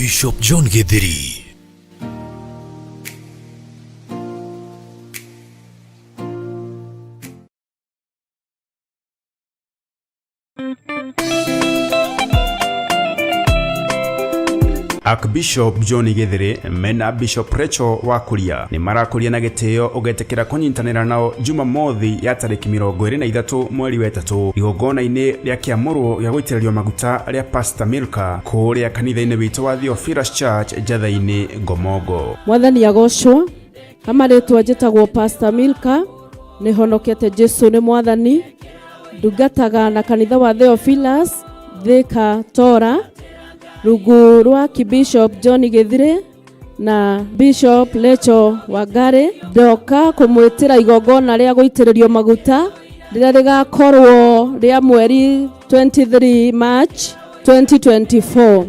Archbishop John Githiri. Archbishop John Githiri mena Bishop Rachel wa Kuria nĩ marakũria na gĩtĩo ũgetĩkĩra kũnyitanĩra nao Jumamothi ya tarĩki 23 mweri wa ĩtatũ igongona-inĩ rĩa kĩamũrwo gĩa gũitĩrĩrio maguta rĩa Pastor Milka kũrĩa kanitha-inĩ witũ wa Theophilus Church Njatha-inĩ Ngomongo. Mwathani agocwo. Kama rĩtwa njĩtagwo Pastor Milka, nĩ honokete Jesu nĩ mwathani. Ndungataga na kanitha wa Theophilus Thika Tora, rungu rwa Bishop John Githire na Bishop Lecho Wangari. Ndoka kũmwĩtĩra igongona rĩa gũitĩrĩrio maguta rĩrĩa rĩgakorwo rĩa mweri 23 March 2024.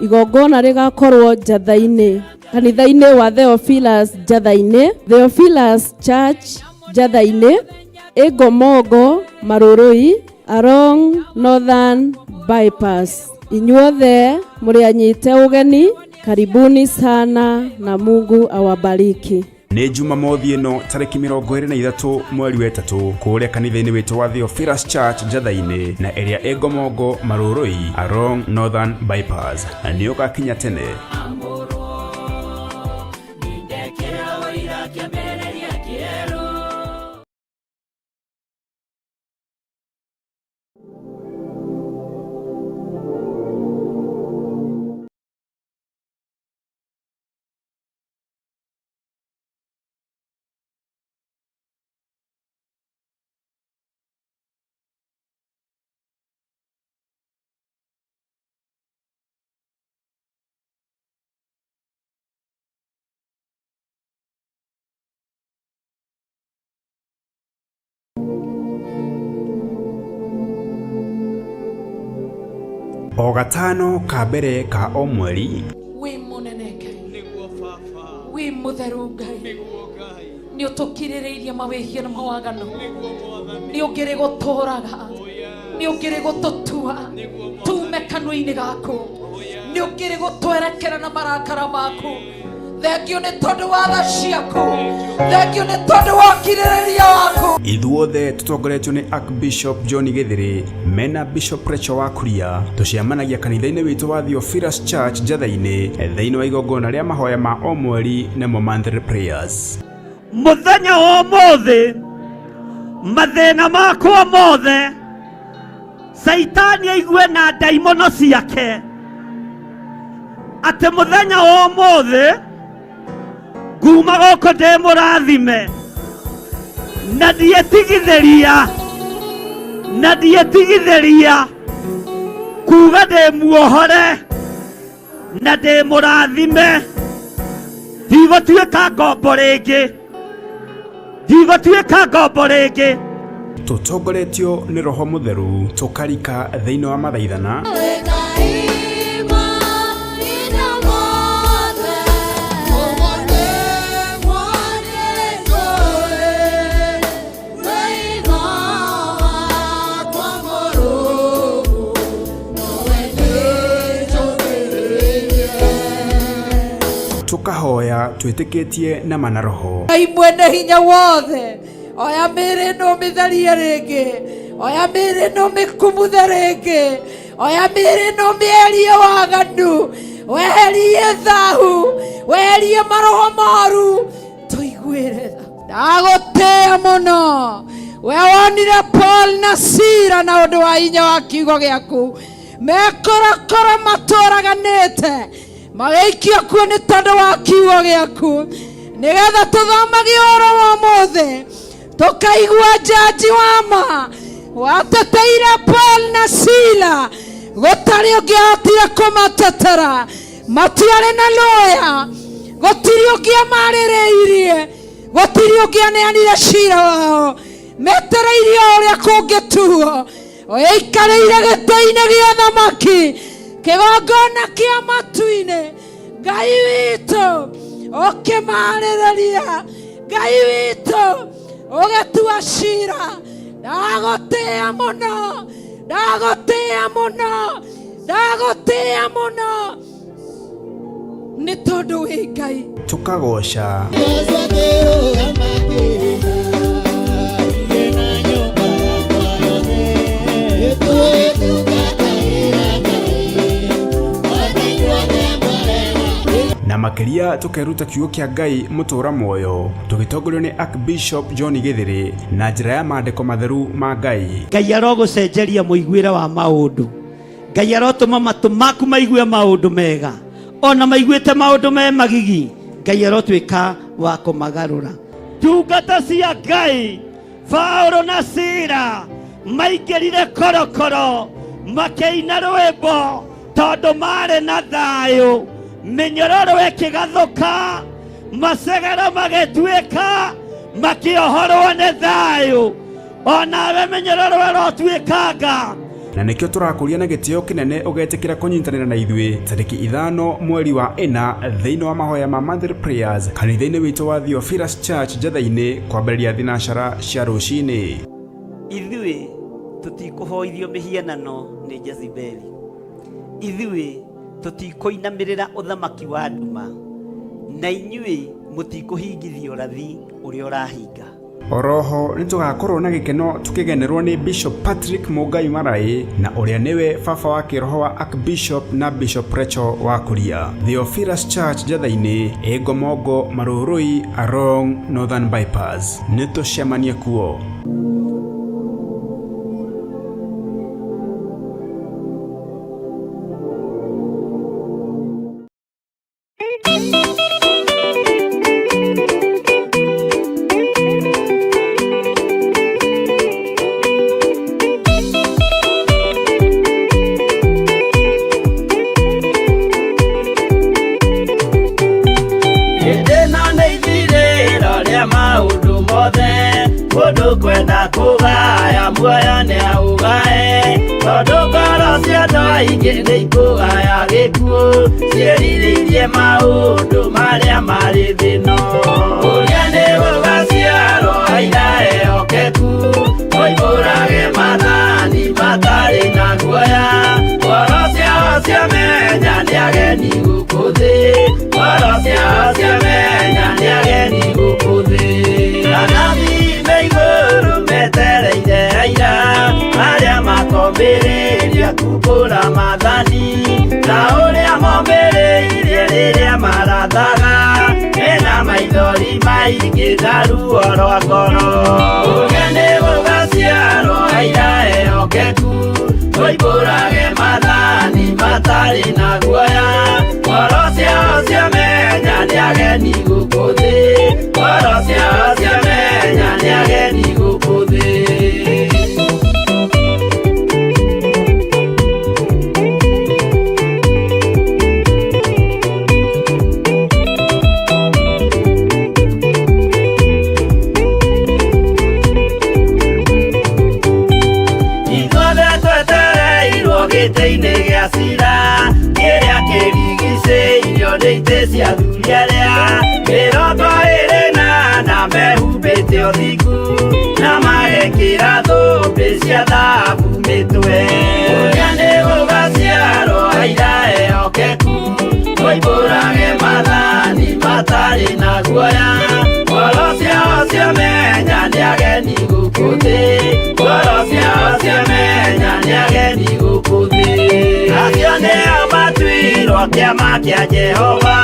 Igongona rĩgakorwo Njatha-inĩ, kanitha-inĩ wa Theophilus Njatha-inĩ, Theophilus Church Njatha-inĩ, Ĩngomongo Marũrũi, along Northern Bypass. Inyuothe mũrĩ anyite ũgeni, karibuni sana na Mungu awabariki. Nĩ Jumamothi ĩno tarĩki 23 mweri wa ĩtatũ kũrĩa kanitha-inĩ witũ wa Theophilus Church Njatha-inĩ na ĩrĩa ĩ Ngomongo Marũrũi along Northern Bypass, na nĩ ũgakinya tene. O gatano ka mbere ka o mweri. Wĩ mũnene Ngai, wĩ mũtheru Ngai, nĩ ũtũkirĩrĩirie mawĩhia na mawaganu, nĩ ũngĩrĩ gũtũraga, nĩ ũngĩrĩ gũtũtua tume kanua-inĩ gaku, nĩ ũngĩrĩ gũtwerekera na marakara maku. Thengio nĩ tondũ wa tha ciaku, thengio nĩ tondũ wa ũkirĩrĩria waku. Ithuothe tũtongoretio nĩ Archbishop John Githiri mena Bishop Rachel wa Kuria tũcemanagia kanitha-inĩ witũ wa Theophilus Church Njatha-inĩ thĩinĩ wa igongona rĩa mahoya ma o mweri nĩmo monthly prayers. Mũthenya wa ũmũthĩ mathĩna makwa mothe Caitani aigue na ndaimono ciake atĩ mũthenya wa ũmũthĩ nguma gũkũ ndĩ mũrathime na ndietigithĩria na ndietigithĩria kuga ndĩ muohore na ndĩ mũrathime ndigũtuĩka ngombo rĩngĩ ndigũtuĩka ngombo rĩngĩ. Tũtongoretio nĩ Roho Mũtheru tũkarika thĩinĩ wa mathaithana. Tũkahoya twĩtĩkĩtie na mana roho. Ngai mwene hinya wothe, oya mĩĩrĩ ĩno ũmĩtherie rĩngĩ, oya mĩĩrĩ ĩno ũmĩkumuthe rĩngĩ, oya mĩĩrĩ ĩno ũmĩeherie waganu, weherie thahu, weherie maroho moru, tũiguĩre tha. Ndagũtĩĩa mũno we wonire Paul na Sila na ũndũ wa hinya wa kiugo gĩaku mekorokoro matũraganĩte magĩikio kuo nĩ tondũ wa kiugo gĩaku, nĩgetha tũthomage ũhoro wa ũmũthĩ tũkaigua njanji wa ma wateteire Paul na Sila, gũtarĩ ũngĩahotire kũmatetera, matiarĩ na lawyer, gũtirĩ ũngĩamarĩrĩirie, gũtirĩ ũngĩaneanire cira wao, metereirie o ũrĩa kũngĩtuo. Ũikarĩire gĩtĩ-inĩ gĩa thamaki, kĩgongona kĩa matu-inĩ, Ngai witũ ũkĩmarĩrĩria, Ngai witũ ũgĩtua cira. Ndagũtĩĩa mũno, ndagũtĩĩa mũno, ndagũtĩĩa mũno. Nĩ tondũ wĩ Ngai. Tũkagoca. Na makĩria tũkeruta kiugo kĩa Ngai mũtũra muoyo tũgĩtongorio nĩ Archbishop John Githiri na njĩra ya maandĩko matheru ma Ngai. Ngai arogũcenjeria mũiguĩre wa maũndũ. Ngai arotũma matũ maku maigue maũndũ mega, ona maiguĩte maũndũ me magigi, Ngai arotuĩka wa kũmagarũra. Ndungata cia Ngai Paulo na Sila maingĩrire korokoro makĩina rwĩmbo tondũ marĩ na thayũ, mĩnyororo ĩkĩgathũka, macegero magĩtuĩka, makĩohorwo nĩ thayũ. Onawe mĩnyororo ĩrotuĩkanga. Na nĩkĩo tũrakũria na gĩtĩo kĩnene ũgetĩkĩra kũnyitanĩra na ithuĩ tarĩki 5 mweri wa 4 thĩinĩ wa mahoya ma Monthly Prayers kanitha-inĩ witũ wa Theophilus Church Njetha-inĩ kwambĩrĩria thinacara cia rũcinĩ. Ithuĩ tũtikũhoithio mĩhianano nĩ Jezebeli. Ithuĩ tũtikũinamĩrĩra ũthamaki wa nduma, na inyuĩ mũtikũhingithia ũrathi ũrĩa ũrahinga. Oroho nĩ tũgakorwo na gĩkeno tũkĩgenerwo nĩ Bishop Patrick Mũngai Maraĩ na ũrĩa nĩwe baba wa kĩroho wa Archbishop na Bishop Rachel wa Kuria. Theophilus Church Njetha-inĩ, Ĩngomongo, Marũrũi, along Northern Bypass. Nĩ tũcemanie kuo. Ĩndĩ nĩ ithirĩro rĩa maũndũ mothe, mũndũ kwenda kũgaya muoyo nĩ aũgae, tondũ ngoro cia andũ aingĩ nĩ ikũgaya gĩkuũ, ciĩrirĩirie maũndũ marĩa marĩ thĩ ĩno. Ũrĩa nĩ gũgaciarwo aira ehokeku, moimbũrage maathani matarĩ na guoya, ngoro ciao ciamenya nĩ ageni gũkũ thĩ, ngoro ciao ciamenya nĩ ageni gũkũ thĩ. Anabii me igũrũ metereire aira, arĩa makombĩrĩria kumbũra maathani, ta ũrĩa mombĩrĩirie rĩrĩa marathaga, mena maithori maingĩ na ruo rwa ngoro. Ũrĩa nĩ gũgaciarwo aira ehokeku, moimbũrage maathani matarĩ na guoya, ngoro ciao ciamenya nĩ ageni gũkũ thĩ, ngoro ciao ciamenya nĩ ageni gũkũ thĩ. Ithuothe twetereirwo gĩtĩ-inĩ gĩa cira, kĩrĩa kĩrigicĩirio nĩ itĩ cia athuri arĩa 24 mehumbĩte ũthingu, na magekĩra thũmbĩ cia thahabu mĩtwe. Ũrĩa nĩ gũgaciarwo aira ehokeku, moimbũrage maathani matarĩ na guoya, ngoro ciao ciamenya nĩ ageni gũkũ thĩ, ngoro ciao ciamenya nĩ ageni gũkũ thĩ. Acio nĩo matuirwo kĩama kĩa Jehova,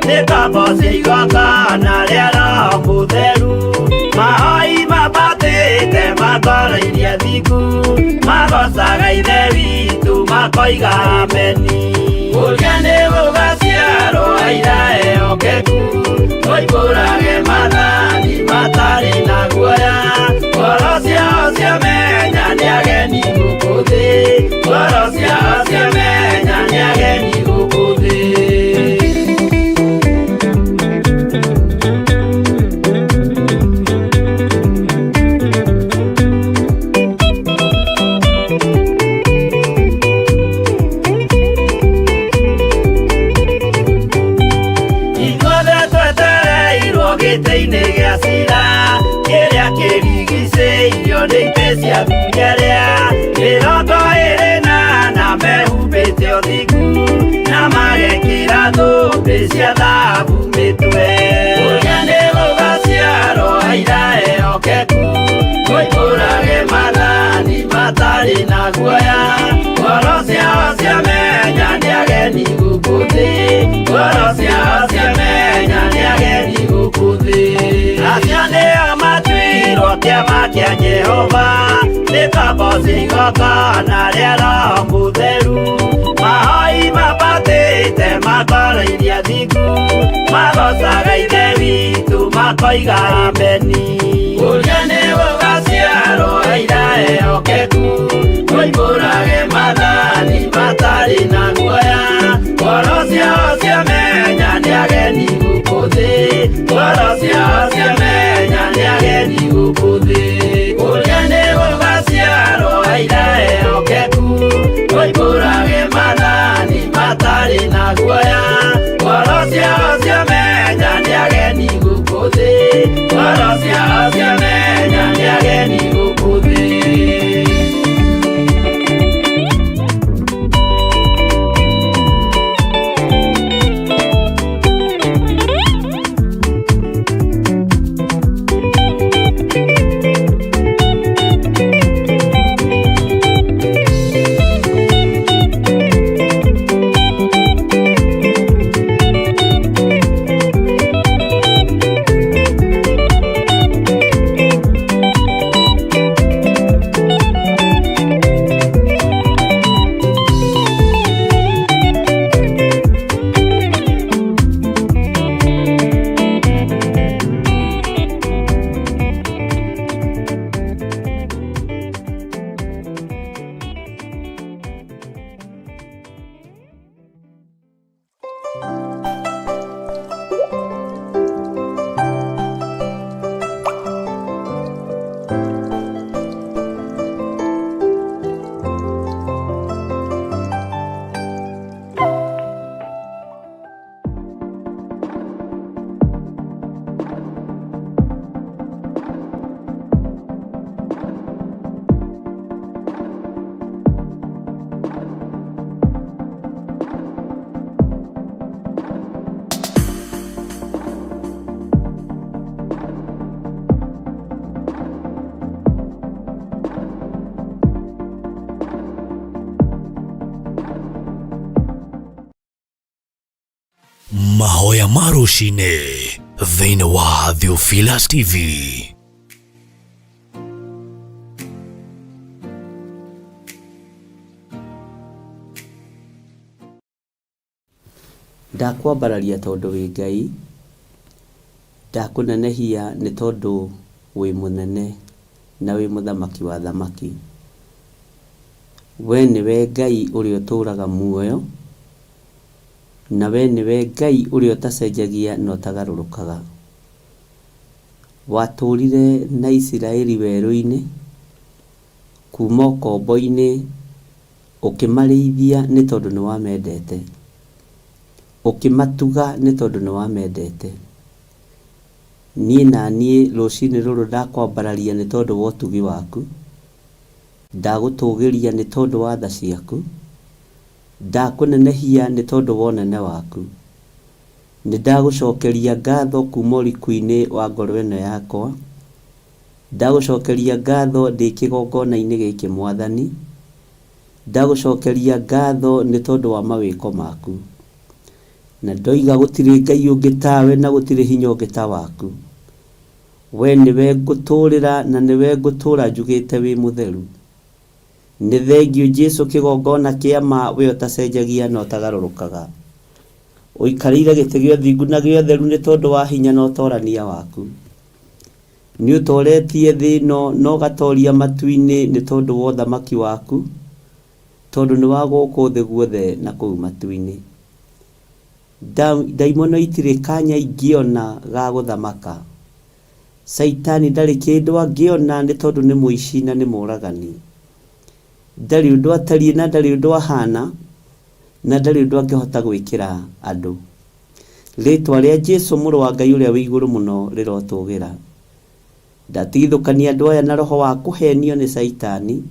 nĩ ngombo cia igongona rĩa Roho Mũtheru, mahoi mambatĩte makoro-iria thingu, magocaga Ithe witũ makoiga ameni. Ũrĩa nĩ gũgaciarwo aira ehokeku, moimbũrage maathani matarĩ na guoya, ngoro ciao ciamenya nĩ ageni gũkũ thĩ, ngoro ciao ciamenya nĩ ageni gũkũ thĩ. Ithuothe twetereirwo gĩtĩ-inĩ gĩa cira, kĩrĩa kĩrigicĩirio nĩ itĩ cia athuri arĩa 24 mehumbĩte ũthingu, na magekĩra thũmbĩ cia ageni gũkũ thĩ, ngoro ciao ciamenya nĩ ageni gũkũ thĩ. Acio nĩo matuirwo kĩama kĩa Jehova, nĩ komboci igongona rĩa Roho Mũtheru. Mahoi mabatĩte makoro iria thingu, magocaga Ithe witũ makoiga ameni. Ũrĩa nĩ gũgaciarwo aira ehokeku, moimbũrage maathani matarĩ na guoya. Ngoro ciao ciamenya nĩ ageni gũkũ thĩ, ngoro ciao ciamenya nĩ ageni gũkũ thĩ. Ũrĩa nĩ gũgaciarwo aira ehokeku, moimbũrage maathani matarĩ na guoya. Ngoro ciao ciamenya nĩ ageni gũkũ thĩ, ngoro ciao ciamenya nĩ ageni gũkũ thĩ. Mahoya ma rũcinĩ thĩinĩ wa Theophilus TV. Ndakwambararia tondũ wĩ Ngai, ndakũnenehia nĩ tondũ wĩ mũnene na wĩ mũthamaki wa athamaki. We nĩwe Ngai ũrĩa ũtũũraga muoyo, na we nĩwe Ngai ũrĩa ũtacenjagia na ũtagarũrũkaga. Watũũrire na Isiraeli werũ-inĩ, kuma ũkombo-inĩ, ũkĩmarĩithia nĩ tondũ nĩ wamendete, ũkĩmatuga nĩ tondũ nĩ wamendete. Niĩ na niĩ rũcinĩ rũrũ ndakwambararia nĩ tondũ wa ũtugi waku, ndagũtũgĩria nĩ tondũ wa tha ciaku, ndakũnenehia nĩ tondũ wa ũnene waku. Nĩ ndagũcokeria ngatho kuma ũriku-inĩ wa ngoro ĩno yakwa, ndagũcokeria ngatho ndĩ kĩgongona-inĩ gĩkĩ Mwathani, ndagũcokeria ngatho nĩ tondũ wa mawĩko maku. Na ndoiga gũtirĩ Ngai ũngĩ tawe na gũtirĩ hinya ũngĩ ta waku. We nĩwe ngũtũũrĩra na nĩwe ngũtũũra njugĩte wĩ mũtheru. Nĩ thengiũ Jesu kĩgongona kĩa ma we ũtacenjagia na ũtagarũrũkaga. Ũikarĩire gĩtĩ gĩa ũthingu na gĩa ũtheru nĩ tondũ wa hinya na ũtorania waku. Nĩ ũtoretie thĩ ĩno na ũgatoria matu-inĩ nĩ tondũ wa ũthamaki waku, tondũ nĩ wa gũkũ thĩ guothe na kũu matu-inĩ. Ndaimono itirĩ kanya ingĩona ga gũthamaka. Caitani ndarĩ kĩndũ angĩona nĩ tondũ nĩ mũici na nĩ mũragani. Ndarĩ ũndũ atariĩ na ndarĩ ũndũ ahana na ndarĩ ũndũ angĩhota gwĩkĩra andũ. Rĩtwa rĩa Jesu mũrũ wa Ngai ũrĩa wĩ igũrũ mũno rĩrotũgĩra. Ndatigithũkania andũ aya na roho wa kũhenio nĩ Caitani.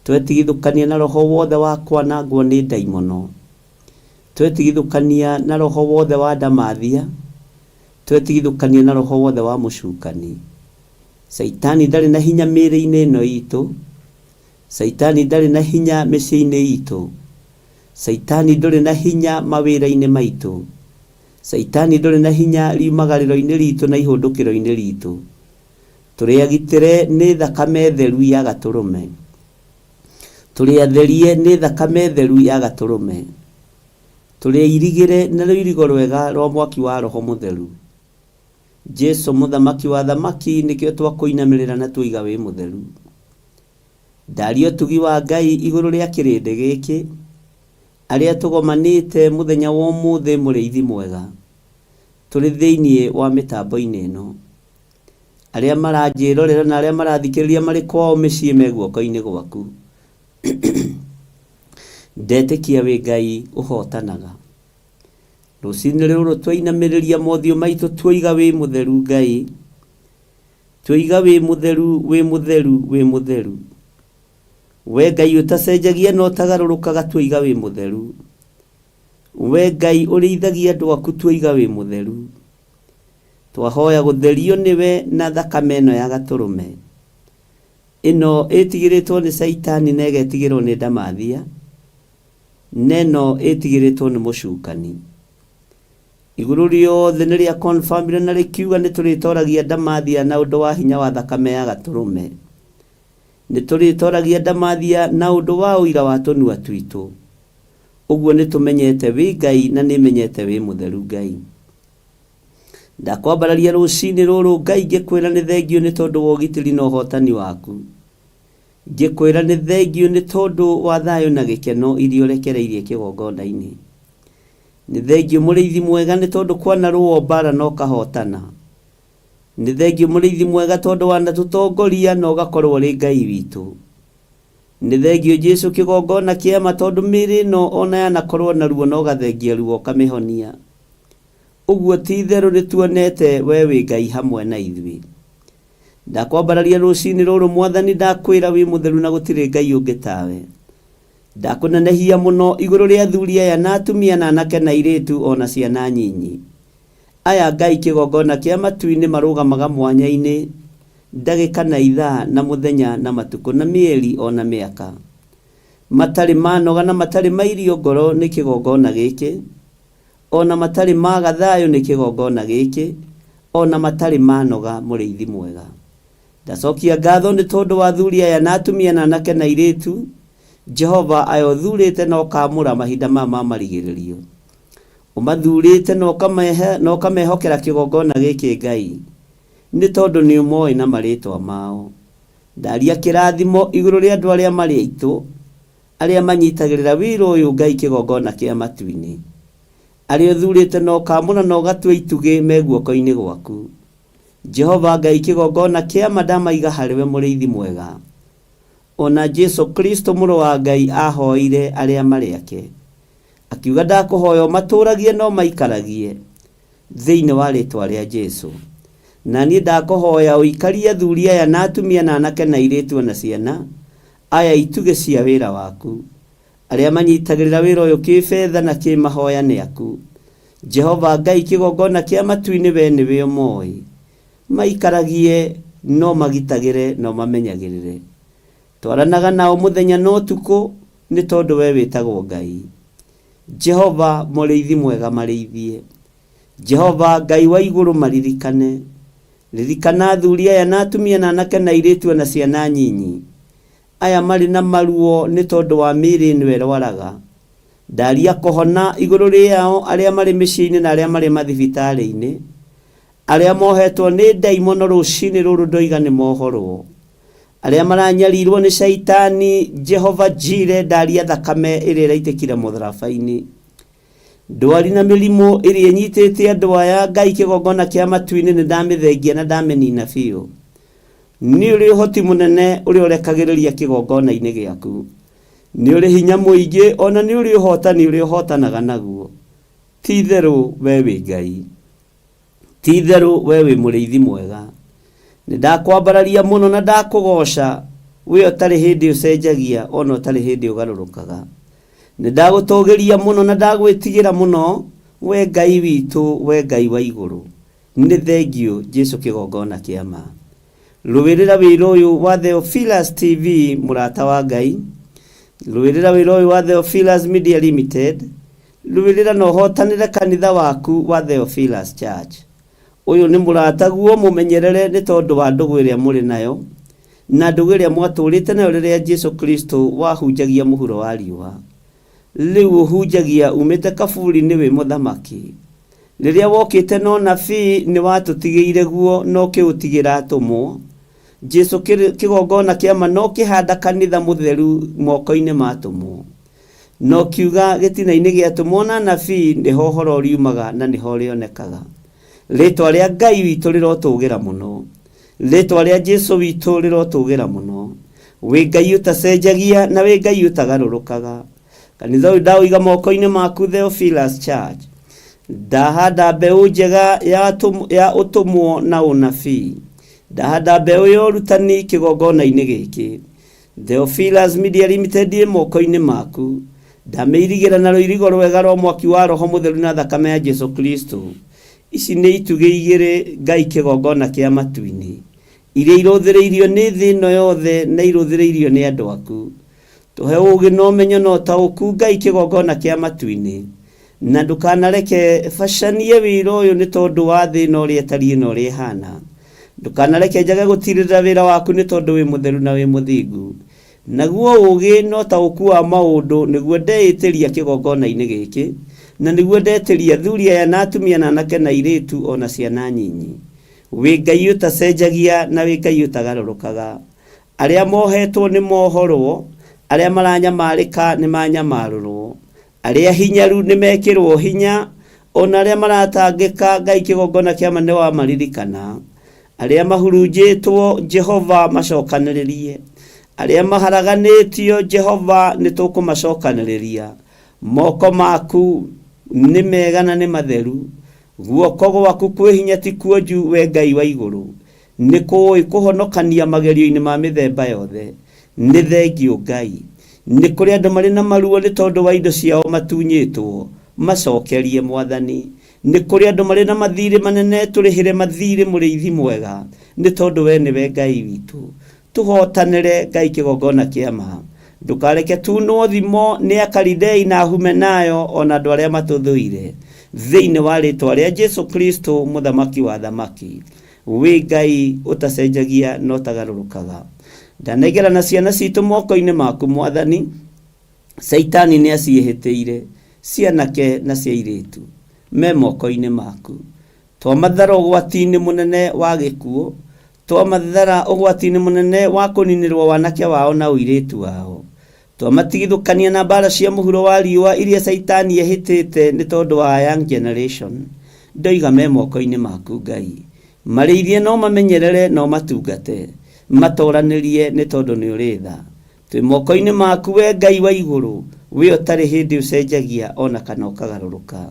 Twetigithũkania na roho wothe wa kwanangwo nĩ ndaimono. Twetigithũkania na roho wothe wa ndamathia. Twetigithũkania na roho wothe wa mũcukani. Caitani ndarĩ na hinya mĩĩrĩ-inĩ ĩno itũ. Caitani ndarĩ na hinya mĩciĩ-inĩ itũ. Caitani ndũrĩ na hinya mawĩra-inĩ maitũ. Caitani ndũrĩ na hinya riumagarĩro-inĩ ritũ na ihũndũkĩro-inĩ ritũ. Tũrĩ agitĩre nĩ thakame theru ya Gatũrũme. Tũrĩ atherie nĩ thakame theru ya Gatũrũme. Tũrĩ airigĩre na rũirigo rwega rwa mwaki wa Roho Mũtheru. Jesu Mũthamaki wa athamaki nĩkĩo twakũinamĩrĩra na tuoiga wĩ mũtheru. Ndaria ũtugi wa Ngai igũrũ rĩa kĩrĩndĩ gĩkĩ, arĩa tũgomanĩte mũthenya wa ũmũthĩ mũrĩithi mwega, tũrĩ thĩinĩ wa mĩtambo-inĩ ĩno. Arĩa maranjĩrorera na arĩa marathikĩrĩria marĩ kwao mĩciĩ me guoko-inĩ gwaku. Ndetĩkia wĩ Ngai ũhotanaga. Rũcinĩ rũrũ twainamĩrĩria mothiũ maitũ tuoiga wĩ mũtheru Ngai. Tuoiga wĩ mũtheru, wĩ mũtheru, wĩ mũtheru. We Ngai ũtacenjagia na ũtagarũrũkaga tuoiga wĩ mũtheru. We Ngai ũrĩithagia andũ aku tuoiga wĩ mũtheru. Twahoya gũtherio nĩwe na thakame ĩno ya Gatũrũme. Ĩno ĩtigĩrĩtwo nĩ Caitani na ĩgetigĩrwo nĩ ndamathia. Na ĩno ĩtigĩrĩtwo nĩ mũcukani. Igũrũ rĩothe nĩ rĩa confirmire na rĩkiuga nĩ tũrĩtoragia ndamathia na ũndũ wa hinya wa thakame ya Gatũrũme. Nĩ tũrĩtoragia ndamathia na ũndũ wa ũira wa tũnua twitũ. Ũguo nĩ tũmenyete wĩ Ngai na nĩ menyete wĩ mũtheru Ngai. Ndakwambararia rũcinĩ rũrũ Ngai ngĩkwĩra nĩ thengiũ nĩ tondũ wa ũgitĩri na ũhotani waku. Ngĩkwĩra nĩ thengiũ nĩ tondũ wa thayũ na gĩkeno iria ũrekereirie kĩgongona-inĩ. Nĩ thengiũ mũrĩithi mwega nĩ tondũ kwanarũo mbara na ũkahotana. Nĩ thengiũ mũrĩithi mwega tondũ wanatũtongoria na ũgakorwo ũrĩ Ngai witũ. Nĩ thengiũ Jesu kĩgongona kĩa ma tondũ mĩĩrĩ ĩno ona yanakorwo na ruo na ũgathengia ruo ũkamĩhonia. Ũguo ti itherũ nĩ tuonete we wĩ Ngai hamwe na ithuĩ. Ndakwambararia rũcinĩ rũrũ Mwathani ndakwĩra wĩ mũtheru na gũtirĩ Ngai ũngĩ tawe. Ndakũnenehia mũno igũrũ rĩa athuri aya na atumia na anake na airĩtu o na ciana nyinyi. Aya Ngai kĩgongona kĩa matu-inĩ marũgamaga mwanya-inĩ ndagĩka na ithaa na mũthenya na matukũ na mĩeri o na mĩaka. Matarĩ manoga na matarĩ mairio ngoro nĩ kĩgongona gĩkĩ, o na matarĩ maga thayũ nĩ kĩgongona gĩkĩ, o na matarĩ manoga mũrĩithi mwega. Ndacokia ngatho nĩ tondũ wa athuri aya na atumia na anake na airĩtu, Jehova aya ũthurĩte na ũkaamũra mahinda maya ma marigĩrĩrio. Ũmathurĩte na ũkamehe na ũkamehokera kĩgongona gĩkĩ Ngai, nĩ tondũ nĩ ũmoĩ na marĩtwa mao. Ndaria kĩrathimo igũrũ rĩa andũ arĩa marĩ aitũ, arĩa manyitagĩrĩra wĩra ũyũ Ngai kĩgongona kĩa matu-inĩ. Arĩa ũthurĩte na ũkaamũra na ũgatua itugĩ me guoko-inĩ gwaku. Jehova Ngai kĩgongona kĩa ma ndamaiga harĩwe mũrĩithi mwega. O na Jesu Kristo mũrũ wa Ngai ahoeire arĩa marĩ ake. Akiuga ndakũhoya ũmatũragie na ũmaikaragie thĩinĩ wa rĩtwa rĩa Jesu. Na niĩ ndakũhoya ũikarie athuri aya na atumia na anake na airĩtu o na ciana aya itugĩ cia wĩra waku. Arĩa manyitagĩrĩra wĩra ũyũ kĩĩfetha na kĩĩmahoya nĩ aku. Jehova Ngai kĩgongona kĩa matu-inĩ we nĩwe ũmoĩ. Maikaragie na ũmagitagĩre na ũmamenyagĩrĩre. Twaranaga nao mũthenya na ũtukũ nĩ tondũ we wĩtagwo Ngai. Jehova mũrĩithi mwega marĩithie. Jehova Ngai wa igũrũ maririkane. Ririkana athuri aya na atumia na anake na airĩtu o na ciana nyinyi. Aya marĩ na maruo nĩ tondũ wa mĩĩrĩ ĩno ĩrwaraga. Ndaria kũhona igũrũ rĩao arĩa marĩ mĩciĩ-inĩ na arĩa marĩ mathibitarĩ-inĩ. Arĩa mohetwo nĩ ndaimono rũcinĩ rũrũ ndoiga nĩ mohorwo. Arĩa maranyarirwo nĩ caitani, Jehova Jire ndaria thakame ĩrĩa ĩraitĩkire mũtharaba-inĩ. Ndwari na mĩrimũ ĩrĩa ĩnyitĩte andũ aya Ngai kĩgongona kĩa matu-inĩ nĩ ndamĩthengia na ndamĩnina biũ. Nĩ ũrĩ ũhoti mũnene ũrĩa ũrekagĩrĩria kĩgongona-inĩ gĩaku. Nĩ ũrĩ hinya mũingĩ o na nĩ ũrĩ ũhotani ũrĩa ũhotanaga naguo. Ti itherũ we wĩ Ngai. Ti itherũ we wĩ mũrĩithi mwega. Nĩ ndakwambararia mũno na ndakũgooca, we ũtarĩ hĩndĩ ũcenjagia o na ũtarĩ hĩndĩ ũgarũrũkaga. Nĩ ndagũtũũgĩria mũno na ndagwĩtigĩra mũno, we Ngai witũ, we Ngai wa igũrũ. Nĩ thengiũ Jesu kĩgongona kĩa ma. Rũĩrĩra wĩra ũyũ wa Theophilus TV mũrata wa Ngai. Rũĩrĩra wĩra ũyũ wa Theophilus Media Limited, rũĩrĩra na ũhotanĩre kanitha waku wa Theophilus Church. Ũyũ nĩ mũrataguo mũmenyerere nĩ tondũ wa ndũgũ ĩrĩa mũrĩ nayo, na ndũgũ ĩrĩa mwatũũrĩte nayo rĩrĩa Jesu Kristo wahunjagia mũhuro wa riũa. Rĩu ũhunjagia umĩte kaburi-inĩ wĩ mũthamaki. Rĩrĩa wokĩte na ũnabii nĩ watũtigĩire guo na ũkĩũtigĩra atũmwo. Jesu kĩgongona kĩa ma na ũkĩhanda kanitha mũtheru moko-inĩ ma atũmwo. Na ũkiuga gĩtina-inĩ gĩa atũmwo na anabii nĩho ũhoro ũriumaga na nĩho ũrĩonekaga. Rĩtwa rĩa Ngai witũ rĩrotũgĩra mũno. Rĩtwa rĩa Jesu witũ rĩrotũgĩra mũno. Wĩ Ngai ũtacenjagia na wĩ Ngai ũtagarũrũkaga. Kanitha ũyũ ndaũiga moko-inĩ maku Theophilus Church. Ndahanda mbeũ njega ya ũtũmwo na ũnabii. Ndahanda mbeũ ya ũrutani kĩgongona-inĩ gĩkĩ. Theophilus Media Limited ĩ moko-inĩ maku. Ndamĩirigĩra na rũirigo rwega rwa mwaki wa Roho Mũtheru na thakame ya Jesu Kristo. Ici nĩ itugĩ igĩrĩ Ngai kĩgongona kĩa matu-inĩ, iria irũthĩrĩirio nĩ thĩ ĩno yothe na irũthĩrĩirio nĩ andũ aku. Tũhe ũũgĩ na ũmenyo na ũtaũku Ngai kĩgongona kĩa matu-inĩ, na ndũkanareke bacanie wĩra ũyũ nĩ tondũ wa thĩ ĩno ũrĩa ĩtariĩ na ũrĩa ĩhana. Ndũkanareke njage gũtirĩrĩra wĩra waku nĩ tondũ wĩ mũtheru na wĩ mũthingu. Naguo ũũgĩ na ũtaũku wa maũndũ nĩguo ndeĩtĩria kĩgongona-inĩ gĩkĩ, na nĩguo ndetĩria athuri aya na atumia na anake na airĩtu o na ciana nyinyi. Wĩ Ngai ũtacenjagia na wĩ Ngai ũtagarũrũkaga. Arĩa mohetwo nĩ mohorwo, arĩa maranyamarĩka nĩ manyamarũrwo, arĩa hinyaru nĩ mekĩrwo hinya, o na arĩa maratangĩka Ngai kĩgongona kĩa ma nĩ wamaririkana. Arĩa mahurunjĩtwo Jehova macokanĩrĩrie, arĩa maharaganĩtio Jehova nĩ tũkũmacokanĩrĩria. Moko maku nĩ mega na nĩ matheru, guoko gwaku kwĩ hinya ti kuonju we Ngai wa igũrũ. Nĩ kũũĩ kũhonokania magerio-inĩ ma mĩthemba yothe. Nĩ thengiũ Ngai. Nĩ kũrĩ andũ marĩ na maruo nĩ tondũ wa indo ciao matunyĩtwo. Macokerie Mwathani. Nĩ kũrĩ andũ marĩ na mathirĩ manene tũrĩhĩre mathirĩ mũrĩithi mwega nĩ tondũ we nĩwe Ngai witũ. Tũhotanĩre Ngai kĩgongona kĩa ma. Ndũkareke tunwo thimo nĩ Akalidei na Ahumenayo o na andũ arĩa matũthũire. Thĩinĩ wa rĩtwa rĩa Jesu Kristo mũthamaki wa athamaki. Wĩ Ngai ũtacenjagia na ũtagarũrũkaga. Ndanengerana ciana citũ moko-inĩ maku Mwathani. Caitani nĩ aciĩhĩtĩire, cianake na cia airĩtu. Me moko-inĩ maku. Twamathara ũgwati-inĩ mũnene wa gĩkuũ, twamathara ũgwati-inĩ mũnene wa kũninĩrwo wanake wao na ũirĩtu wao. Twamatigithũkania na mbara cia mũhuro wa riũa iria Caitani ehĩtĩte nĩ tondũ wa young generation. Ndoiga me moko-inĩ maku Ngai. Marĩithie na ũmamenyerere na ũmatungate. Matoranĩrie nĩ tondũ nĩ ũrĩ tha. Twĩ moko-inĩ maku we Ngai wa igũrũ, we ũtarĩ hĩndĩ ũcenjagia o na kana ũkagarũrũka.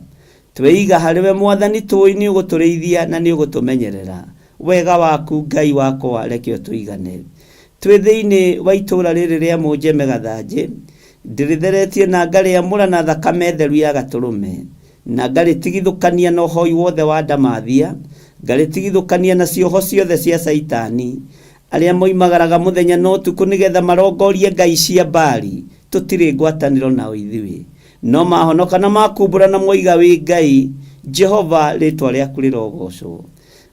Tweiga harĩ we Mwathani tũĩ nĩ ũgũtũrĩithia na nĩ ũgũtũmenyerera. Wega waku Ngai wakwa reke ũtũigane. Twĩ thĩinĩ wa itũũra rĩrĩ rĩa Mũnjeme Gathanjĩ, ndĩrĩtheretie na ngarĩamũra na thakame theru ya Gatũrũme, na ngarĩtigithũkania na ũhoi wothe wa ndamathia, ngarĩtigithũkania na cioho ciothe cia Caitani, arĩa moimagaraga mũthenya na ũtukũ nĩgetha marongorie ngai cia Baali, tũtirĩ ngwatanĩro nao ithuĩ. No mahonoka na makumbũra na moiga wĩ Ngai, Jehova, rĩĩtwa rĩaku rĩrogoocwo.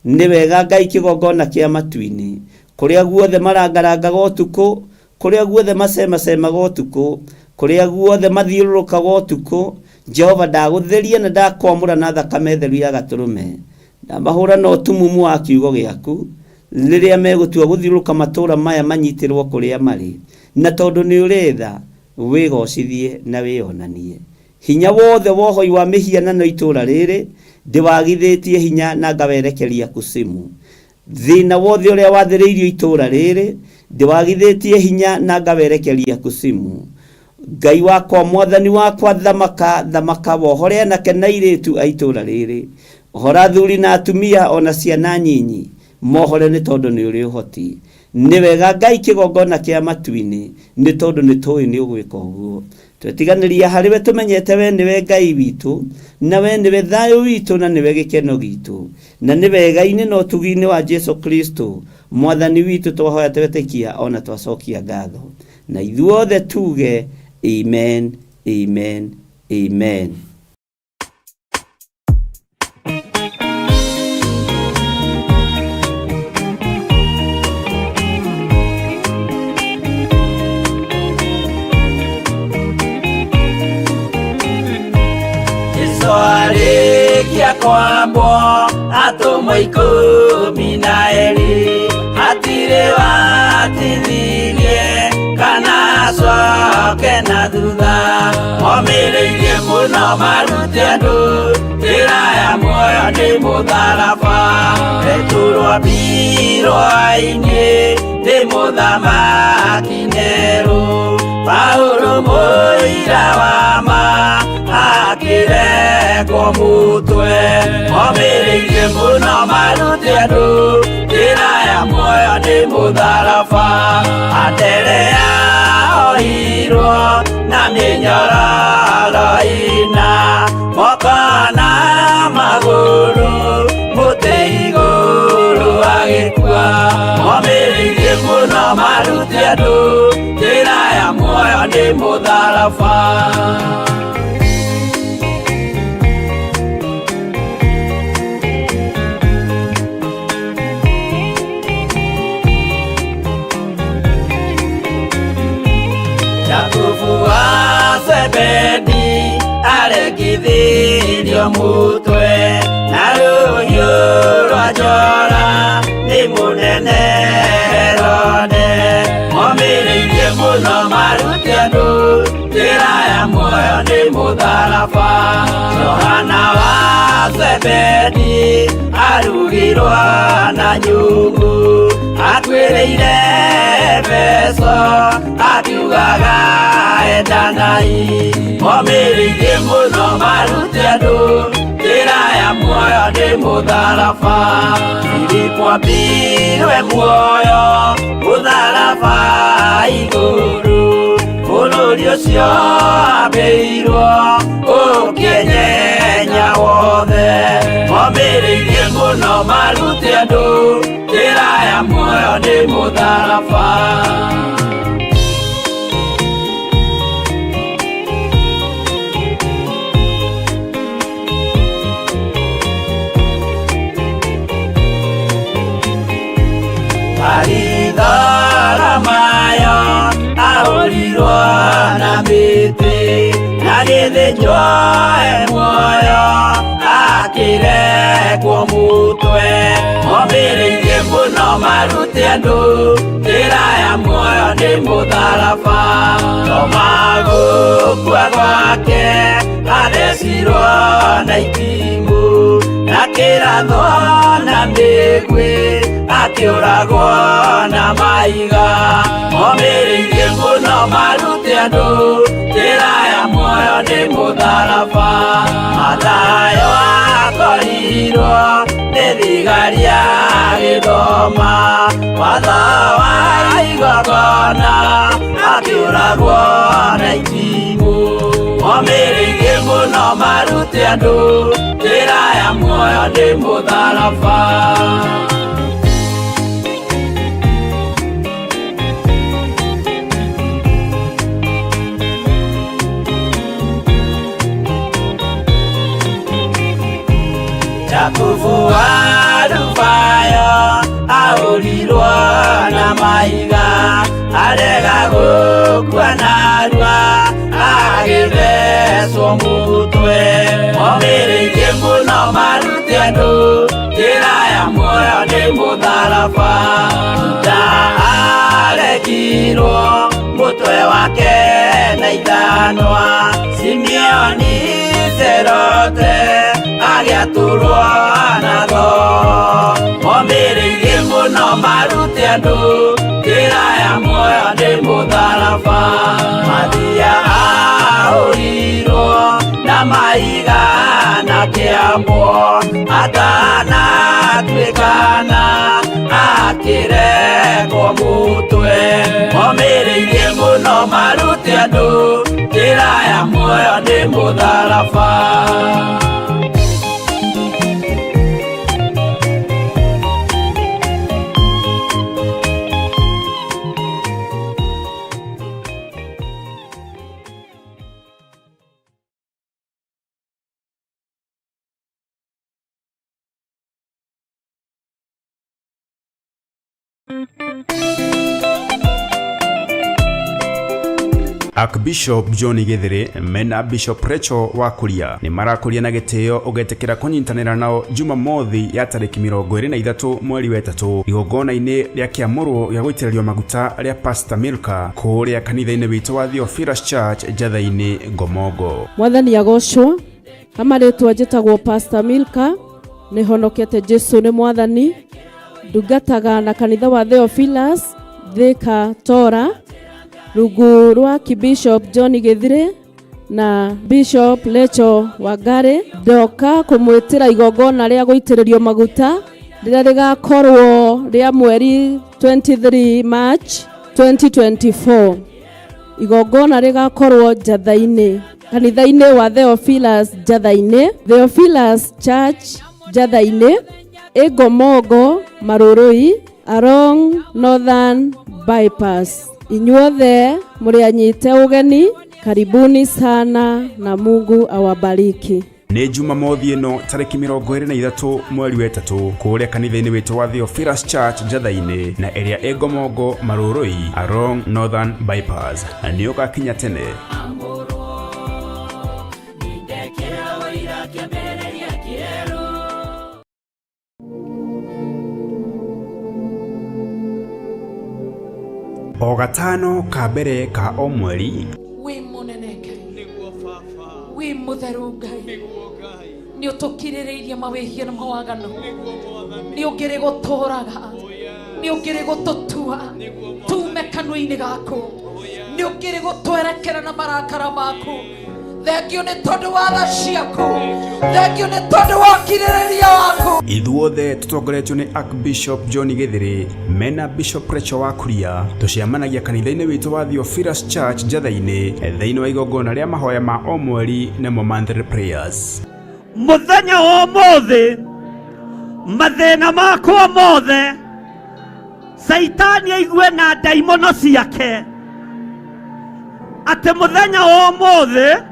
Nĩ wega Ngai kĩgongona kĩa matu-inĩ, kũrĩa guothe marangarangaga ũtukũ, kũrĩa guothe macemacemaga ũtukũ, kũrĩa guothe mathiũrũrũkaga ũtukũ, Jehova ndagũtheria na ndakwamũra na thakame theru ya Gatũrũme. Ndamahũra na ũtumumu wa kiugo gĩaku, rĩrĩa megũtua gũthiũrũrũka matũũra maya manyitĩrwo kũrĩa marĩ. Na tondũ nĩ ũrĩ tha, wĩgocithie na wĩonanie. Hinya wothe wa ũhoi wa mĩhianano itũũra rĩrĩ, ndĩwagithĩtie hinya na ngawerekeria Kusimu. Thĩna wothe ũrĩa wathĩrĩirio itũũra rĩrĩ, ndĩwagithĩtie hinya na ngawerekeria Kusimu. Ngai wakwa, Mwathani wakwa, thamaka, thamaka, wohore anake na airĩtu a itũũra rĩrĩ. Ohora athuri na atumia o na ciana nyinyi, mohore nĩ tondũ nĩ ũrĩ ũhoti. Nĩ wega Ngai kĩgongona kĩa matu-inĩ, nĩ tondũ nĩ tũĩ nĩ ũgwĩka ũguo. Twetiganĩria harĩ we tũmenyete we nĩwe Ngai witũ, na we nĩwe thayũ witũ na nĩwe gĩkeno gitũ. Na nĩ wega-inĩ na ũtugi-inĩ wa Jesu Kristo, Mwathani witũ twahoya twetĩkia o na twacokia ngatho. Na ithuothe tuge. Amen, amen, amen. Jesu arĩkia kwambwo atũmwo 12 hatirĩ watithirie kana acoke na thutha momĩrĩirie mũno marute andũ njĩra ya muoyo nĩ mũtharaba Petero ambirwo-inĩ nĩ mũthamaki Nero Paulo mũira wa ma akĩrekwo mũtwe momĩrĩirie mũno marute andũ njĩra ya muoyo nĩ mũtharaba Anderea oirwo na mĩnyororo ĩna moko na magũrũ mũtĩ igũrũ agĩkua momĩrĩirie mũno marute andũ njĩra ya muoyo nĩ mũtharaba. Jakubu wa Zebedi arekithirio mutwe na rũhiũ rwa njora nĩ mũnene Herode momĩrĩirie mũno marute andũ njĩra ya muoyo nĩ mũtharaba Johana wa Zebedi arugirwo na nyungu akuĩrĩire Efeso akiugaga endanai momĩrĩirie mũno marute andũ njĩra ya muoyo nĩ mũtharaba Filipo ambirwe muoyo mũtharaba igũrũ bũrũri ũcio ambĩirwo ũkĩenyenya wothe momĩrĩirie mũno marute andũ njĩra ya muoyo nĩ mũtharaba. Baritholomayo ahũrirwo na mĩtĩ na gĩthĩnjwo e muoyo akĩrekwo mũtwe momĩrĩirie mũno marute andũ njĩra ya muoyo nĩ mũtharaba Toma gũkua gwake athecirwo na itimũ na kĩrathwo na mĩguĩ akĩũragwo na mahiga momĩrĩirie mũno marute andũ njĩra ya muoyo nĩ mũtharaba Mathayo akorirwo nĩ thigari agĩthoma watho wa igongona akĩũragwo na itimũ momĩrĩirie mũno marute andũ njĩra ya muoyo nĩ mũtharaba. Jakubu wa Alufayo ahũrirwo na mahiga arega gũkua narua agĩthecwo mũtwe momĩrĩirie mũno marute andũ njĩra ya muoyo nĩ mũtharaba Juda arekirwo mũtwe wake na ithanwa Simeoni Zerote agĩatũrwo na thoo momĩrĩirie mũno marute andũ njĩra ya muoyo nĩ mũtharaba Mathia ahũrirwo na mahiga na kĩambwo atanatuĩkana akĩrekwo mũtwe momĩrĩirie mũno marute andũ njĩra ya muoyo nĩ mũtharaba. Archbishop John Githiri mena Bishop Rachel wa Kuria nĩ marakũria na gĩtĩo ũgetĩkĩra kũnyitanĩra nao Jumamothi ya tarĩki 23 mweri wa 3 igongona-inĩ rĩa kĩamũrwo gĩa gũitĩrĩrio maguta rĩa Pastor Milka kũrĩa kanitha-inĩ witũ wa Theophilus Church Njatha-inĩ Ngomongo. Mwathani agocwo. Kama rĩtwa njĩtagwo Pastor Milka, nĩ honokete Jesu nĩ mwathani, ndungataga na kanitha wa Theophilus Thika Tora, rungu rwa Bishop John Githire na Bishop Lecho Wangari. Ndoka kũmwĩtĩra igongona rĩa gũitĩrĩrio maguta rĩrĩa rĩgakorwo rĩa mweri 23 March 2024. Igongona rĩgakorwo Njatha-inĩ, kanitha-inĩ wa Theophilus Njatha-inĩ, Theophilus Church Njatha-inĩ, Ĩngomongo Marũrũi, along Northern Bypass. Inyuothe mũrĩ anyite ũgeni, karibuni sana na Mungu awabariki. Nĩ Jumamothi ĩno tarĩki 23 mweri wa 3 kũrĩa kanitha-inĩ witũ wa Theophilus Church Njatha-inĩ na ĩrĩa ĩ Ngomongo Marũrũi along Northern Bypass, na nĩ ũgakinya tene. O gatano ka mbere ka o mweri Wĩ mũnene Ngai, wĩ mũtheru Ngai, nĩ ũtũkirĩrĩirie mawĩhia na mawaganu, nĩ ũngĩrĩ gũtũraga, nĩ ũngĩrĩ gũtũtua tume kanua-inĩ gaku, nĩ ũngĩrĩ gũtwerekera na marakara maku. Thengio nĩ tondũ wa tha ciaku, thengio nĩ tondũ wa ũkirĩrĩria waku. Ithuothe tũtongoretio nĩ Archbishop John Githiri mena Bishop Rachel wa Kuria tũcemanagia kanitha-inĩ witũ wa Theophilus Church Njatha-inĩ thĩinĩ wa igongona rĩa mahoya ma o mweri nĩmo monthly prayers. Mũthenya wa ũmũthĩ mathĩna makwa mothe Caitani aigue na ndaimono ciake atĩ mũthenya wa ũmũthĩ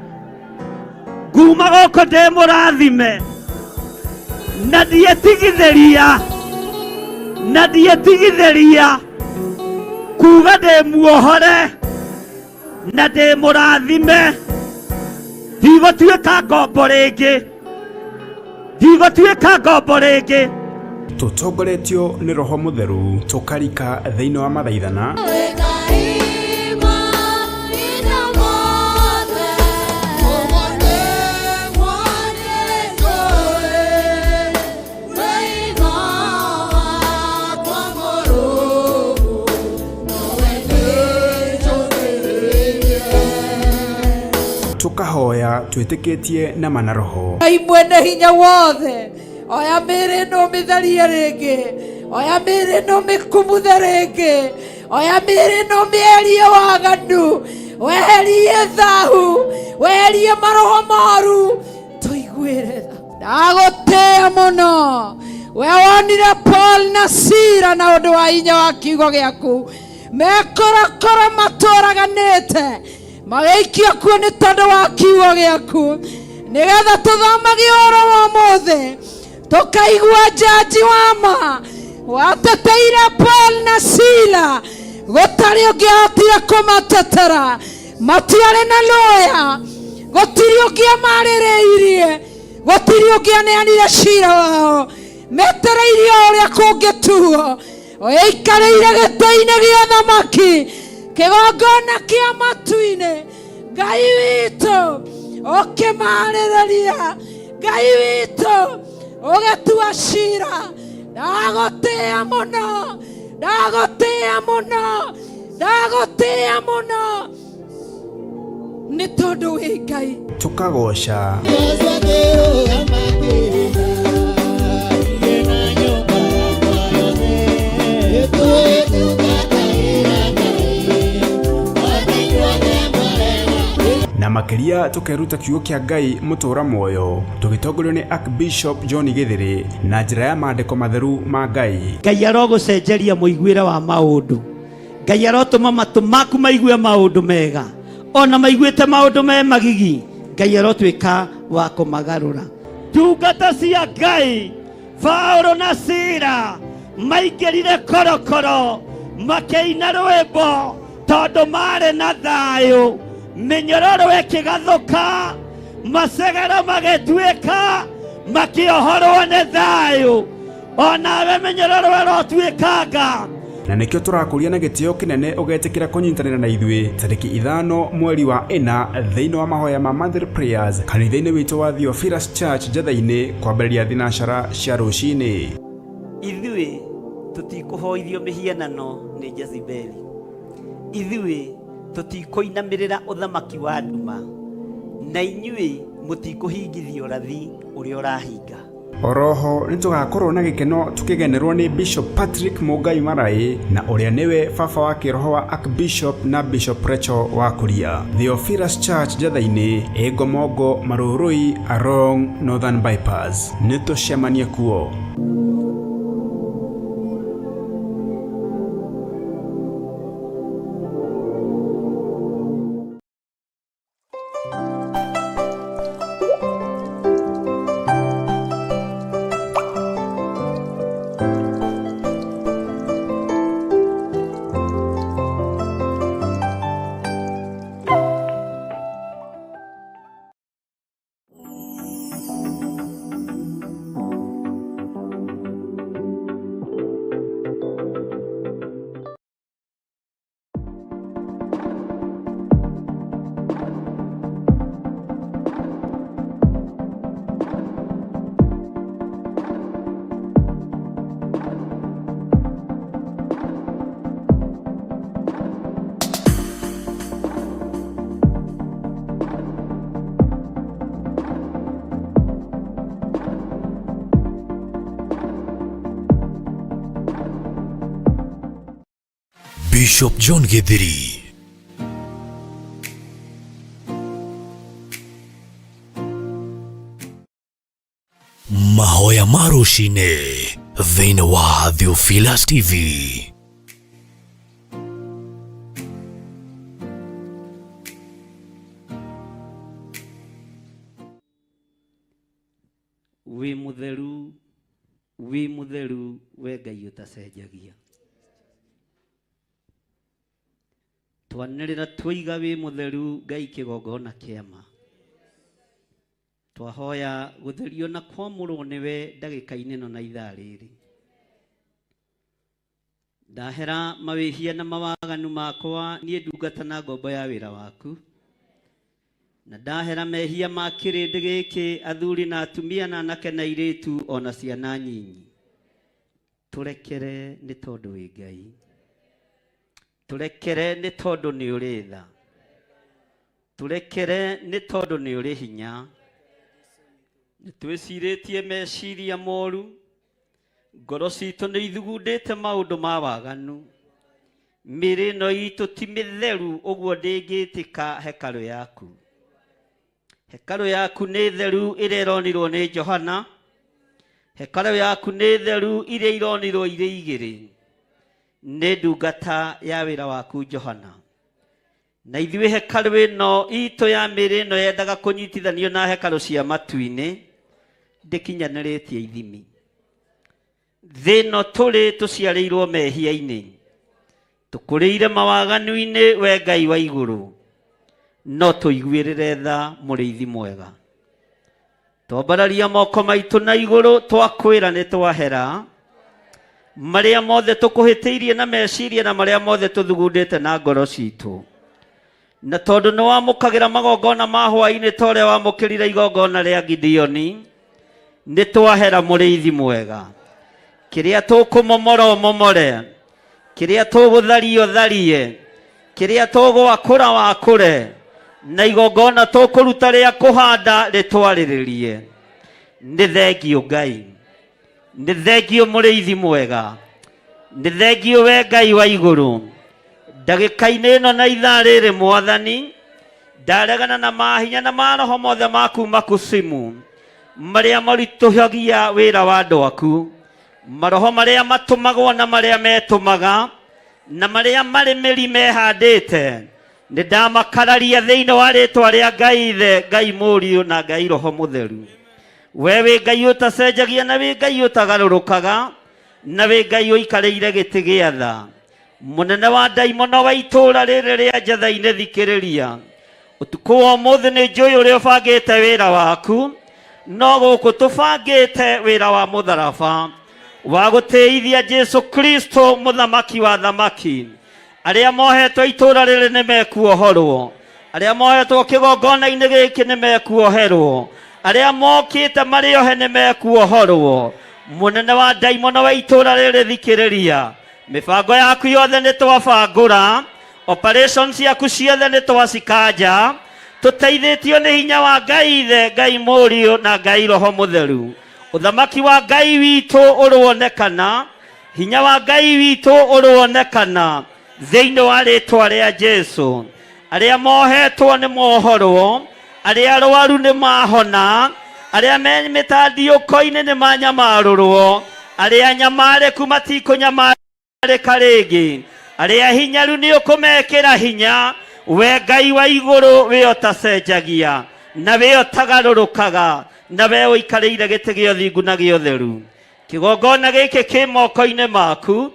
nguma gũkũ ndĩ mũrathime na ndietigithĩria na ndietigithĩria kuga ndĩ muohore na ndĩ mũrathime, ndigũtuĩka ngombo rĩngĩ, ndigũtuĩka ngombo rĩngĩ. Tũtongoretio nĩ Roho Mũtheru tũkarika thĩinĩ wa mathaithana tũkahoya twĩtĩkĩtie na mana roho. Ngai mwene hinya wothe, oya mĩĩrĩ ĩno ũmĩtherie rĩngĩ, oya mĩĩrĩ ĩno ũmĩkumuthe rĩngĩ, oya mĩĩrĩ ĩno ũmĩeherie waganu, weherie thahu, weherie maroho moru, tũiguĩre tha. Ndagũtĩĩa mũno we wonire Paul na Sila na ũndũ wa hinya wa kiugo gĩaku, mekorokoro matũraganĩte magĩikio kuo nĩ tondũ wa kiugo gĩaku, nĩgetha tũthomage ũhoro wa ũmũthĩ tũkaigua njanji wa ma wateteire Paul na Sila, gũtarĩ ũngĩahotire kũmatetera, matiarĩ na lawyer, gũtirĩ ũngĩamarĩrĩirie, gũtirĩ ũngĩaneanire cira wao, metereirie o ũrĩa kũngĩtuo. Ũikarĩire gĩtĩ-inĩ gĩa thamaki, kĩgongona kĩa matu-inĩ, Ngai witũ ũkĩmarĩrĩria, Ngai witũ ũgĩtua cira. Ndagũtĩĩa mũno, ndagũtĩĩa mũno, ndagũtĩĩa mũno nĩ tondũ wĩ Ngai. Tũkagoca na makĩria tũkeruta kiugo kĩa Ngai mũtũra muoyo tũgĩtongorio nĩ Archbishop John Githiri na njĩra ya maandĩko matheru ma Ngai. Ngai arogũcenjeria mũiguĩre wa maũndũ, Ngai arotũma matũ maku maigue maũndũ mega, ona maiguĩte maũndũ me magigi, Ngai arotuĩka wa kũmagarũra. Ndungata cia Ngai Paulo na Sila maingĩrire korokoro, Makĩina rwĩmbo tondũ marĩ na thayũ. Mĩnyororo ĩkĩgathũka, macegero magĩtuĩka, makĩohorwo nĩ thayũ. Onawe mĩnyororo ĩrotuĩkanga. Na nĩkĩo tũrakũria na gĩtĩo kĩnene ũgetĩkĩra kũnyitanĩra na ithuĩ tarĩki 5 mweri wa 4 thĩinĩ wa mahoya ma monthly prayers kanitha-inĩ witũ wa Theophilus Church Njetha-inĩ kwambĩrĩria thinacara cia rũcinĩ. Ithuĩ tũtikũhoithio mĩhianano nĩ Jezebeli. Ithuĩ tũtikũinamĩrĩra ũthamaki wa nduma, na inyuĩ mũtikũhingithia ũrathi ũrĩa ũrahinga. Oroho nĩ tũgakorwo na gĩkeno tũkĩgenerwo nĩ Bishop Patrick Mũngai Maraĩ na ũrĩa nĩwe baba wa kĩroho wa Archbishop na Bishop Rachel wa Kuria. Theophilus Church Njetha-inĩ, ĩ Ngomongo Marũrũi along Northern Bypass. Nĩ tũcemanie kuo. Bishop John Githiri. Mahoya ma rũcinĩ thĩinĩ wa Theophilus TV. Wĩ mũtheru, wĩ mũtheru, we Ngai ũtacenjagia. Twanĩrĩra twoiga wĩ mũtheru Ngai kĩgongona kĩa ma. Twahoya gũtherio na kwamũrwo nĩwe ndagĩka-inĩ ĩno na ithaa rĩrĩ. Ndahera mawĩhia na mawaganu makwa niĩ ndungata na ngombo ya wĩra waku. Na ndahera mehia ma kĩrĩndĩ gĩkĩ athuri na atumia na anake na airĩtu ona ciana nyinyi. Tũrekere nĩ tondũ wĩ Ngai. Tũrekere nĩ tondũ nĩ ũrĩ tha. Tũrekere nĩ tondũ nĩ ũrĩ hinya. Nĩ twĩcirĩtie meciria moru. Ngoro citũ nĩ ithugundĩte maũndũ ma waganu. Mĩĩrĩ ĩno itũ ti mĩtheru ũguo ndĩngĩtĩka hekarũ yaku. Hekarũ yaku nĩ theru ĩrĩa ĩronirwo nĩ Johana. Hekarũ yaku nĩ theru iria ironirwo irĩ igĩrĩ. Nĩ ndungata ya wĩra waku Johana. Na ithuĩ hekarũ ĩno itũ ya mĩĩrĩ ĩno yendaga kũnyitithanio na hekarũ cia matu-inĩ ndĩkinyanĩrĩtie ithimi. Thĩ ĩno tũrĩ tũciarĩirwo mehia-inĩ. Tũkũrĩire mawaganu-inĩ we Ngai wa igũrũ. No tũiguĩrĩre tha mũrĩithi mwega. Twambararia moko maitũ na igũrũ twakwĩra nĩ twahera. Marĩa mothe tũkũhĩtĩirie na meciria na marĩa mothe tũthugundĩte na ngoro citũ. Na tondũ nĩ wamũkagĩra magongona ma hwaĩ-inĩ ta ũrĩa wamũkĩrire igongona rĩa Gideoni, nĩ twahera mũrĩithi mwega. Kĩrĩa tũkũmomora ũmomore, kĩrĩa tũgũtharia ũtharie, kĩrĩa tũgwakũra wakũre, na igongona tũkũruta rĩa kũhanda rĩtwarĩrĩrie. Nĩ thengiũ Ngai, nĩ thengiũ mũrĩithi mwega, nĩ thengiũ we Ngai wa igũrũ. Ndagĩka-inĩ ĩno na ithaa rĩrĩ mwathani, ndaregana na mahinya na maroho mothe ma kuma kusimu marĩa maritũhagia wĩra wa andũ aku, maroho marĩa matũmagwo na marĩa metũmaga na marĩa marĩ mĩri mehandĩte, nĩ ndamakararia thĩinĩ wa rĩtwa rĩa Ngai Ithe, Ngai Mũriũ na Ngai Roho Mũtheru. We wĩ Ngai ũtacenjagia na wĩ Ngai ũtagarũrũkaga na wĩ Ngai ũikarĩire gĩtĩ gĩa tha. Mũnene wa ndaimono wa itũũra rĩrĩ rĩa Njatha-inĩ, thikĩrĩria. Ũtukũ wa ũmũthĩ nĩ njũĩ ũrĩa ũbangĩte wĩra waku, no gũkũ tũbangĩte wĩra wa mũtharaba wa gũtĩithia Jesu Kristo mũthamaki wa thamaki. Arĩa mohetwo itũũra rĩrĩ nĩ mekuohorwo, arĩa mohetwo kĩgongona-inĩ gĩkĩ nĩ mekuoherwo, arĩa mokĩte marĩ ohe nĩ mekuohorwo. Mũnene wa ndaimono wa itũũra rĩrĩ, thikĩrĩria. Mĩbango yaku yothe nĩ twabangũra, operation ciaku ciothe nĩ twacikanja, tũteithĩtio nĩ hinya wa Ngai Ithe, Ngai Mũriũ na Ngai Roho Mũtheru. Ũthamaki wa Ngai witũ ũrũonekana, hinya wa Ngai witũ ũrũonekana thĩinĩ wa rĩtwa rĩa Jesu. Arĩa mohetwo nĩ mohorwo, arĩa arwaru nĩ mahona, arĩa me mĩtandiũko-inĩ nĩ manyamarũrwo, arĩa nyamarĩku matikũnyamarĩka rĩngĩ, arĩa hinyaru nĩ ũkũmekĩra hinya. We Ngai wa igũrũ, we ũtacenjagia na we ũtagarũrũkaga, na we ũikarĩire gĩtĩ gĩa ũthingu na gĩa ũtheru, kĩgongona gĩkĩ kĩ moko-inĩ maku.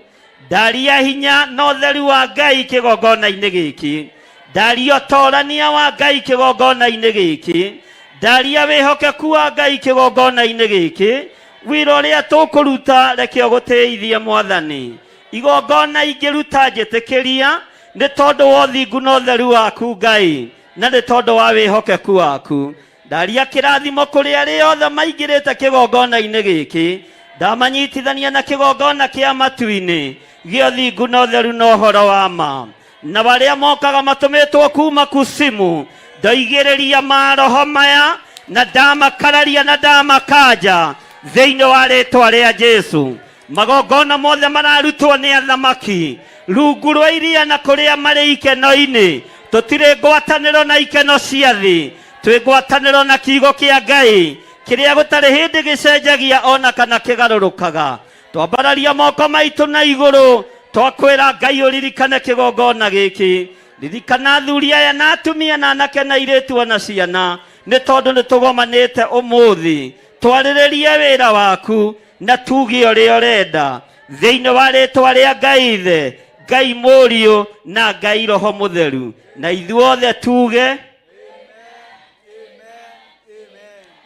Ndaria hinya na ũtheru wa Ngai kĩgongona-inĩ gĩkĩ, ndaria ũtorania wa Ngai kĩgongona-inĩ gĩkĩ, ndaria wĩhokeku wa Ngai kĩgongona-inĩ gĩkĩ. Wĩra ũrĩa tũkũruta reke ũgũtĩithie Mwathani. Igongona ingĩruta njĩtĩkĩria nĩ tondũ wa ũthingu na ũtheru waku Ngai, na nĩ tondũ wa wĩhokeku waku. Ndaria kĩrathimo kũrĩ arĩa othe maingĩrĩte kĩgongona-inĩ gĩkĩ, ndamanyitithania na kĩgongona kĩa matu-inĩ gĩa ũthingu na ũtheru na ũhoro wa ma. Na arĩa mokaga matũmĩtwo kuma kusimu, ndoigĩrĩria maroho maya na ndamakararia na ndamakanja thĩinĩ wa rĩtwa rĩa Jesu. Magongona mothe mararutwo nĩ athamaki rungu rwa iria na kũrĩa marĩ ikeno-inĩ, tũtirĩ ngwatanĩro na ikeno cia thĩ, twĩ ngwatanĩro na kiugo kĩa Ngai kĩrĩa gũtarĩ hĩndĩ gĩcenjagia ona kana kĩgarũrũkaga. Twambararia moko maitũ na igũrũ, twakwĩra Ngai ũririkane kĩgongona gĩkĩ, ririkana athuri aya na atumia na anake na airĩtu ona ciana, nĩ tondũ nĩ tũgomanĩte ũmũthĩ twarĩrĩrie wĩra waku na tuge ũrĩa ũrenda thĩinĩ wa rĩtwa rĩa Ngai Ithe, Ngai Mũriũ na Ngai Roho Mũtheru. Na ithuothe tuge,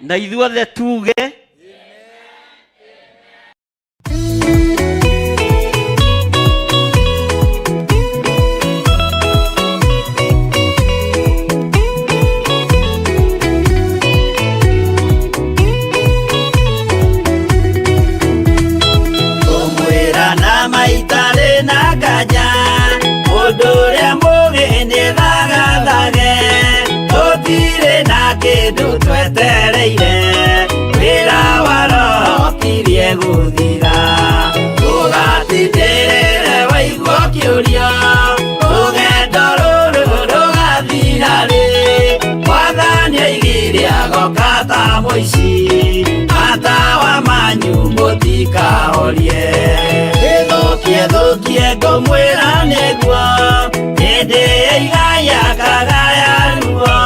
na ithuothe tuge. Kũmwĩra na maitarĩ na nganja, mũndũ ũrĩa mũgĩ nĩ thagathage, tũtirĩ na kĩndũ twetereire, wĩra wa roho kirie gũthira. Ũgatindĩrĩre waigua kĩũria, rũgendo rũrũ rũgathira rĩ? Mwathani aigire agoka ta mũici, matawa manyu mũtikahorie. Ĩthũkie thũkie ngũmwĩra nĩguo, hĩndĩ ĩigaya kagaya ruo,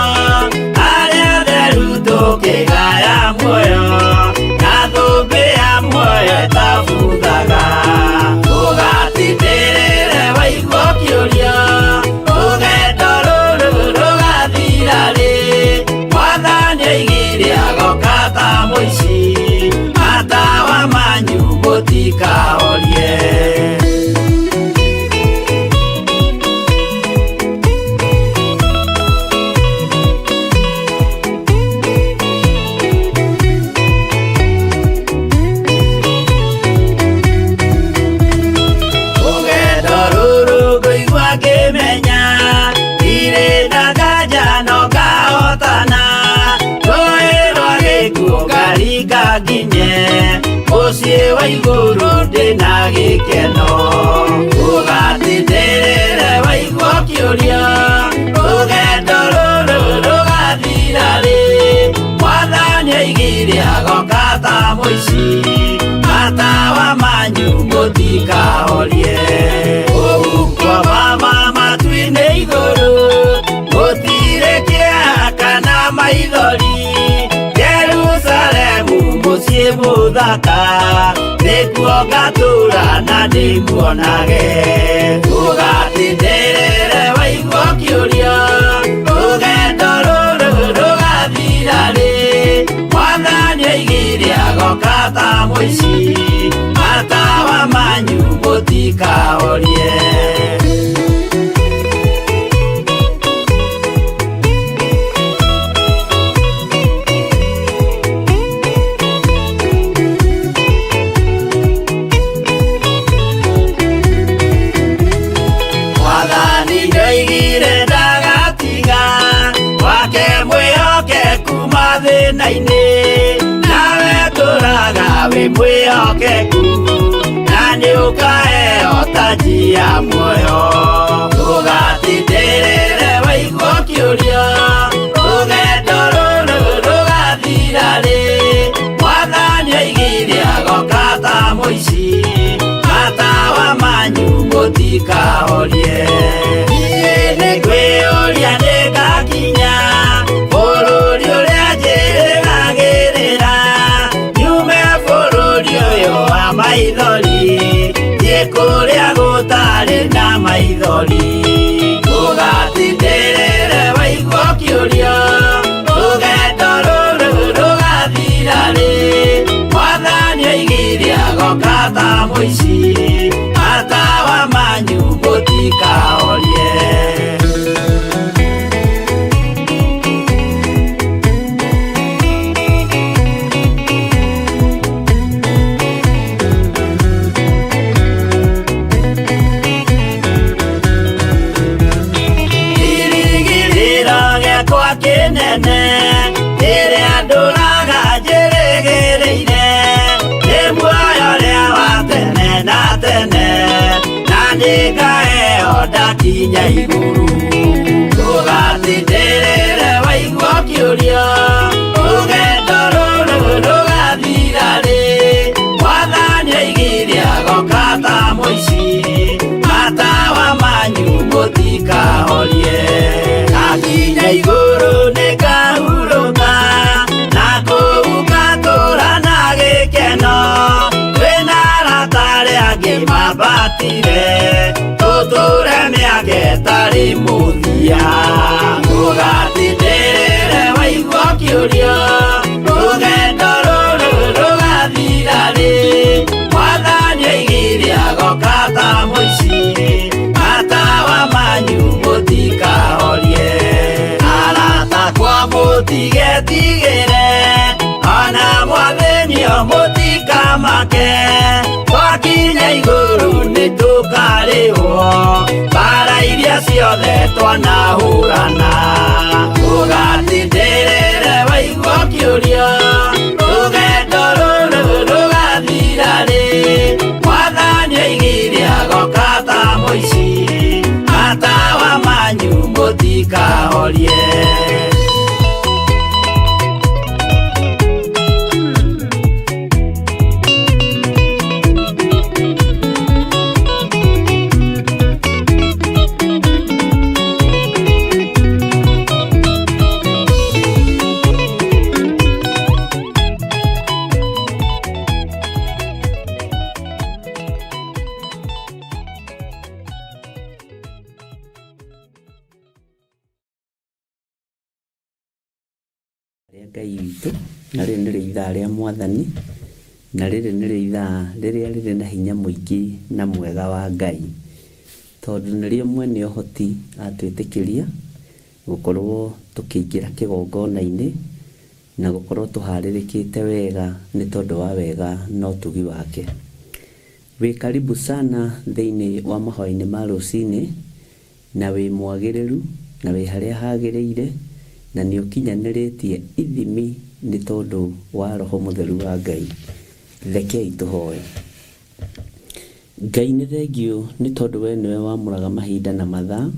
arĩa atheru tũkĩgaya muoyo, na thũmbĩ ya muoyo ĩtabuthaga. Ũgatindĩrĩre waigua kĩũria, rũgendo rũrũ rũgathira rĩ? Mwathani aigire agoka ta mũici, matawa manyu mũtikahorie. Rũgendo rũrũ ngũigua ngĩmenya, ndirĩ na nganja no ngahotana, rũĩ rwa gĩkuũ ngaringa nginye mũciĩ wa igũrũ ndĩna gĩkeno. Ũgatindĩrĩre waigua kĩũria, rũgendo rũrũ rũgathira rĩ? Mwathani aigire agoka ta mũici, matawa manyu mũtikahorie. Ũhukwa mama matu-inĩ igũrũ, gũtirĩ kĩeha kana maithori, Jerusalemu mũciĩ mũthaka, nĩ Nĩkuo ngatũra na ndĩmuonage. Ũgatindĩrĩre waigua ũkĩũria, rũgendo rũrũ rũgathira rĩ? Mwathani oigire agoka ta mũici, matawa manyu mũtikahorie. Mwathani nĩoigire ndagatiga wake mwĩhokeku mathĩna-inĩ, nawe tũraga wĩ mwĩhokeku, na nĩũkaheo taji ya muoyo. Ũgatindĩrĩre waigua ũkĩũria, rũgendo rũrũ rũgathira rĩ? Mwathani oigire agoka ta mũici, matawa manyu mũtikahorie. Niĩ nĩngwĩyũria nĩngakinya bũrũri ũrĩa njĩrĩgagĩrĩra, nyume bũrũri ũyũ wa maithori, thiĩ kũrĩa gũtarĩ na maithori. Ũgatindĩrĩre waigua ũkĩũria, rũgendo rũrũ rũgathira rĩ? Mwathani oigire agoka ta mũici, matawa manyu mũtikahorie. Kĩrĩgĩrĩro gĩakwa kĩnene rĩrĩa ndũraga njĩrĩgĩrĩire, nĩ muoyo ũrĩa wa tene na tene, na nĩngaheo ndakinya igũrũ. Ndũgatindĩrĩre waigua ũkĩũria, rũgendo rũrũ rũgathira rĩ? Mwathani oigire agoka ta mũici, matawa manyu mũtikahorie. Ndakinya igũrũ nĩngahurũka, na kũu ngatũũra na gĩkeno, twĩna arata arĩa angĩ mambatire, tũtũũre mĩaka ĩtarĩ mũthia. Ndũgatindĩrĩre waigua ũkĩũria, rũgendo rũrũ rũgathira rĩ? Mwathani oigire agoka ta mũici, matawa manyu mũtikahorie. Arata akwa mũtigetigĩre, ona mwathĩnio mũtikamake, twakinya igũrũ nĩtũkarĩhwo mbara iria ciothe twanahũrana. Ndũgatindĩrĩre waigua ũkĩũria, rũgendo rũrũ rũgathira rĩ? Mwathani oigire agoka ta mũici, matawa manyu mũtikahorie. Rĩa Ngai witũ, na rĩrĩ nĩrĩo ithaa rĩa Mwathani, na rĩrĩ nĩrĩo ithaa rĩrĩa rĩrĩ na hinya mũingĩ na mwega wa Ngai, tondũ nĩrĩo mwene ũhoti atwĩtĩkĩria gũkorwo tũkĩingĩra kĩgongona-inĩ na gũkorwo tũharĩrĩkĩte wega nĩ tondũ wa wega na ũtugi wake. Wĩ karibu sana thĩinĩ wa mahoya-inĩ ma rũcinĩ, na wĩ mwagĩrĩru, na wĩ harĩa hagĩrĩire, na nĩ ũkinyanĩrĩtie ithimi nĩ tondũ wa Roho Mũtheru wa Ngai. Rekei tũhoe. Ngai nĩ thengiũ nĩ tondũ we nĩwe wamũraga mahinda na mathaa.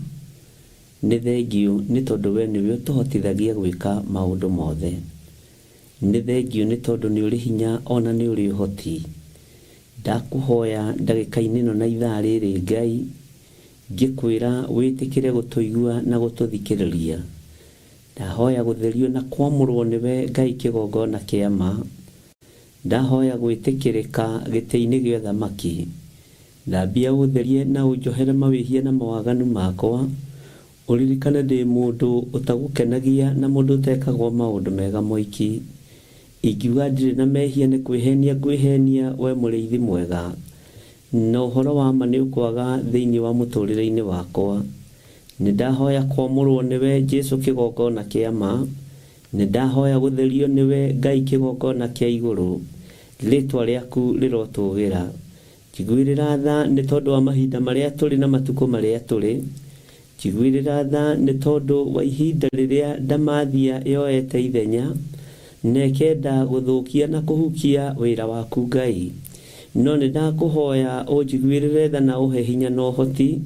Nĩ thengiũ nĩ tondũ we nĩwe ũtũhotithagia gwĩka maũndũ mothe. Nĩ thengiũ nĩ tondũ nĩ ũrĩ hinya ona nĩ ũrĩ ũhoti. Ndakũhoya ndagĩka-inĩ ĩno na ithaa rĩrĩ Ngai, ngĩkwĩra wĩtĩkĩre gũtũigua na gũtũthikĩrĩria. Ndahoya gũtherio na kwamũrwo nĩwe Ngai kĩgongona kĩa ma. Ndahoya gwĩtĩkĩrĩka gĩtĩ-inĩ gĩa ũthamaki. Thambia ũtherie na ũnjohere mawĩhia na mawaganu makwa. Ũririkane ndĩ mũndũ ũtagũkenagia na mũndũ ũtekagwo maũndũ mega moiki. Ingiuga ndirĩ na mehia nĩ kwĩhenia ngwĩhenia we mũrĩithi mwega. Na ũhoro wa ma nĩ ũkwaga thĩinĩ wa mũtũrĩre-inĩ wakwa. Nĩ ndahoya kwamũrwo nĩwe Jesu kĩgongona kĩa ma. Nĩ ndahoya gũtherio nĩwe Ngai kĩgongona kĩa igũrũ. Rĩtwa rĩaku rĩrotũgĩra. Njiguĩrĩra tha nĩ tondũ wa mahinda marĩa tũrĩ na matukũ marĩa tũrĩ. Njiguĩrĩra tha nĩ tondũ wa ihinda rĩrĩa ndamathia yoete ithenya na ĩkenda gũthũkia na kũhukia wĩra waku Ngai. No nĩ ndakũhoya ũnjiguĩrĩre tha na ũhe hinya na ũhoti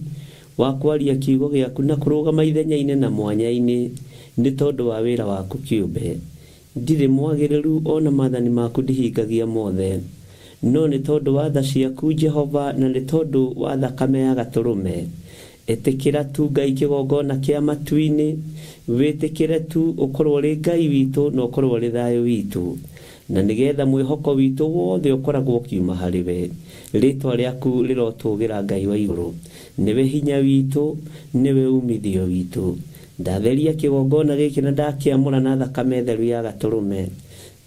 wa kwaria kiugo gĩaku na kũrũgama ithenya-inĩ na mwanya-inĩ nĩ tondũ wa wĩra waku kĩũmbe. Ndirĩ mwagĩrĩru o na maathani maku ndihingagia mothe. No nĩ tondũ wa tha ciaku Jehova na nĩ tondũ wa thakame ya Gatũrũme. Ĩtĩkĩra tu Ngai kĩgongona kĩa matu-inĩ, wĩtĩkĩre tu ũkorwo ũrĩ Ngai witũ na ũkorwo ũrĩ thayũ witũ. Na nĩgetha mwĩhoko witũ wothe ũkoragwo ũkiuma harĩ we. Rĩtwa rĩaku rĩrotũgĩra Ngai wa igũrũ. Nĩwe hinya witũ, nĩwe umithio witũ. Ndatheria kĩgongona gĩkĩ na ndakĩamũra na thakame theru ya Gatũrũme.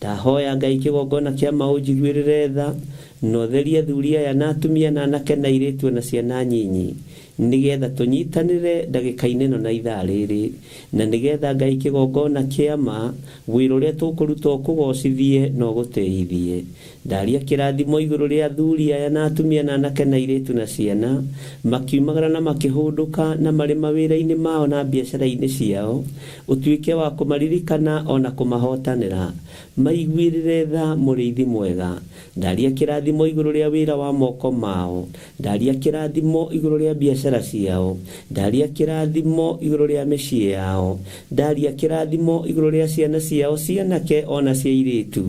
Ndahoya Ngai kĩgongona kĩa ma ũnjiguĩrĩre tha, na ũtherie athuri aya na atumia na anake na airĩtu o na ciana nyinyi, nĩgetha tũnyitanĩre ndagĩka-inĩ ĩno na ithaa rĩrĩ, na nĩgetha Ngai kĩgongona kĩa ma, wĩra ũrĩa tũkũruta ũkũgocithie na ũgũtĩithie. Ndaria kĩrathimo igũrũ rĩa athuri aya na atumia na anake na airĩtu na ciana, makiumagara na makĩhũndũka na marĩ mawĩra-inĩ mao na biacara-inĩ ciao, ũtuĩke wa kũmaririkana o na kũmahotanĩra. Maiguĩrĩre tha, Mũrĩithi mwega. Ndaria kĩrathimo igũrũ rĩa wĩra wa moko mao. Ndaria kĩrathimo igũrũ rĩa biacara ciao. Ndaria kĩrathimo igũrũ rĩa mĩciĩ yao. Ndaria kĩrathimo igũrũ rĩa ciana ciao cianake o na cia airĩtu.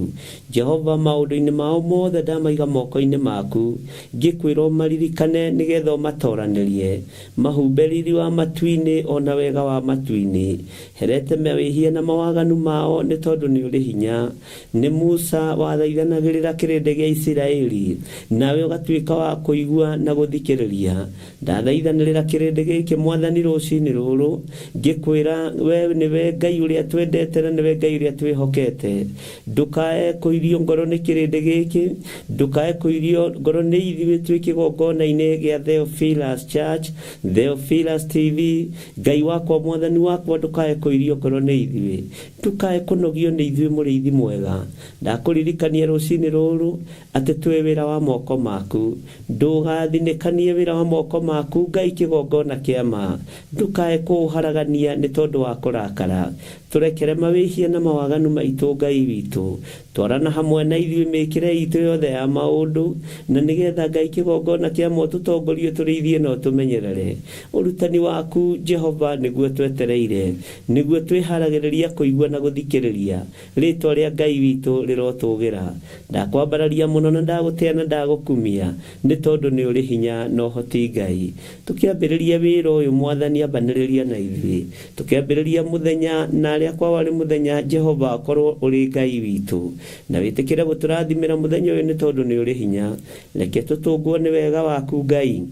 Jehova, maũndũ-inĩ mao mothe ndamaiga moko-inĩ maku, ngĩkwĩra ũmaririkane nĩgetha ũmatoranĩrie. Mahumbe riri wa matu-inĩ o na wega wa matu-inĩ. Herete mawĩhia na mawaganu mao nĩ tondũ nĩ ũrĩ hinya. Nĩ Musa wathaithanagĩrĩra kĩrĩndĩ gĩa Isiraeli, nawe ũgatuĩka wa kũigua na gũthikĩrĩria. Ndathaithanĩrĩra kĩrĩndĩ gĩkĩ Mwathani rũcinĩ rũrũ, ngĩkwĩra we nĩwe Ngai ũrĩa twendete na nĩwe Ngai ũrĩa twĩhokete. Ndũkae kũirio ngoro nĩ kĩrĩndĩ gĩkĩ, ndũkae kũirio ngoro nĩ ithuĩ twĩ kĩgongona-inĩ gĩa Theophilus Church, Theophilus TV. Ngai wakwa, Mwathani wakwa, ndũkae kũirio ngoro nĩ ithuĩ. Ndũkae kũnogio nĩ ithuĩ Mũrĩithi mwega. Ndakũririkania rũcinĩ rũrũ atĩ twĩ wĩra wa moko maku. Ndũgathinĩkanie wĩra wa moko maku Ngai kĩgongona kĩa ma. Ndũkae kũũharagania nĩ tondũ wa kũrakara. Tũrekere mawĩhia na mawaganu maitũ Ngai witũ. Twarana hamwe na ithuĩ mĩĩkĩre itũ yothe ya maũndũ, na nĩgetha Ngai kĩgongona kĩa ma ũtũtongorie ũtũrĩithie na ũtũmenyerere. Ũrutani waku, Jehova, nĩguo twetereire, nĩguo twĩharagĩrĩria kũigua na gũthikĩrĩria. Rĩĩtwa rĩa Ngai witũ rĩrotũgĩra. Ndakwambararia mũno na ndagũtĩa na ndagũkumia, nĩ tondũ nĩ ũrĩ hinya na ũhoti Ngai. Tũkĩambĩrĩria wĩra ũyũ Mwathani ambanĩrĩria na ithuĩ. Tũkĩambĩrĩria mũthenya na arĩa kwao arĩ mũthenya Jehova akorwo ũrĩ Ngai witũ. Na wĩtĩkĩre gũtũrathimĩra mũthenya ũyũ nĩ tondũ nĩ ũrĩ hinya. Reke tũtũngwo nĩ wega waku Ngai.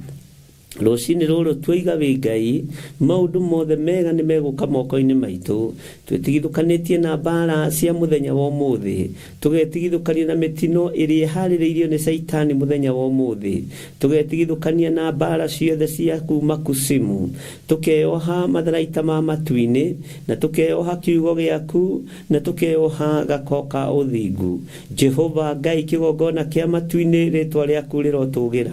Rũcinĩ rũrũ tuoiga wĩ Ngai, maũndũ mothe mega nĩ megũka moko-inĩ maitũ. Twĩtigithũkanĩtie na mbaara cia mũthenya wa ũmũthĩ, tũgetigithũkania na mĩtino ĩrĩa ĩharĩrĩirio nĩ Caitani mũthenya wa ũmũthĩ, tũgetigithũkania na mbaara ciothe cia kuuma kusimu, tũkeyoha matharaita ma matu-inĩ, na tũkeyoha kiugo gĩaku, na tũkeyoha gako ka ũthingu. Jehova Ngai kĩgongona kĩa matu-inĩ, rĩtwa rĩaku rĩrotũgĩra,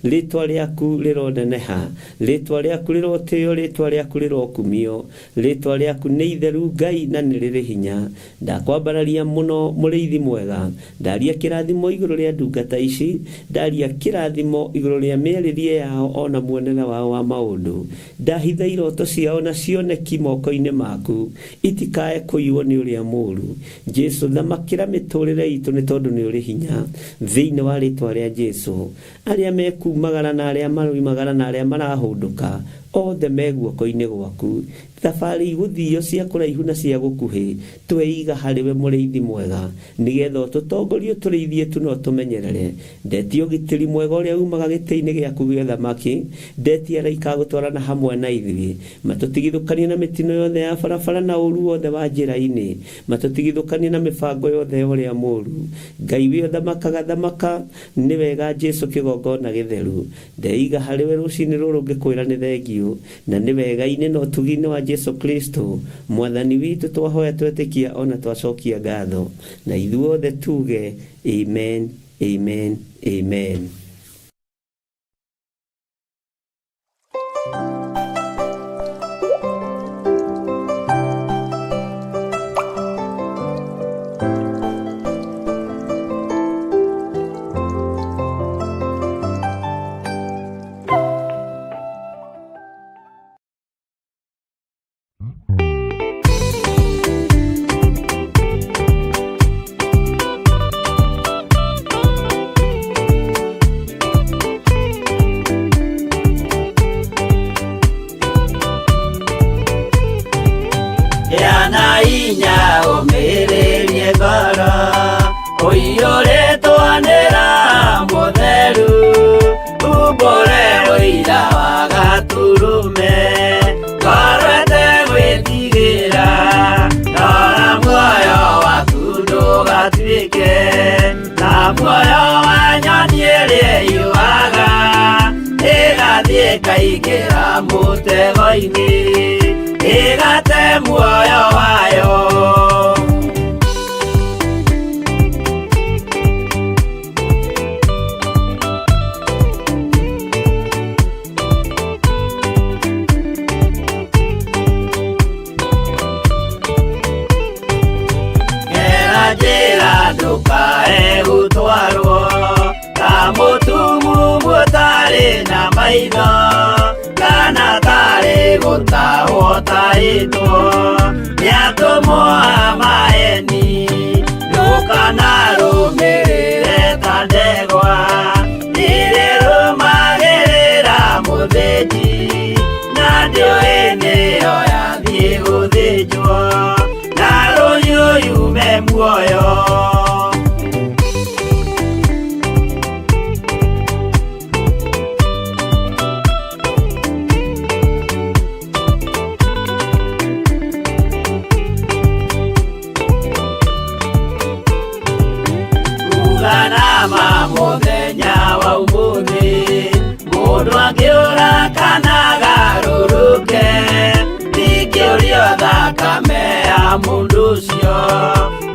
rĩtwa rĩaku rĩroneneha, rĩtwa rĩaku rĩrotĩo, rĩtwa rĩaku rĩrokumio. Rĩtwa rĩaku nĩ itheru Ngai na nĩ rĩrĩ hinya. Ndakwambararia mũno Mũrĩithi mwega. Ndaria kĩrathimo igũrũ rĩa ndungata ici, ndaria kĩrathimo igũrũ rĩa mĩarĩrie yao o na muonere wao wa maũndũ. Ndahitha iroto ciao na cioneki moko-inĩ maku, itikae kũiywo nĩ ũrĩa mũũru. Jesu thamakĩra mĩtũrĩre itũ nĩ tondũ nĩ ũrĩ hinya. Thĩinĩ wa rĩtwa rĩa Jesu. Arĩa mekumagara na arĩa maroimagara na arĩa marahũndũka, othe me guoko-inĩ gwaku. Thabarĩ igũthio cia kũraihu na cia gũkuhĩ, tweiga harĩ we mũrĩithi mwega, nĩgetha ũtũtongorie ũtũrĩithie tu na ũtũmenyerere. Ndetia ũgitĩri mwega ũrĩa umaga gĩtĩ-inĩ gĩaku gĩa ũthamaki, ndetia araika a gũtwarana hamwe na ithuĩ, matũtigithũkanie na mĩtino yothe ya barabara na ũũru wothe wa njĩra-inĩ, matũtigithũkanie na mĩbango yothe ya ũrĩa mũũru. Ngai wĩ ũthamakaga thamaka, nĩ wega Jesu kĩgongona gĩtheru. Ndeiga harĩ we rũcinĩ rũrũ ngĩkwĩra nĩ thengiũ, na nĩ wega-inĩ na ũtugi-inĩ wa Jesu Kristo, Mwathani witũ twahoya twetĩkia o na twacokia ngatho. Na ithuothe tuge, Amen, amen, amen. Gĩa na hinya ũmĩrĩrie ngoro ũiyũrĩtwo nĩ Roho Mũtheru umbũre ũira wa Gatũrũme ngoro ĩtegwĩtigĩra rora muoyo waku ndũgatuĩke ta muoyo wa nyoni ĩrĩa ĩyũaga ĩgathiĩ ĩkaingĩra mũtego-inĩ ĩgate muoyo wayo. Gera njĩra ndũkae gũtwarwo ta mũtumumu ũtarĩ na maitho kana tarĩ gũtahwo tahĩtwo nĩ atũmwo a maeni ndũkanarũmĩrĩre ta ndegwa irĩrũmagĩrĩra mũthĩnji na ndĩũĩ nĩyo yathiĩ gũthĩnjwo na rũhiũ yume muoyo. Uganama mũthenya wa ũmũthĩ mũndũ angĩũra kana agarũrũke ndingĩũrio thakame ya mũndũ ũcio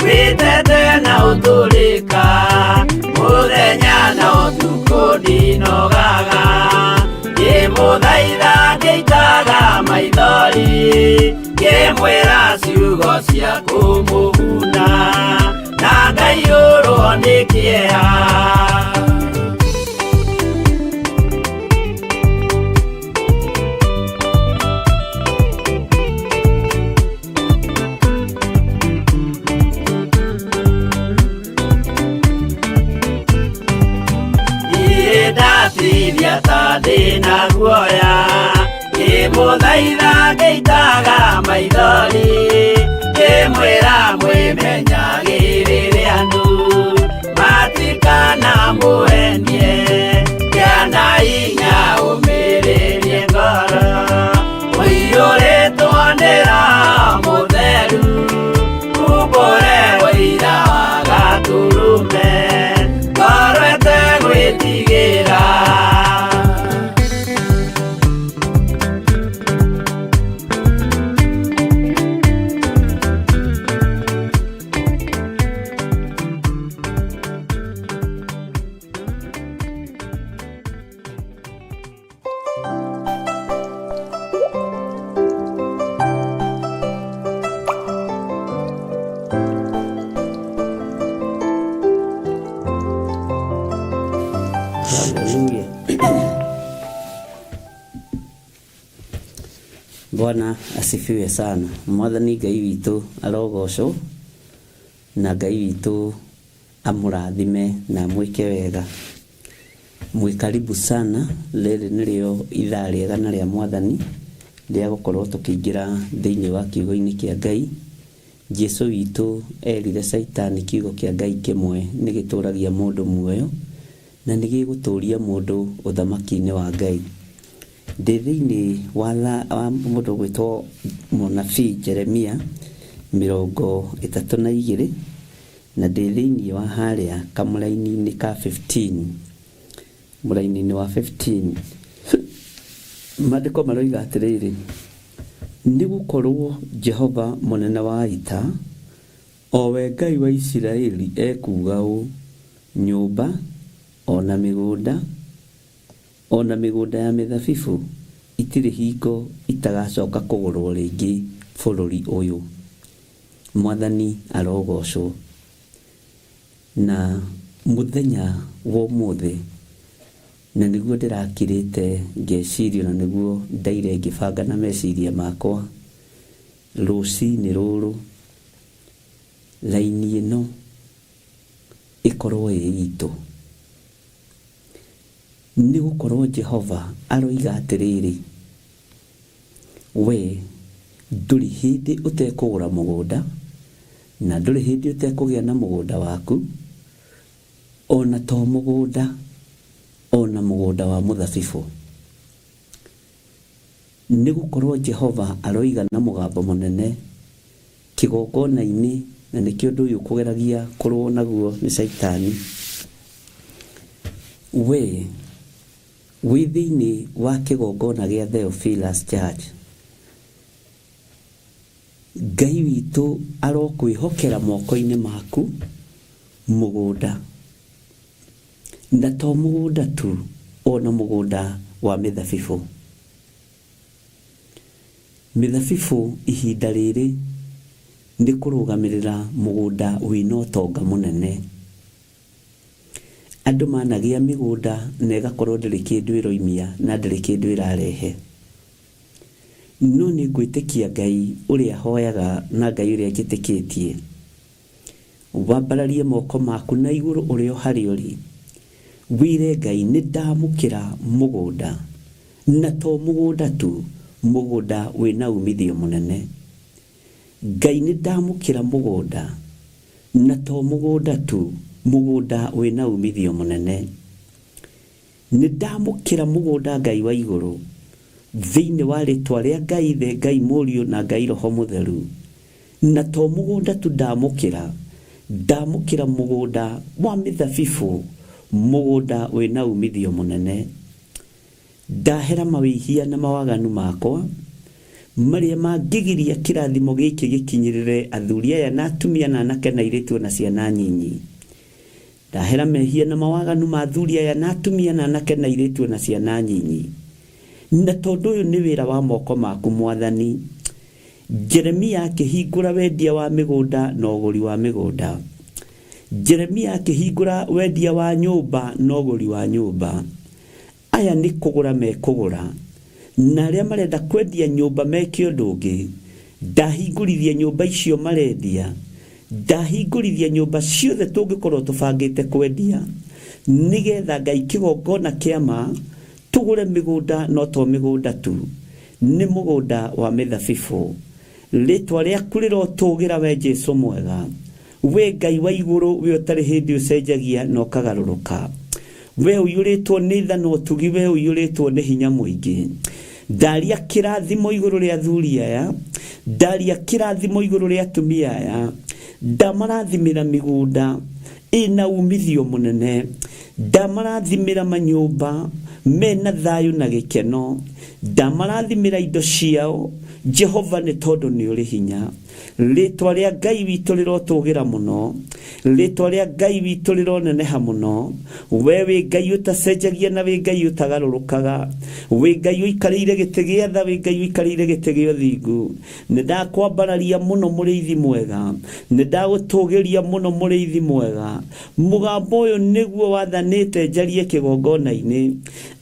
wĩtete na ũtũrĩka mũthenya na ũtukũ ndinogaga ngĩmũthaitha ngĩitaga maithori ngĩmwĩra ciugo cia kũmũguna na ngaiyũrwo nĩ kĩeha. Niĩ ndatithia ta ndĩna guoya ngĩmũthaitha ngĩitaga maithori ngĩmwĩra mwĩmenyagĩrĩre andũ matikana mũhenie gĩa na hinya ũmĩrĩrie ngoro ũiyũrĩtwo nĩ Roho Mũtheru umbũre ũira wa Gatũrũme ngoro ĩtegwĩtigĩra. Haleluya. Bwana asifiwe sana. Mwathani Ngai witũ arogocwo na Ngai witũ amũrathime na amwĩke wega. Mwĩ karibu sana, rĩrĩ nĩrĩo ithaa rĩega na rĩa Mwathani rĩa gũkorwo tũkĩingĩra thĩinĩ wa kiugo-inĩ kĩa Ngai. Jesu witũ erire Caitani kiugo kĩa Ngai kĩmwe nĩ gĩtũragia mũndũ muoyo na nĩ gĩgũtũria mũndũ ũthamaki-inĩ wa Ngai. Ndĩ thĩinĩ wa mũndũ ũgwĩtwo mũnabii Jeremia 32, na ndĩ thĩinĩ wa harĩa kamũraini-inĩ ka 15, mũraini-inĩ wa 15. Maandĩko maroiga atĩrĩrĩ, nĩ gũkorwo Jehova mũnene wa ita, o we Ngai wa Isiraeli, ekuuga ũũ, nyũmba o na mĩgũnda o na mĩgũnda ya mĩthabibũ itirĩ hingo itagacoka kũgũrwo rĩngĩ bũrũri ũyũ. Mwathani arogocwo. Na mũthenya wa ũmũthĩ, na nĩguo ndĩrakirĩte ngeciria, na nĩguo ndaire ngĩbanga na meciria makwa rũcinĩ rũrũ, raini ĩno ĩkorwo ĩ itũ. Nĩ gũkorwo Jehova aroiga atĩrĩrĩ, we ndũrĩ hĩndĩ ũtekũgũra mũgũnda, na ndũrĩ hĩndĩ ũtekũgĩa na mũgũnda waku, o na to mũgũnda, o na mũgũnda wa mũthabibũ. Nĩ gũkorwo Jehova aroiga na mũgambo mũnene kĩgongona-inĩ, na nĩkĩo ũndũ ũyũ ũkũgeragia kũrũo naguo nĩ Caitani. We wĩ thĩinĩ wa kĩgongona gĩa Theophilus Church, Ngai witũ arokwĩhokera moko-inĩ maku mũgũnda, na to mũgũnda tu, o na mũgũnda wa mĩthabibũ. Mĩthabibũ ihinda rĩrĩ nĩ kũrũgamĩrĩra mũgũnda wĩna ũtonga mũnene. Andũ managĩa mĩgũnda na ĩgakorwo ndĩrĩ kĩndũ ĩroimia na ndĩrĩ kĩndũ ĩrarehe. No nĩ ngwĩtĩkia Ngai ũrĩa hoyaga na Ngai ũrĩa njĩtĩkĩtie. Wambararie moko maku na igũrũ ũrĩ o harĩa ũrĩ, wĩre Ngai, nĩ ndamũkĩra mũgũnda, na to mũgũnda tu, mũgũnda wĩna umithio mũnene. Ngai nĩ ndamũkĩra mũgũnda, na to mũgũnda tu, mũgũnda wĩna umithio mũnene. Nĩ ndamũkĩra mũgũnda Ngai wa igũrũ, thĩinĩ wa rĩtwa rĩa Ngai Ithe, Ngai Mũriũ na Ngai Roho Mũtheru. Na to mũgũnda tu ndamũkĩra, ndamũkĩra mũgũnda wa mĩthabibũ, mũgũnda wĩna umithio mũnene. Ndahera mawĩhia na mawaganu makwa, marĩa mangĩgiria kĩrathimo gĩkĩ gĩkinyĩrĩre athuri aya na atumia na anake na airĩtu o na ciana nyinyi. Ndahera mehia na mawaganu ma athuri aya na atumia na anake na airĩtu o na ciana nyinyi. Na tondũ ũyũ nĩ wĩra wa moko maku, Mwathani. Jeremia akĩhingũra wendia wa mĩgũnda na ũgũri wa mĩgũnda. Jeremia akĩhingũra wendia wa nyũmba na ũgũri wa nyũmba. Aya nĩ kũgũra mekũgũra, na arĩa marenda kwendia nyũmba meke ũndũ ũngĩ. Ndahingũrithia nyũmba icio marendia, ndahingũrithia nyũmba ciothe tũngĩkorwo tũbangĩte kwendia, nĩgetha Ngai kĩgongona kĩa ma tũgũre mĩgũnda, no to mĩgũnda tu, nĩ mũgũnda wa mĩthabibũ. Rĩtwa rĩaku rĩrotũgĩra we Jesu mwega. We Ngai wa igũrũ, we ũtarĩ hĩndĩ ũcenjagia na ũkagarũrũka, we ũiyũrĩtwo nĩ tha na ũtugi, we ũiyũrĩtwo nĩ hinya mũingĩ, ndaria kĩrathimo igũrũ rĩa athuri aya, ndaria kĩrathimo igũrũ rĩa atumia aya, ndamarathimĩra mĩgũnda ĩna umithio mũnene, ndamarathimĩra manyũmba mena thayũ na gĩkeno, ndamarathimĩra indo ciao, Jehova, nĩ tondũ nĩ ũrĩ hinya. Rĩtwa rĩa Ngai witũ rĩrotũgĩra mũno, rĩtwa rĩa Ngai witũ rĩroneneha mũno. We wĩ Ngai ũtacenjagia na wĩ Ngai ũtagarũrũkaga, wĩ Ngai ũikarĩire gĩtĩ gĩa tha, wĩ Ngai ũikarĩire gĩtĩ gĩa ũthingu. Nĩ ndakwambararia mũno mũrĩithi mwega, nĩ ndagũtũgĩria mũno mũrĩithi mwega. Mũgambo ũyũ nĩguo wathanĩte njarie kĩgongona-inĩ.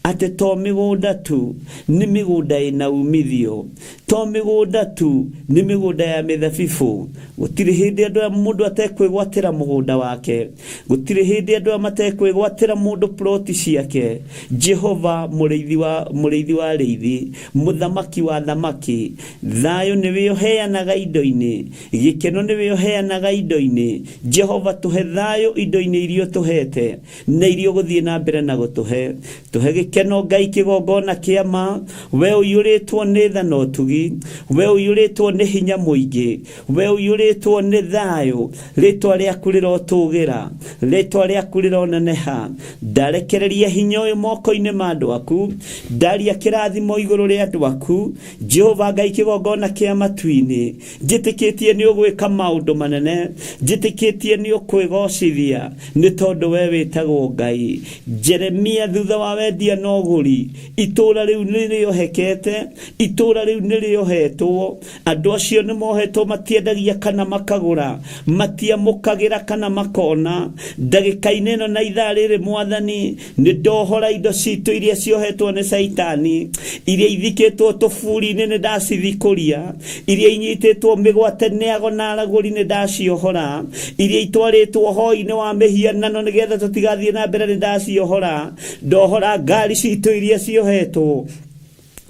Atĩ to mĩgũnda tu, nĩ mĩgũnda ĩna umithio. To mĩgũnda tu, nĩ mĩgũnda ya mĩthabibũ. Gũtirĩ hĩndĩ andũ aya mũndũ atekwĩgwatĩra mũgũnda wake. Gũtirĩ hĩndĩ andũ aya matekwĩgwatĩra mũndũ ploti ciake. Jehova mũrĩithi wa mũrĩithi wa arĩithi, mũthamaki wa athamaki, thayũ nĩwe ũheanaga indo-inĩ, gĩkeno nĩwe ũheanaga indo-inĩ. Jehova tũhe thayũ indo-inĩ iria ũtũhete na iria ũgũthiĩ na mbere na gũtũhe. Tũhe gĩkeno Ngai kĩgongona kĩa ma, we ũiyũrĩtwo nĩ tha na ũtugi, we ũiyũrĩtwo nĩ hinya mũingĩ, we ũiyũrĩtwo nĩ thayũ, rĩtwa rĩaku rĩrotũgĩra, rĩtwa rĩaku rĩroneneha. Ndarekereria hinya ũyũ moko-inĩ ma andũ aku, ndaria kĩrathimo igũrũ rĩa andũ aku, Jehova Ngai kĩgongona kĩa matu-inĩ, njĩtĩkĩtie nĩ ũgwĩka maũndũ manene, njĩtĩkĩtie nĩ ũkwĩgocithia, nĩ tondũ we wĩtagwo Ngai. Jeremia thutha wa wendia na ũgũri, itũũra rĩu nĩ rĩohekete, itũũra rĩu nĩ rĩohetwo, andũ acio nĩ mohetwo, matiendagia kana makagũra, matiamũkagĩra kana makona. Ndagĩka-inĩ ĩno na ithaa rĩrĩ Mwathani, nĩ ndohora indo citũ iria ciohetwo nĩ Caitani, iria ithikĩtwo tũburi-inĩ nĩ ndacithikũria, iria inyitĩtwo mĩgwate nĩ ago na aragũri nĩ ndaciohora, iria itwarĩtwo hoi-inĩ wa mĩhianano nĩgetha tũtigathiĩ na mbere nĩ ndaciohora. Ndohora ngari citũ iria ciohetwo,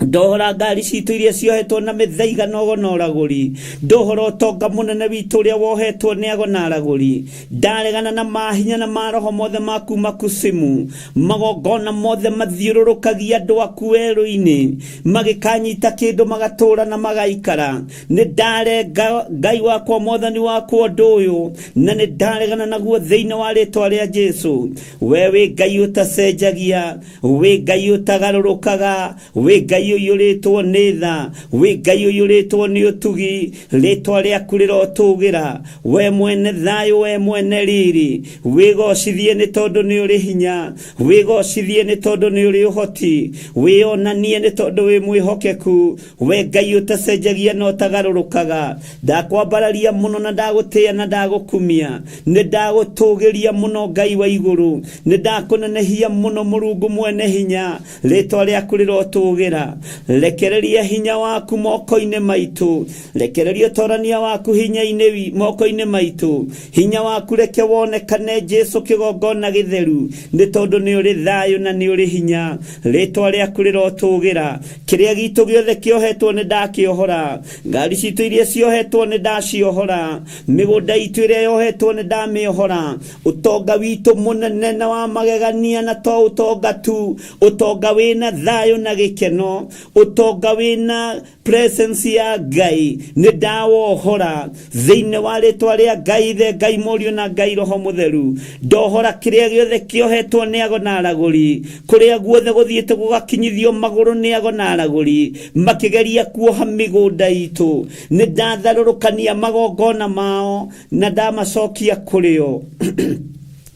ndohora ngari citũ iria ciohetwo na mĩthaiga na ũgo na ũragũri, ndohora ũtonga mũnene witũ ũrĩa wohetwo nĩ ago na aragũri. Ndaregana na mahinya na maroho mothe ma kuma kusimu, magongona mothe mathiũrũrũkagia andũ aku werũ-inĩ, magĩkanyita kĩndũ magatũra na magaikara. Nĩ ndarenga Ngai wakwa Mwathani wakwa ũndũ ũyũ, na nĩ ndaregana naguo thĩinĩ wa rĩtwa rĩa Jesu. We wĩ Ngai ũtacenjagia, wĩ Ngai ũtagarũrũkaga, wĩ Ngai ũiyũrĩtwo nĩ tha, wĩ Ngai ũiyũrĩtwo nĩ ũtugi, rĩtwa rĩaku rĩrotũgĩra. We mwene thayũ, we mwene riri, wĩgocithie nĩ tondũ nĩ ũrĩ hinya, wĩgocithie nĩ tondũ nĩ ũrĩ ũhoti, wĩonanie nĩ tondũ wĩ mwĩhokeku. We Ngai ũtacenjagia na ũtagarũrũkaga, ndakwambararia mũno na ndagũtĩĩa na ndagũkumia, nĩ ndagũtũgĩria mũno Ngai wa igũrũ, nĩ ndakũnenehia mũno Mũrungu mwene hinya, rĩtwa rĩaku rĩrotũgĩra. Rekereria hinya waku moko-inĩ maitũ, rekereria ũtorania waku hinya-inĩ moko-inĩ maitũ, hinya waku reke wonekane Jesu kĩgongona gĩtheru, nĩ tondũ nĩ ũrĩ thayũ na nĩ ũrĩ hinya, rĩtwa rĩaku rĩrotũgĩra. Kĩrĩa gitũ gĩothe kĩohetwo nĩ ndakĩohora, ngari citũ iria ciohetwo nĩ ndaciohora, mĩgũnda itũ ĩrĩa yohetwo nĩ ndamĩohora, ũtonga witũ mũnene na wa magegania, na to ũtonga tu, ũtonga wĩna thayũ na gĩkeno, ũtonga wĩna presence ya Ngai, nĩ ndawohora thĩinĩ wa rĩtwa rĩa Ngai Ithe, Ngai Mũriũ na Ngai Roho Mũtheru. Ndohora kĩrĩa gĩothe kĩohetwo nĩ ago na aragũri, kũrĩa guothe gũthiĩte gũgakinyithio magũrũ nĩ ago na aragũri makĩgeria kuoha mĩgũnda itũ, nĩ ndatharũrũkania magongona mao na ndamacokia kũrĩ o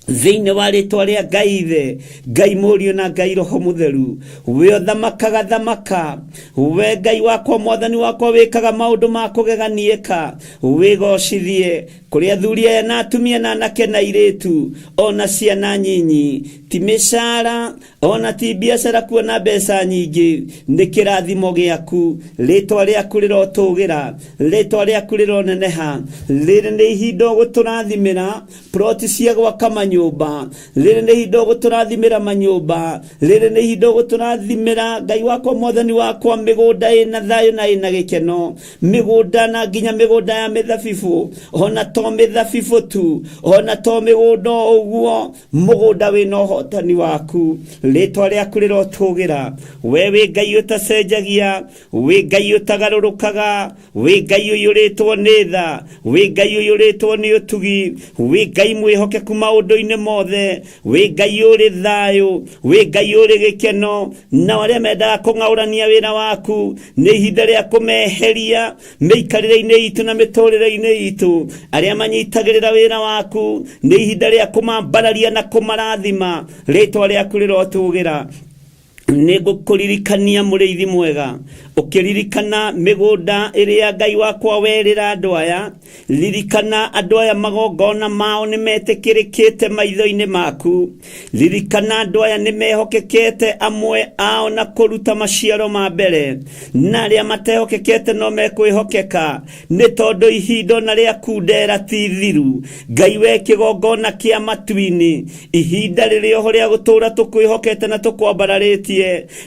thĩinĩ wa rĩtwa rĩa Ngai Ithe, Ngai Mũriũ na Ngai Roho Mũtheru. We ũthamakaga thamaka, we Ngai wakwa Mwathani wakwa, wĩkaga maũndũ ma kũgeganiĩka, wĩgocithie kũrĩ athuri aya na atumia na anake na airĩtu ona ciana nyinyi. Ti mĩcara ona ti biacara kuona mbeca nyingĩ, nĩ kĩrathimo gĩaku. Rĩtwa rĩaku rĩrotũgĩra, rĩtwa rĩaku rĩroneneha. Rĩrĩ nĩ ihinda ũgũtũrathimĩra ploti cia gwaka manyũmba, rĩrĩ nĩ ihinda ũgũtũrathimĩra manyũmba, rĩrĩ nĩ ihinda ũgũtũrathimĩra Ngai wakwa Mwathani wakwa mĩgũnda ĩna thayũ na ĩna gĩkeno, mĩgũnda na nginya mĩgũnda ya mĩthabibũ, ona to mĩthabibũ tu, ona to mĩgũnda o ũguo, mũgũnda wĩna ũhotani waku. Rĩtwa rĩaku rĩrotũgĩra. We wĩ Ngai ũtacenjagia, wĩ Ngai ũtagarũrũkaga, wĩ Ngai ũiyũrĩtwo nĩ tha, wĩ Ngai ũiyũrĩtwo nĩ ũtugi, wĩ Ngai mwĩhokeku maũndũ-inĩ mothe, wĩ Ngai ũrĩ thayũ, wĩ Ngai ũrĩ gĩkeno. Nao arĩa mendaga kũng'aũrania wĩra waku, nĩ ihinda rĩa kũmeheria mĩikarĩre-inĩ itũ na mĩtũrĩre-inĩ itũ. Arĩa manyitagĩrĩra wĩra waku, nĩ ihinda rĩa kũmambararia na kũmarathima. Rĩtwa rĩaku rĩrotũgĩra. Nĩ ngũkũririkania mũrĩithi mwega, ũkĩririkana mĩgũnda ĩrĩa Ngai wakwa werĩra andũ aya. Ririkana andũ aya magongona mao nĩ metĩkĩrĩkĩte maitho-inĩ maku. Ririkana andũ aya nĩ mehokekete amwe ao na kũruta maciaro ma mbere, na arĩa matehokekete no mekwĩhokeka, nĩ tondũ ihinda ona rĩa kundera ti thiru. Ngai we kĩgongona kĩa matu-inĩ, ihinda rĩrĩ oho rĩa gũtũũra tũkwĩhokete na tũkwambararĩtie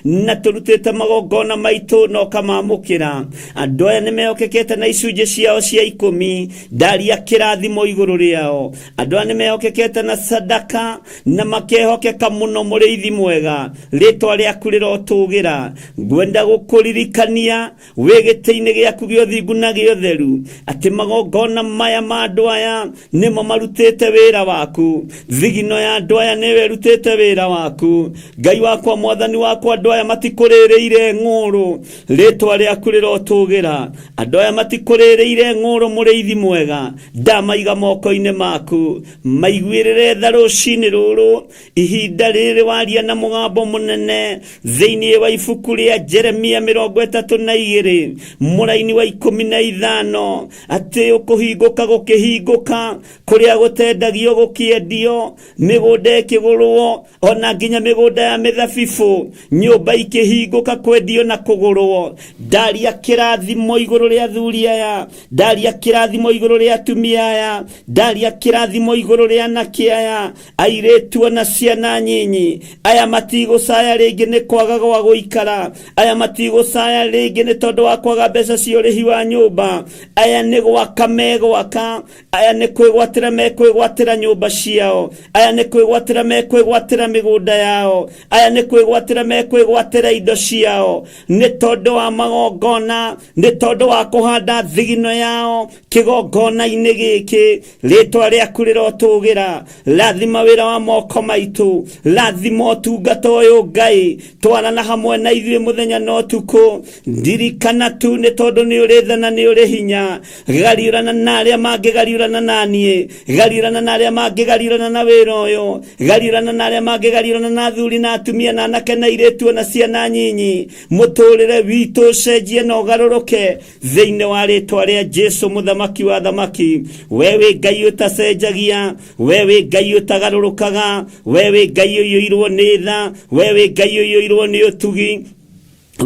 na tũrutĩte magongona maitũ na ũkamamũkĩra. Andũ aya nĩ mehokekete na icunjĩ ciao cia 10, ndaria kĩrathimo igũrũ rĩao. Andũ aya nĩ mehokekete na sadaka na makehokeka mũno. Mũrĩithi mwega, rĩtwa rĩaku rĩrotũgĩra. Ngwenda gũkũririkania wĩ gĩtĩ-inĩ gĩaku gĩa ũthingu na gĩa ũtheru, atĩ magongona maya ma andũ aya nĩmo marutĩte wĩra waku. Thigino ya andũ aya nĩyo ĩrutĩte wĩra waku. Ngai wakwa, mwathani wakwa, andũ aya matikũrĩrĩire ng'ũrũ, rĩtwa rĩaku rĩrotũgĩra. Andũ aya matikũrĩrĩire ng'ũrũ, mũrĩithi mwega, ndamaiga moko-inĩ maku. Maiguĩrĩre tha rũcinĩ rũrũ, ihinda rĩrĩ waria na mũgambo mũnene thĩinĩ wa ibuku rĩa Jeremia 32 mũraini wa 15, atĩ ũkũhingũka gũkĩhingũka, kũrĩa gũtendagio gũkĩendio, mĩgũnda ĩkĩgũrwo, ona nginya mĩgũnda ya mĩthabibũ, nyũmba ikĩhingũka kwendio na kũgũrwo. Ndaria kĩrathimo igũrũ rĩa athuri aya, ndaria kĩrathimo igũrũ rĩa atumia aya, ndaria kĩrathimo igũrũ rĩa anake aya, airĩtu ona ciana nyinyi. Aya matigũcaya rĩngĩ nĩ kwaga gwa gũikara, aya matigũcaya rĩngĩ nĩ tondũ wa kwaga mbeca cia ũrĩhi wa nyũmba. Aya nĩ gwaka megwaka, aya nĩ kwĩgwatĩra mekwĩgwatĩra nyũmba ciao, aya nĩ kwĩgwatĩra mekwĩgwatĩra mĩgũnda yao, aya nĩ kwĩgwatĩra mekwĩgwatĩra indo ciao, nĩ tondũ wa magongona, nĩ tondũ wa kũhanda thigino yao kĩgongona-inĩ gĩkĩ. Rĩtwa rĩaku rĩrotũgĩra. Rathima wĩra wa moko maitũ, rathima ũtungata ũyũ Ngai, twarana hamwe na ithuĩ mũthenya na ũtukũ. Ndirikana tu nĩ tondũ nĩ ũrĩ tha na nĩ ũrĩ hinya. Gariũrana na arĩa mangĩgariũrana na niĩ, gariũrana na arĩa mangĩgariũrana na wĩra ũyũ, gariũrana na arĩa mangĩgariũrana na athuri na atumia na anake na airĩtu na ciana nyinyi. Mũtũrĩre witũ ũcenjie na ũgarũrũke thĩinĩ wa rĩtwa rĩa Jesu mũthamaki wa thamaki. We wĩ Ngai ũtacenjagia, we wĩ Ngai ũtagarũrũkaga, we wĩ Ngai ũiyũirwo nĩ tha, we wĩ Ngai ũiyũirwo nĩ ũtugi,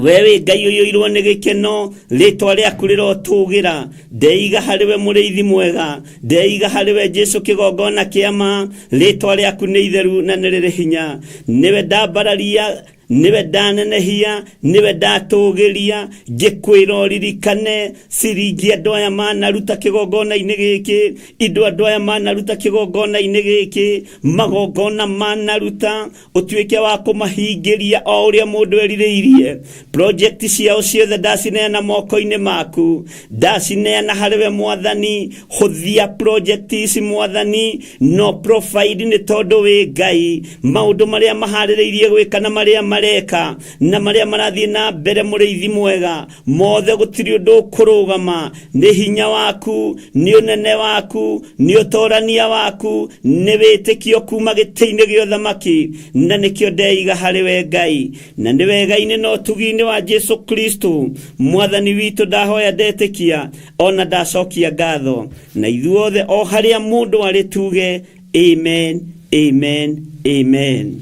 we wĩ Ngai ũiyũirwo nĩ gĩkeno. Rĩtwa rĩaku rĩrotũgĩra. Ndeiga harĩ we mũrĩithi mwega, ndeiga harĩ we Jesu kĩgongona kĩa ma. Rĩtwa rĩaku nĩ itheru na nĩ rĩrĩ hinya. Nĩwe ndambararia, nĩwe ndanenehia, nĩwe ndatũgĩria. Ngĩkwĩra ũririkane ciringi andũ aya manaruta kĩgongona-inĩ gĩkĩ, indo andũ aya manaruta kĩgongona-inĩ gĩkĩ, magongona manaruta, ũtuĩke wa kũmahingĩria o ũrĩa mũndũ erirĩirie. Project ciao ciothe ndacineana moko-inĩ maku, ndacineana harĩ we mwathani. Hũthia project ici mwathani, no provide nĩ tondũ wĩ Ngai. Maũndũ marĩa maharĩrĩirie gwĩka na marĩa mareka na marĩa marathiĩ na mbere, mũrĩithi mwega, mothe gũtirĩ ũndũ ũkũrũgama. Nĩ hinya waku, nĩ ũnene waku, nĩ ũtorania waku, nĩ wĩtĩkio kuma gĩtĩ-inĩ gĩa ũthamaki, na nĩkĩo ndeiga harĩ we Ngai. Na nĩ wega-inĩ na ũtugi-inĩ wa Jesu Kristo mwathani witũ ndahoya, ndetĩkia ona ndacokia ngatho, na ithuothe o harĩa mũndũ arĩ tuge amen, amen, amen.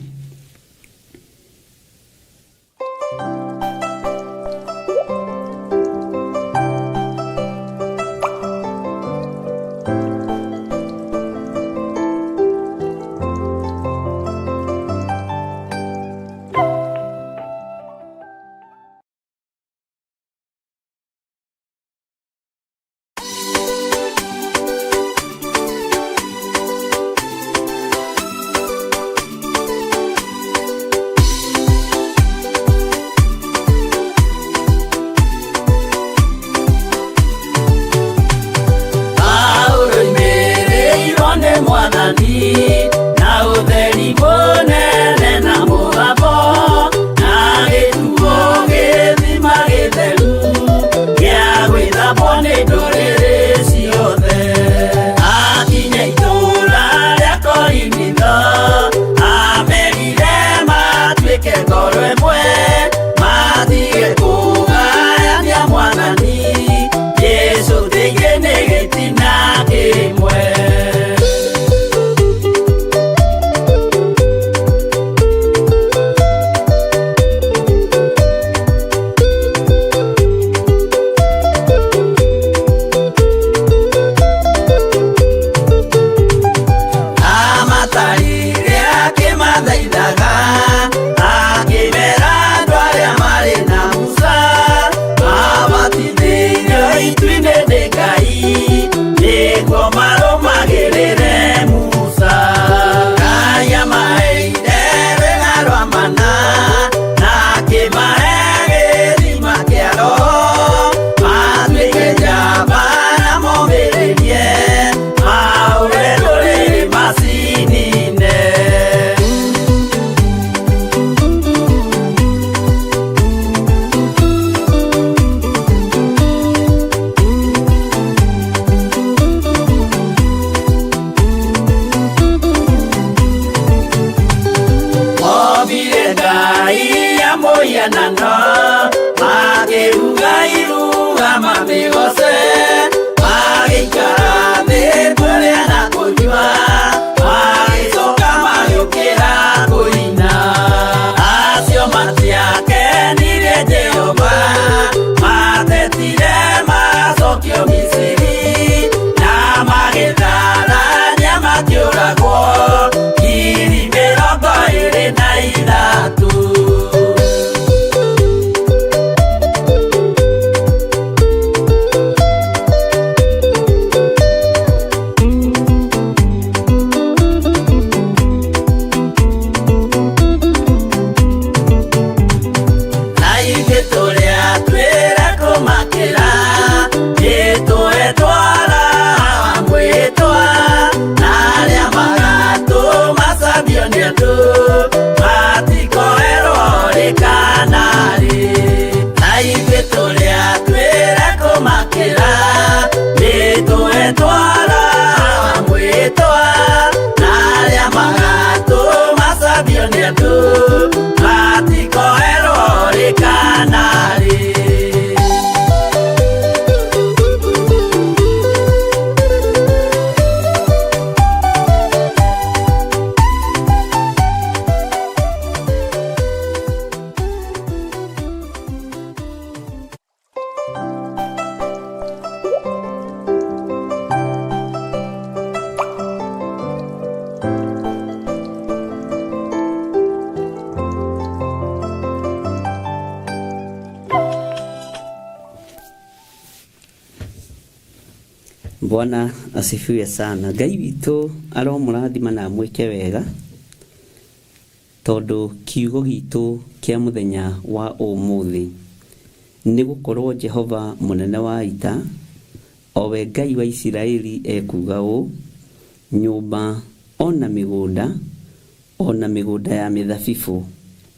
Paulo imĩrĩirwo nĩ mwathani na ũtheri mũnene na mũgambo, na gĩtuo gĩthima gĩtheru gĩa gwĩthambwo nĩ ndũrĩrĩ ciothe. Akinya itũũra rĩa Korinitho, amerire matuĩke ngoro ĩmwe. Bwana asifiwe sana. Ngai witũ aromũrathima na amwĩke wega tondũ kiugo gitũ kĩa mũthenya wa ũmũthĩ nĩ gũkorwo Jehova mũnene wa ita o we Ngai wa Isiraeli ekuuga ũũ, nyũmba ona mĩgũnda ona mĩgũnda ya mĩthabibũ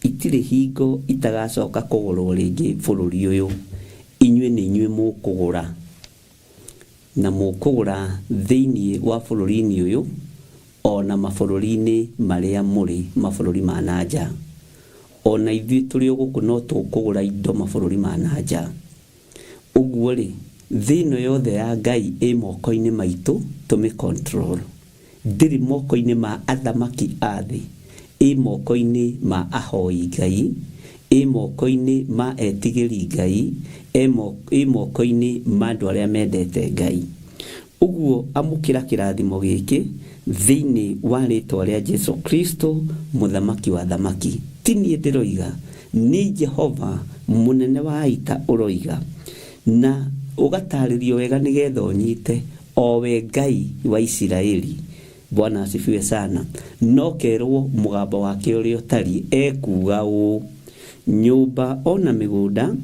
itirĩ hingo itagacoka kũgũrwo rĩngĩ bũrũri ũyũ. Inyuĩ nĩ inyuĩ mũkũgũra na mũkũgũra thĩinĩ wa bũrũri-inĩ ũyũ ona mabũrũri-inĩ marĩa mũrĩ mabũrũri ma na nja. Ona ithuĩ tũrĩ o gũkũ no tũkũgũra indo mabũrũri ma na nja. Ũguo rĩ, thĩ ĩno yothe ya Ngai ĩ moko-inĩ maitũ tũmĩ control. Ndĩrĩ moko-inĩ ma athamaki a thĩ, ĩ moko-inĩ ma ahoi Ngai, ĩ moko-inĩ ma etigĩri Ngai, ĩ moko-inĩ ma andũ arĩa mendete Ngai. Ũguo amũkĩra kĩrathimo gĩkĩ thĩinĩ wa rĩtwa rĩa Jesu Kristo mũthamaki wa thamaki. Ti niĩ ndĩroiga, nĩ Jehova mũnene wa ita ũroiga. Na ũgatarĩrio wega nĩgetha ũnyite o we Ngai wa Isiraeli. Bwana asifiwe sana. No kerwo mũgambo wake ũrĩa ũtariĩ ekuuga ũũ, nyũmba ona mĩgũnda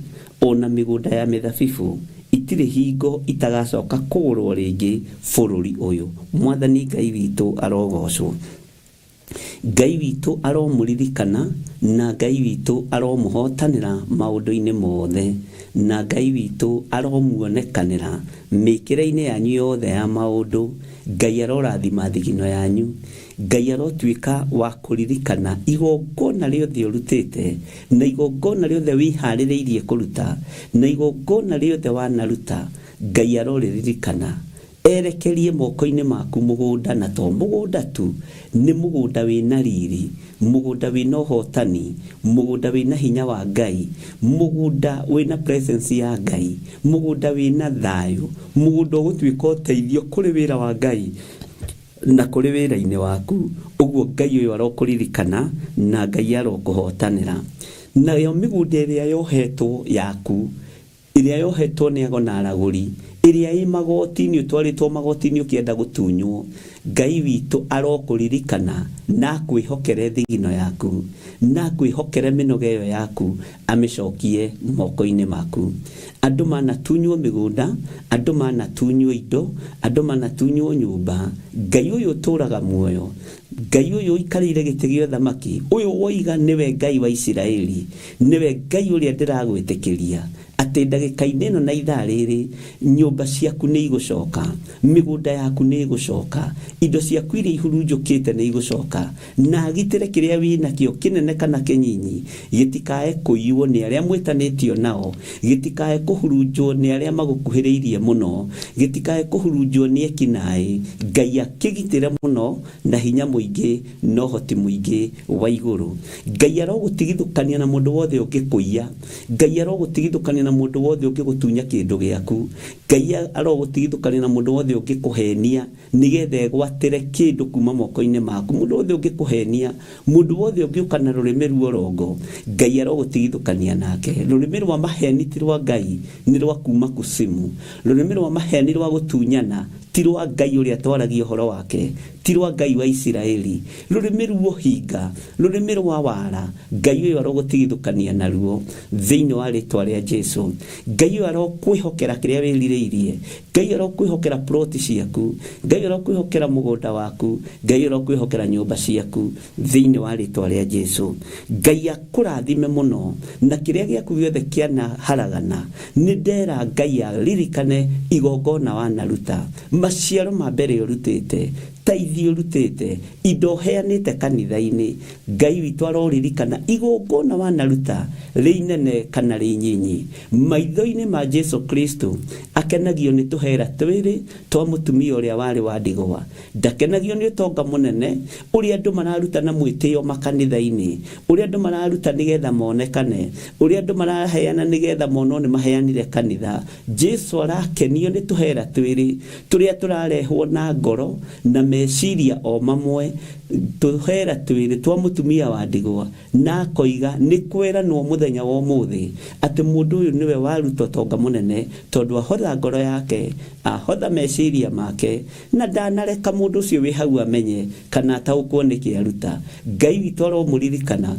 ona mĩgũnda ya mĩthabibũ itirĩ hingo itagacoka kũgũrwo rĩngĩ bũrũri ũyũ. Mwathani Ngai witũ arogocwo. Ngai witũ aromũririkana na Ngai witũ aromũhotanĩra maũndũ-inĩ mothe na Ngai witũ aromuonekanĩra mĩkĩre-inĩ yanyu yothe ya maũndũ. Ngai arorathima thigino yanyu. Ngai arotuĩka wa kũririkana igongona rĩothe ũrutĩte na igongona rĩothe wĩharĩrĩirie kũruta na igongona rĩothe wanaruta. Ngai arorĩririkana erekerie moko-inĩ maku mũgũnda, na to mũgũnda tu, nĩ mũgũnda wĩna riri, mũgũnda wĩna ũhotani, mũgũnda wĩna hinya wa Ngai, mũgũnda wĩna presence ya Ngai, mũgũnda wĩna thayũ, mũgũnda ũgũtuĩka ũteithio kũrĩ wĩra wa Ngai na kũrĩ wĩra-inĩ waku. Ũguo Ngai ũyũ arokũririkana na Ngai arokũhotanĩra. Nayo mĩgũnda ĩrĩa yohetwo yaku, ĩrĩa yohetwo nĩ ago na aragũri, ĩrĩa ĩ magoti-inĩ, ũtwarĩtwo magoti-inĩ ũkĩenda gũtunywo, Ngai witũ arokũririkana na akwĩhokere thigino yaku, na akwĩhokere mĩnoga ĩyo yaku, amĩcokie moko-inĩ maku. Andũ manatunywo mĩgũnda, andũ manatunywo indo, andũ manatunywo nyũmba, Ngai ũyũ ũtũraga muoyo, Ngai ũyũ ũikarĩire gĩtĩ gĩa ũthamaki, ũyũ woiga nĩwe Ngai wa Isiraeli, nĩwe Ngai ũrĩa ndĩragwĩtĩkĩria atĩ ndagĩka-inĩ ĩno na ithaa rĩrĩ nyũmba ciaku nĩ igũcoka, mĩgũnda yaku nĩ ĩgũcoka, indo ciaku iria ihurunjũkĩte nĩ igũcoka, na agitĩre kĩrĩa wĩnakĩo kĩnene kana kĩnyinyi gĩtikae kũiywo nĩ arĩa mwĩtanĩtio nao, gĩtikae kũhurunjwo nĩ arĩa magũkuhĩrĩirie mũno, gĩtikae kũhurunjwo nĩ ekinaĩ. Ngai akĩgitĩre mũno na hinya mũingĩ na ũhoti mũingĩ wa igũrũ. Ngai arogũtigithũkania na mũndũ wothe ũngĩkũiya. Ngai arogũtigithũkania na mũndũ wothe ũngĩgũtunya kĩndũ gĩaku. Ngai arogũtigithũkania na mũndũ wothe ũngĩkũhenia nĩgetha egwatĩre kĩndũ kuma moko-inĩ maku. Mũndũ wothe ũngĩkũhenia, mũndũ wothe ũngĩũka na rũrĩmĩ ruorongo, Ngai arogũtigithũkania nake. Rũrĩmĩ rwa maheni ti rwa Ngai, nĩ rwa kuma kusimu. Rũrĩmĩ rwa maheni rwa gũtunyana ti rwa Ngai ũrĩa twaragia ũhoro wake, ti rwa Ngai wa Isiraeli. Rũrĩmĩ ruohinga, rũrĩmĩ rwa wara, Ngai ũyũ arogũtigithũkania naruo thĩinĩ wa rĩtwa rĩa Jesu. Ngai ũyũ arokwĩhokera kĩrĩa wĩrirĩirie. Ngai arokwĩhokera ploti ciaku. Ngai arokwĩhokera mũgũnda waku. Ngai arokwĩhokera nyũmba ciaku thĩinĩ wa rĩtwa rĩa Jesu. Ngai akũrathime mũno na kĩrĩa gĩaku gĩothe kĩanaharagana. Nĩ ndera Ngai aririkane igongona wanaruta, maciaro ma mbere ũrutĩte, taithi ũrutĩte, indo ũheanĩte kanitha-inĩ. Ngai witũ aroririkana igongona wanaruta rĩ inene kana rĩ inyinyi. Maitho-inĩ ma Jesu Kristo akenagio nĩ tũhera twĩrĩ twa mũtumia ũrĩa warĩ wa ndigwa. Ndakenagio nĩ ũtonga mũnene ũrĩa andũ mararuta na mwĩtĩo makanitha-inĩ, ũrĩa andũ mararuta nĩgetha monekane, ũrĩa andũ maraheana nĩgetha monwo nĩ maheanire kanitha. Jesu arakenio nĩ tũhera twĩrĩ tũrĩa tũrarehwo na ngoro na meciria o mamwe tũhera twĩrĩ twa mũtumia wa ndigwa na akoiga nĩ kweranwo mũthenya wa ũmũthĩ atĩ mũndũ ũyũ nĩwe waruta ũtonga mũnene tondũ ahotha ngoro yake ahotha meciria make na ndanareka mũndũ ũcio wĩ hau amenye kana ataũkwo nĩkĩ aruta. Ngai witũ aromũririkana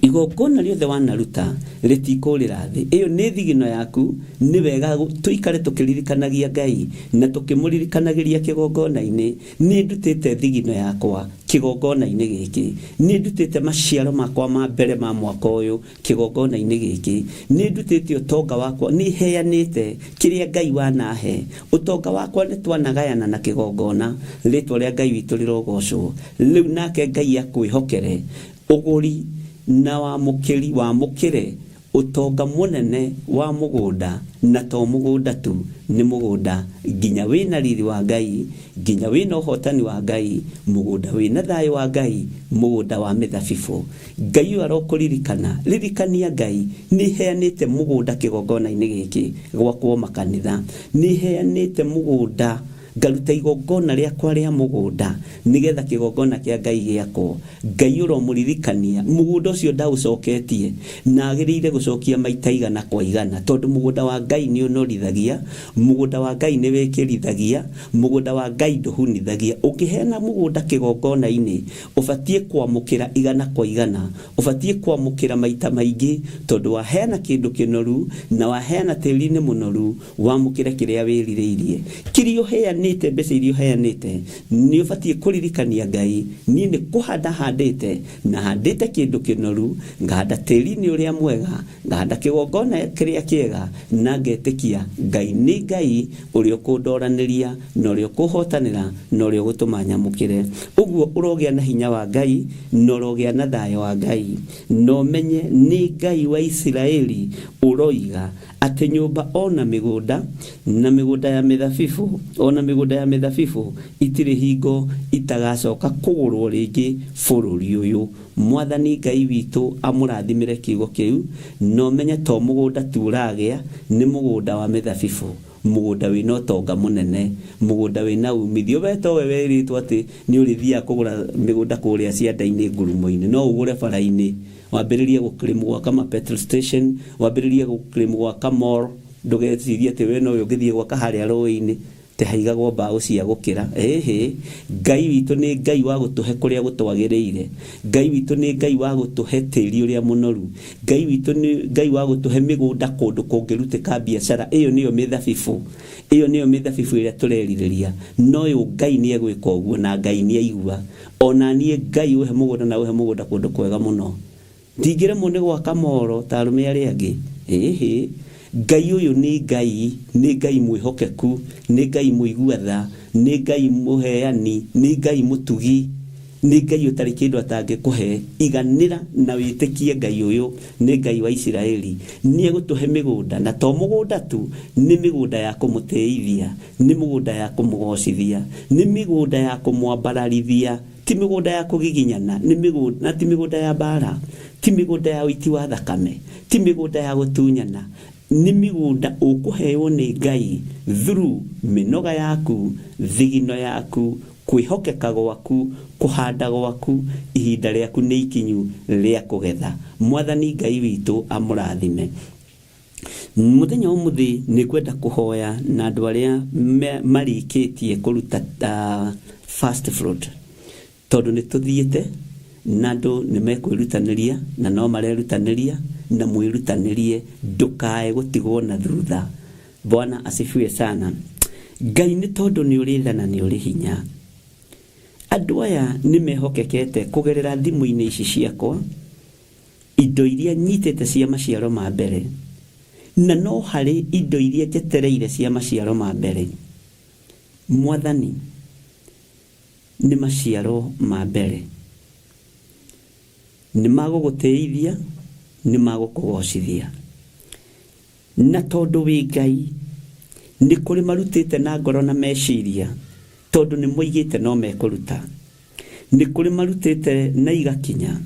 igongona rĩothe wanaruta rĩtikũrĩra thĩ. Ĩyo nĩ thigino yaku. Nĩ wega tũikare tũkĩririkanagia Ngai na tũkĩmũririkanagĩria kĩgongona-inĩ. Nĩ ndutĩte thigino yakwa kĩgongona-inĩ gĩkĩ, nĩ ndutĩte maciaro makwa ma mbere ma mwaka ũyũ kĩgongona-inĩ gĩkĩ, nĩ ndutĩte ũtonga wakwa, nĩ heanĩte kĩrĩa Ngai wanahe. Ũtonga wakwa nĩ twanagayana na kĩgongona. Rĩtwa rĩa Ngai witũ rĩrogocwo. Rĩu nake Ngai akwĩhokere ũgũri na wamũkĩri, wamũkĩre ũtonga mũnene wa mũgũnda, na to mũgũnda tu, nĩ mũgũnda nginya wĩna riri wa Ngai, nginya wĩna ũhotani wa Ngai, mũgũnda wĩna thayũ wa Ngai, mũgũnda wa mĩthabibũ. Ngai ũyũ arokũririkana. Ririkania Ngai, nĩ heanĩte mũgũnda kĩgongona-inĩ gĩkĩ gwakwo makanitha, nĩ heanĩte mũgũnda, ngaruta igongona rĩakwa rĩa mũgũnda nĩgetha kĩgongona kĩa Ngai gĩakwo. Ngai ũromũririkania, mũgũnda ũcio ndaũcoketie na agĩrĩire gũcokia maita igana kwa igana, tondũ mũgũnda wa Ngai nĩ ũnorithagia, mũgũnda wa Ngai nĩ wĩkĩrithagia, mũgũnda wa Ngai ndũhunithagia. Ũngĩheana mũgũnda kĩgongona-inĩ, ũbatiĩ kwamũkĩra igana kwa igana, ũbatiĩ kwamũkĩra maita maingĩ, tondũ waheana kĩndũ kĩnoru na waheana tĩri-inĩ mũnoru, wamũkĩre kĩrĩa wĩrirĩirie. Kĩrĩa ũheanĩte, mbeca iria ũheanĩte, nĩ ũbatiĩ kũririkania Ngai, niĩ nĩ kũhanda handĩte, na handĩte kĩndũ kĩnoru, ngahanda tĩri-inĩ ũrĩa mwega, ngahanda kĩgongona kĩrĩa kĩega, na ngetĩkia Ngai nĩ Ngai ũrĩa ũkũndoranĩria, na ũrĩa ũkũhotanĩra, na ũrĩa ũgũtũma nyamũkĩre. Ũguo ũrogĩa na hinya wa Ngai, na ũrogĩa na thayũ wa Ngai, na ũmenye nĩ Ngai wa Isiraeli ũroiga atĩ nyũmba o na mĩgũnda, na mĩgũnda ya mĩthabibũ, o na mĩgũnda ya mĩthabibũ itirĩ hingo itagacoka kũgũrũo rĩngĩ bũrũri ũyũ. Mwathani Ngai witũ amũrathimĩre kiugo kĩu, na ũmenye to mũgũnda tu ũragĩa, nĩ mũgũnda wa mĩthabibũ, mũgũnda wĩna ũtonga mũnene, mũgũnda wĩna umithio. We towe werĩtwo atĩ nĩ ũrĩthiaga kũgũra mĩgũnda kũrĩa cianda-inĩ ngurumo-inĩ, no ũgũre bara-inĩ, wambĩrĩrie gũclaim gwaka ma petrol station, wambĩrĩrie gũclaim gwaka mall. Ndũgecirie atĩ we nowe ũngĩthiĩ gwaka harĩa rũĩ-inĩ atĩ haigagwo mbaũ cia gũkĩra. Ĩhĩ, Ngai witũ nĩ Ngai wa gũtũhe kũrĩa gũtwagĩrĩire. Ngai witũ nĩ Ngai wa gũtũhe tĩri ũrĩa mũnoru. Ngai witũ nĩ Ngai wa gũtũhe mĩgũnda kũndũ kũngĩrutĩka biacara. Ĩyo nĩyo mĩthabibũ, ĩyo nĩyo mĩthabibũ ĩrĩa tũrerirĩria. Na ũyũ Ngai nĩ egwĩka ũguo, na Ngai nĩ aigua. Ona niĩ Ngai ũhe mũgũnda na ũhe mũgũnda kũndũ kwega mũno. Ndingĩremwo nĩ gwaka moro ta arũme arĩa angĩ. Ĩhĩ, Ngai ũyũ nĩ Ngai, nĩ Ngai mwĩhokeku, nĩ Ngai mũigua tha, nĩ Ngai mũheani, nĩ Ngai mũtugi, nĩ Ngai ũtarĩ kĩndũ atangĩkũhe. Iganĩra na wĩtĩkie Ngai ũyũ nĩ Ngai wa Isiraeli. Nĩ egũtũhe mĩgũnda, na to mũgũnda tu, nĩ mĩgũnda ya kũmũtĩithia, nĩ mĩgũnda ya kũmũgocithia, nĩ mĩgũnda ya kũmwambararithia, ti mĩgũnda ya kũgiginyana, nĩ mĩgũnda, na ti mĩgũnda ya mbara, ti mĩgũnda ya ũiti wa thakame, ti mĩgũnda ya gũtunyana, nĩ mĩgũnda ũkũheo nĩ Ngai through mĩnoga yaku, thigino yaku, kwĩhokeka gwaku, kũhanda gwaku. Ihinda rĩaku nĩ ikinyu rĩa kũgetha. Mwathani Ngai witũ amũrathime. Mũthenya wa ũmũthĩ nĩ ngwenda kũhoya na andũ arĩa marĩkĩtie kũruta first fruit, tondũ nĩ tũthiĩte na andũ nĩ mekwĩrutanĩria na no marerutanĩria, na mwĩrutanĩrie ndũkae gũtigwo na thutha. Bwana asifiwe sana. Ngai nĩ tondũ nĩ ũrĩ tha na nĩ ũrĩ hinya. Andũ aya nĩ mehokekete kũgerera thimũ-inĩ ici ciakwa, indo iria nyitĩte cia maciaro ma mbere, na no harĩ indo iria njetereire cia maciaro ma mbere. Mwathani, nĩ maciaro ma mbere, nĩ magũgũtĩithia, nĩ magũkũgocithia. Na tondũ wĩ Ngai, nĩ kũrĩ marutĩte na ngoro na meciria, tondũ nĩ moigĩte no mekũruta. Nĩ kũrĩ marutĩte na igakinya.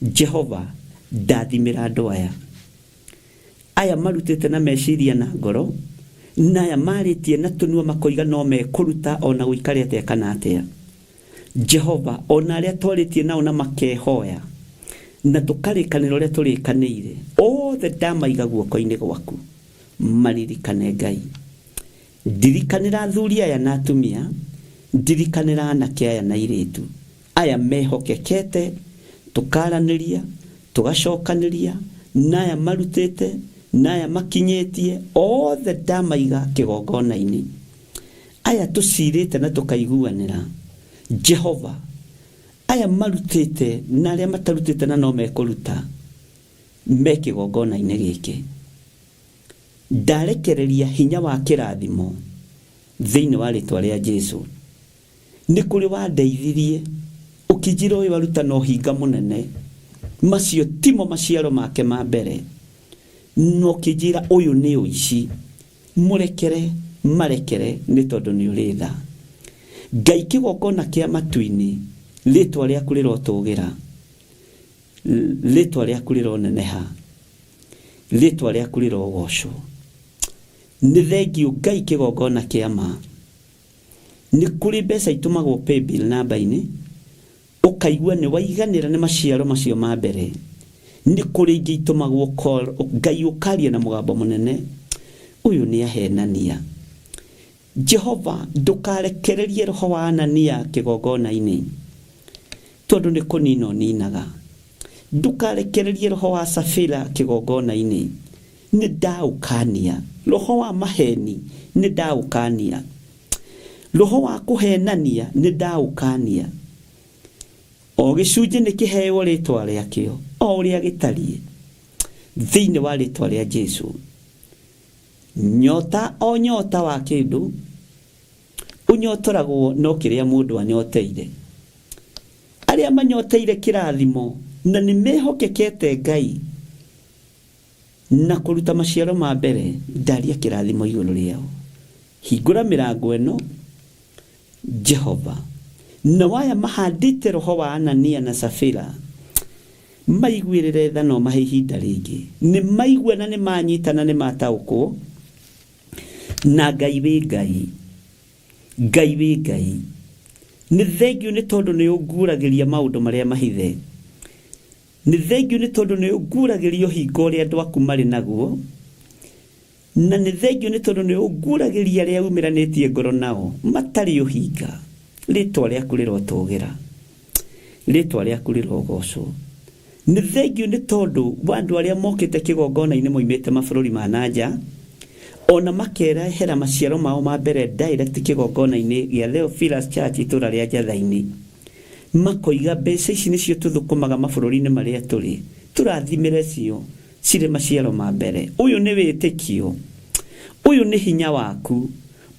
Jehova, ndathimĩra andũ aya. Aya marutĩte na meciria na ngoro, Na aya marĩtie na tũnua makoiga no mekũruta ona gũikare atĩa kana atĩa. Jehova, ona arĩa twarĩtie nao na makehoya na tũkarĩkanĩra ũrĩa tũrĩkanĩire, othe ndamaiga guoko-inĩ gwaku, maririkane Ngai. Ndirikanĩra athuri aya na atumia, ndirikanĩra anake aya na airĩtu, aya mehokekete, tũkaranĩria, tũgacokanĩria, na aya marutĩte, na aya makinyĩtie, othe ndamaiga kĩgongona-inĩ. Aya tũcirĩte na tũkaiguanĩra, Jehova, aya marutĩte na arĩa matarutĩte na no mekũruta, me kĩgongona-inĩ gĩkĩ. Ndarekereria hinya wa kĩrathimo thĩinĩ wa rĩtwa rĩa Jesu. Nĩ kũrĩ wandeithirie ũkĩnjĩra ũyũ aruta na ũhinga mũnene, macio timo maciaro make ma mbere, na ũkĩnjĩra ũyũ nĩ ũici, mũrekere, marekere nĩ tondũ nĩ ũrĩ tha. Ngai kĩgongona kĩa matu-inĩ, rĩtwa rĩaku rĩrotũgĩra, rĩtwa rĩaku rĩroneneha, rĩtwa rĩaku rĩrogocwo. Nĩ thengiũ Ngai kĩgongona kĩa ma. Nĩ kũrĩ mbeca itũmagwo paybill namba-inĩ, ũkaigua nĩ waiganĩra nĩ maciaro macio ma mbere. Nĩ kũrĩ ingĩ itũmagwo call, Ngai ũkaria na mũgambo mũnene, ũyũ nĩ ahenania. Jehova, ndũkarekererie roho wa Anania kĩgongona-inĩ, tondũ nĩ kũnina ũninaga. Ndũkarekererie roho wa Safira kĩgongona-inĩ, nĩ ndaũkania. Roho wa maheni, nĩ ndaũkania. Roho wa kũhenania, nĩ ndaũkania. O gĩcunjĩ nĩ kĩheo rĩtwa rĩakĩo, o ũrĩa gĩtariĩ, thĩinĩ wa rĩtwa rĩa Jesu. Nyota o nyota wa kĩndũ, ũnyotoragwo no kĩrĩa mũndũ anyoteire. Arĩa manyoteire kĩrathimo na nĩ mehokekete Ngai na kũruta maciaro ma mbere, ndaria kĩrathimo igũrũ rĩao. Hingũra mĩrango ĩno, Jehova. Nao aya mahandĩte roho wa Anania na Safira, maiguĩrĩre tha na ũmahe ihinda rĩngĩ. Nĩ maigua na nĩ manyita na nĩ mataũkwo. Na Ngai wĩ Ngai. Ngai wĩ Ngai. Nĩ thengiũ nĩ tondũ nĩ ũnguũragĩria maũndũ marĩa mahithe. Nĩ thengiũ nĩ tondũ nĩ ũnguũragĩria ũhinga ũrĩa andũ aku marĩ naguo. Na nĩ thengiũ nĩ tondũ nĩ ũnguũragĩria arĩa umĩranĩtie ngoro nao matarĩ ũhinga. Rĩtwa rĩaku rĩrotũgĩra. Rĩtwa rĩaku rĩrogocwo. Nĩ thengiũ nĩ tondũ wa andũ arĩa mokĩte kĩgongona-inĩ moimĩte mabũrũri ma na nja, ona makerehera maciaro mao ma mbere direct kĩgongona-inĩ gĩa Theophilus Church itũra rĩa Njatha-inĩ. Makoiga mbeca ici nĩcio tũthũkũmaga mabũrũri-inĩ marĩa tũrĩ, tũrathimĩre cio cirĩ maciaro ma mbere. Ũyũ nĩ wĩtĩkio. Ũyũ nĩ hinya waku.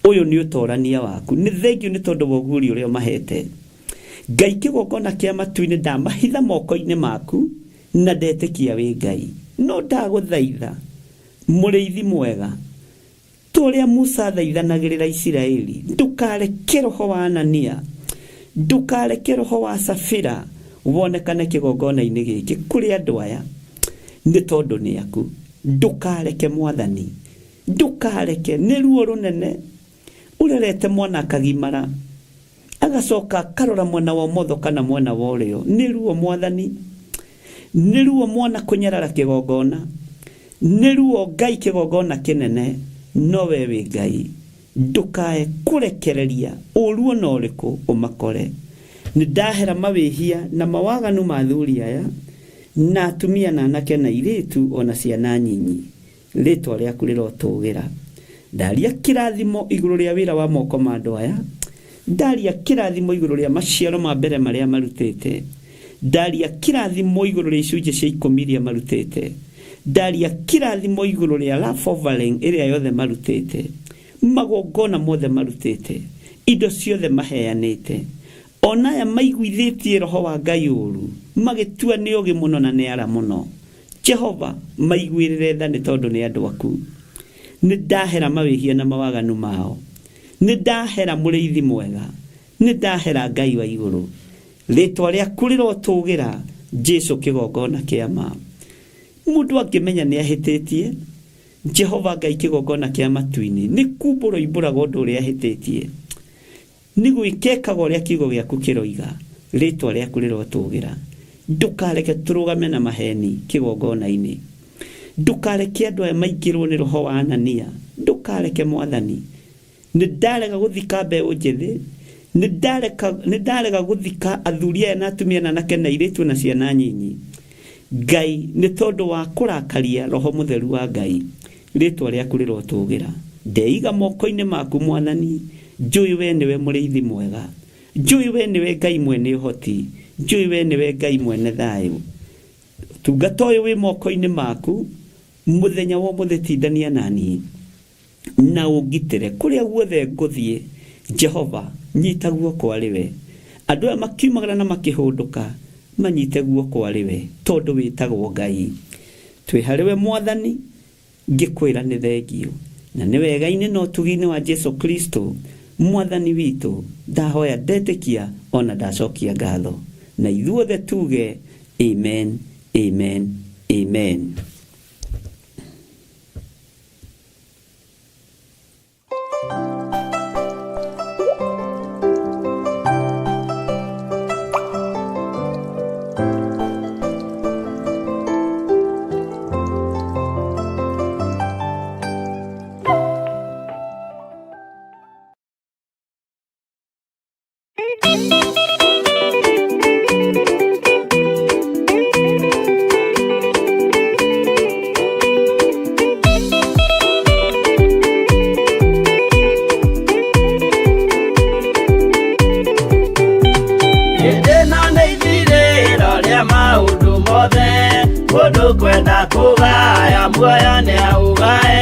Ũyũ nĩ ũtorania waku. Nĩ thengiũ nĩ tondũ wa ũguũrio ũrĩa ũmahete. Ngai kĩgongona kĩa matu-inĩ ndamahitha moko-inĩ maku na ndetĩkia wĩ Ngai. No ndagũthaitha mũrĩithi mwega, ta ũrĩa Musa athaithanagĩrĩra Isiraeli, ndũkareke roho wa Anania, ndũkareke roho wa Safira wonekane kĩgongona-inĩ gĩkĩ kũrĩ andũ aya, nĩ tondũ nĩ aku. Ndũkareke Mwathani, ndũkareke. Nĩ ruo rũnene ũrerete mwana akagimara, agacoka akarora mwena wa ũmotho kana mwena wa ũrĩo. Nĩ ruo Mwathani, nĩ ruo mwana kũnyarara kĩgongona, nĩ ruo Ngai kĩgongona kĩnene, no we wĩ Ngai. Ndũkae kũrekereria ũru ona ũrĩkũ ũmakore. Nĩ ndahera mawĩhia na mawaganu ma athuri aya, na atumia na anake na airĩtu ona ciana nyinyi. Rĩtwa rĩaku rĩrotũgĩra. Ndaria kĩrathimo igũrũ rĩa wĩra wa moko ma andũ aya. Ndaria kĩrathimo igũrũ rĩa maciaro ma mbere marĩa marutĩte. Ndaria kĩrathimo igũrũ rĩa icunjĩ cia ikũmi iria marutĩte. Ndaria kĩrathimo igũrũ rĩa love offering ĩrĩa yothe marutĩte. Magongona mothe marutĩte. Indo ciothe maheanĩte. Ona aya maiguithĩtie roho wa Ngai ũru, magĩtua nĩ ogĩ mũno na nĩ ara mũno. Jehova, maiguĩrĩre tha nĩ tondũ nĩ andũ aku. Nĩ ndahera mawĩhia na mawaganu mao. Nĩ ndahera mũrĩithi mwega. Nĩ ndahera Ngai wa igũrũ. Rĩtwa rĩaku rĩrotũgĩra, Jesu kĩgongona kĩa ma. Mũndũ angĩmenya nĩ ahĩtĩtie, Jehova Ngai kĩgongona kĩa matu-inĩ nĩ kumbũra imbũraga ũndũ ũrĩa hĩtĩtie, nĩ gwĩkekaga ũrĩa kiugo gĩaku kĩroiga, rĩtwa rĩaku rĩrotũgĩra. Ndũkareke tũrũgame na maheni kĩgongona-inĩ, ndũkareke andũ aya maingĩrwo nĩ roho wa Anania, ndũkareke Mwathani. Nĩ ndarega gũthika mbeũ njĩthĩ, nĩ ndarega gũthika athuri aya na atumia na anake na airĩtu na ciana nyinyi. Ngai, nĩ tondũ wa kũrakaria roho mũtheru wa Ngai, rĩtwa rĩaku rĩrotũgĩra. Ndeiga moko-inĩ maku Mwathani, njũĩ we nĩwe mũrĩithi mwega, njũĩ we nĩwe Ngai mwene ũhoti, njũĩ we nĩwe Ngai mwene thayũ. Tungata ũyũ wĩ moko-inĩ maku, mũthenya wa ũmũthĩ tindania na niĩ na ũngitĩre kũrĩa guothe ngũthiĩ. Jehova, nyita guoko arĩ we. Andũ aya makiumagara na makĩhũndũka, manyite guoko arĩ we, tondũ wĩtagwo Ngai. Twĩ harĩ we Mwathani, ngĩkwĩra nĩ thengio, na nĩ wega-inĩ na ũtugi-inĩ wa Jesu Kristo Mwathani witũ, ndahoya ndetĩkia ona ndacokia ngatho. Na ithuothe tuge amen, amen, amen. Hĩndĩ ĩno nĩ ithirĩro rĩa maũndũ mothe, mũndũ kwenda kũgaya muoyo nĩ aũgae,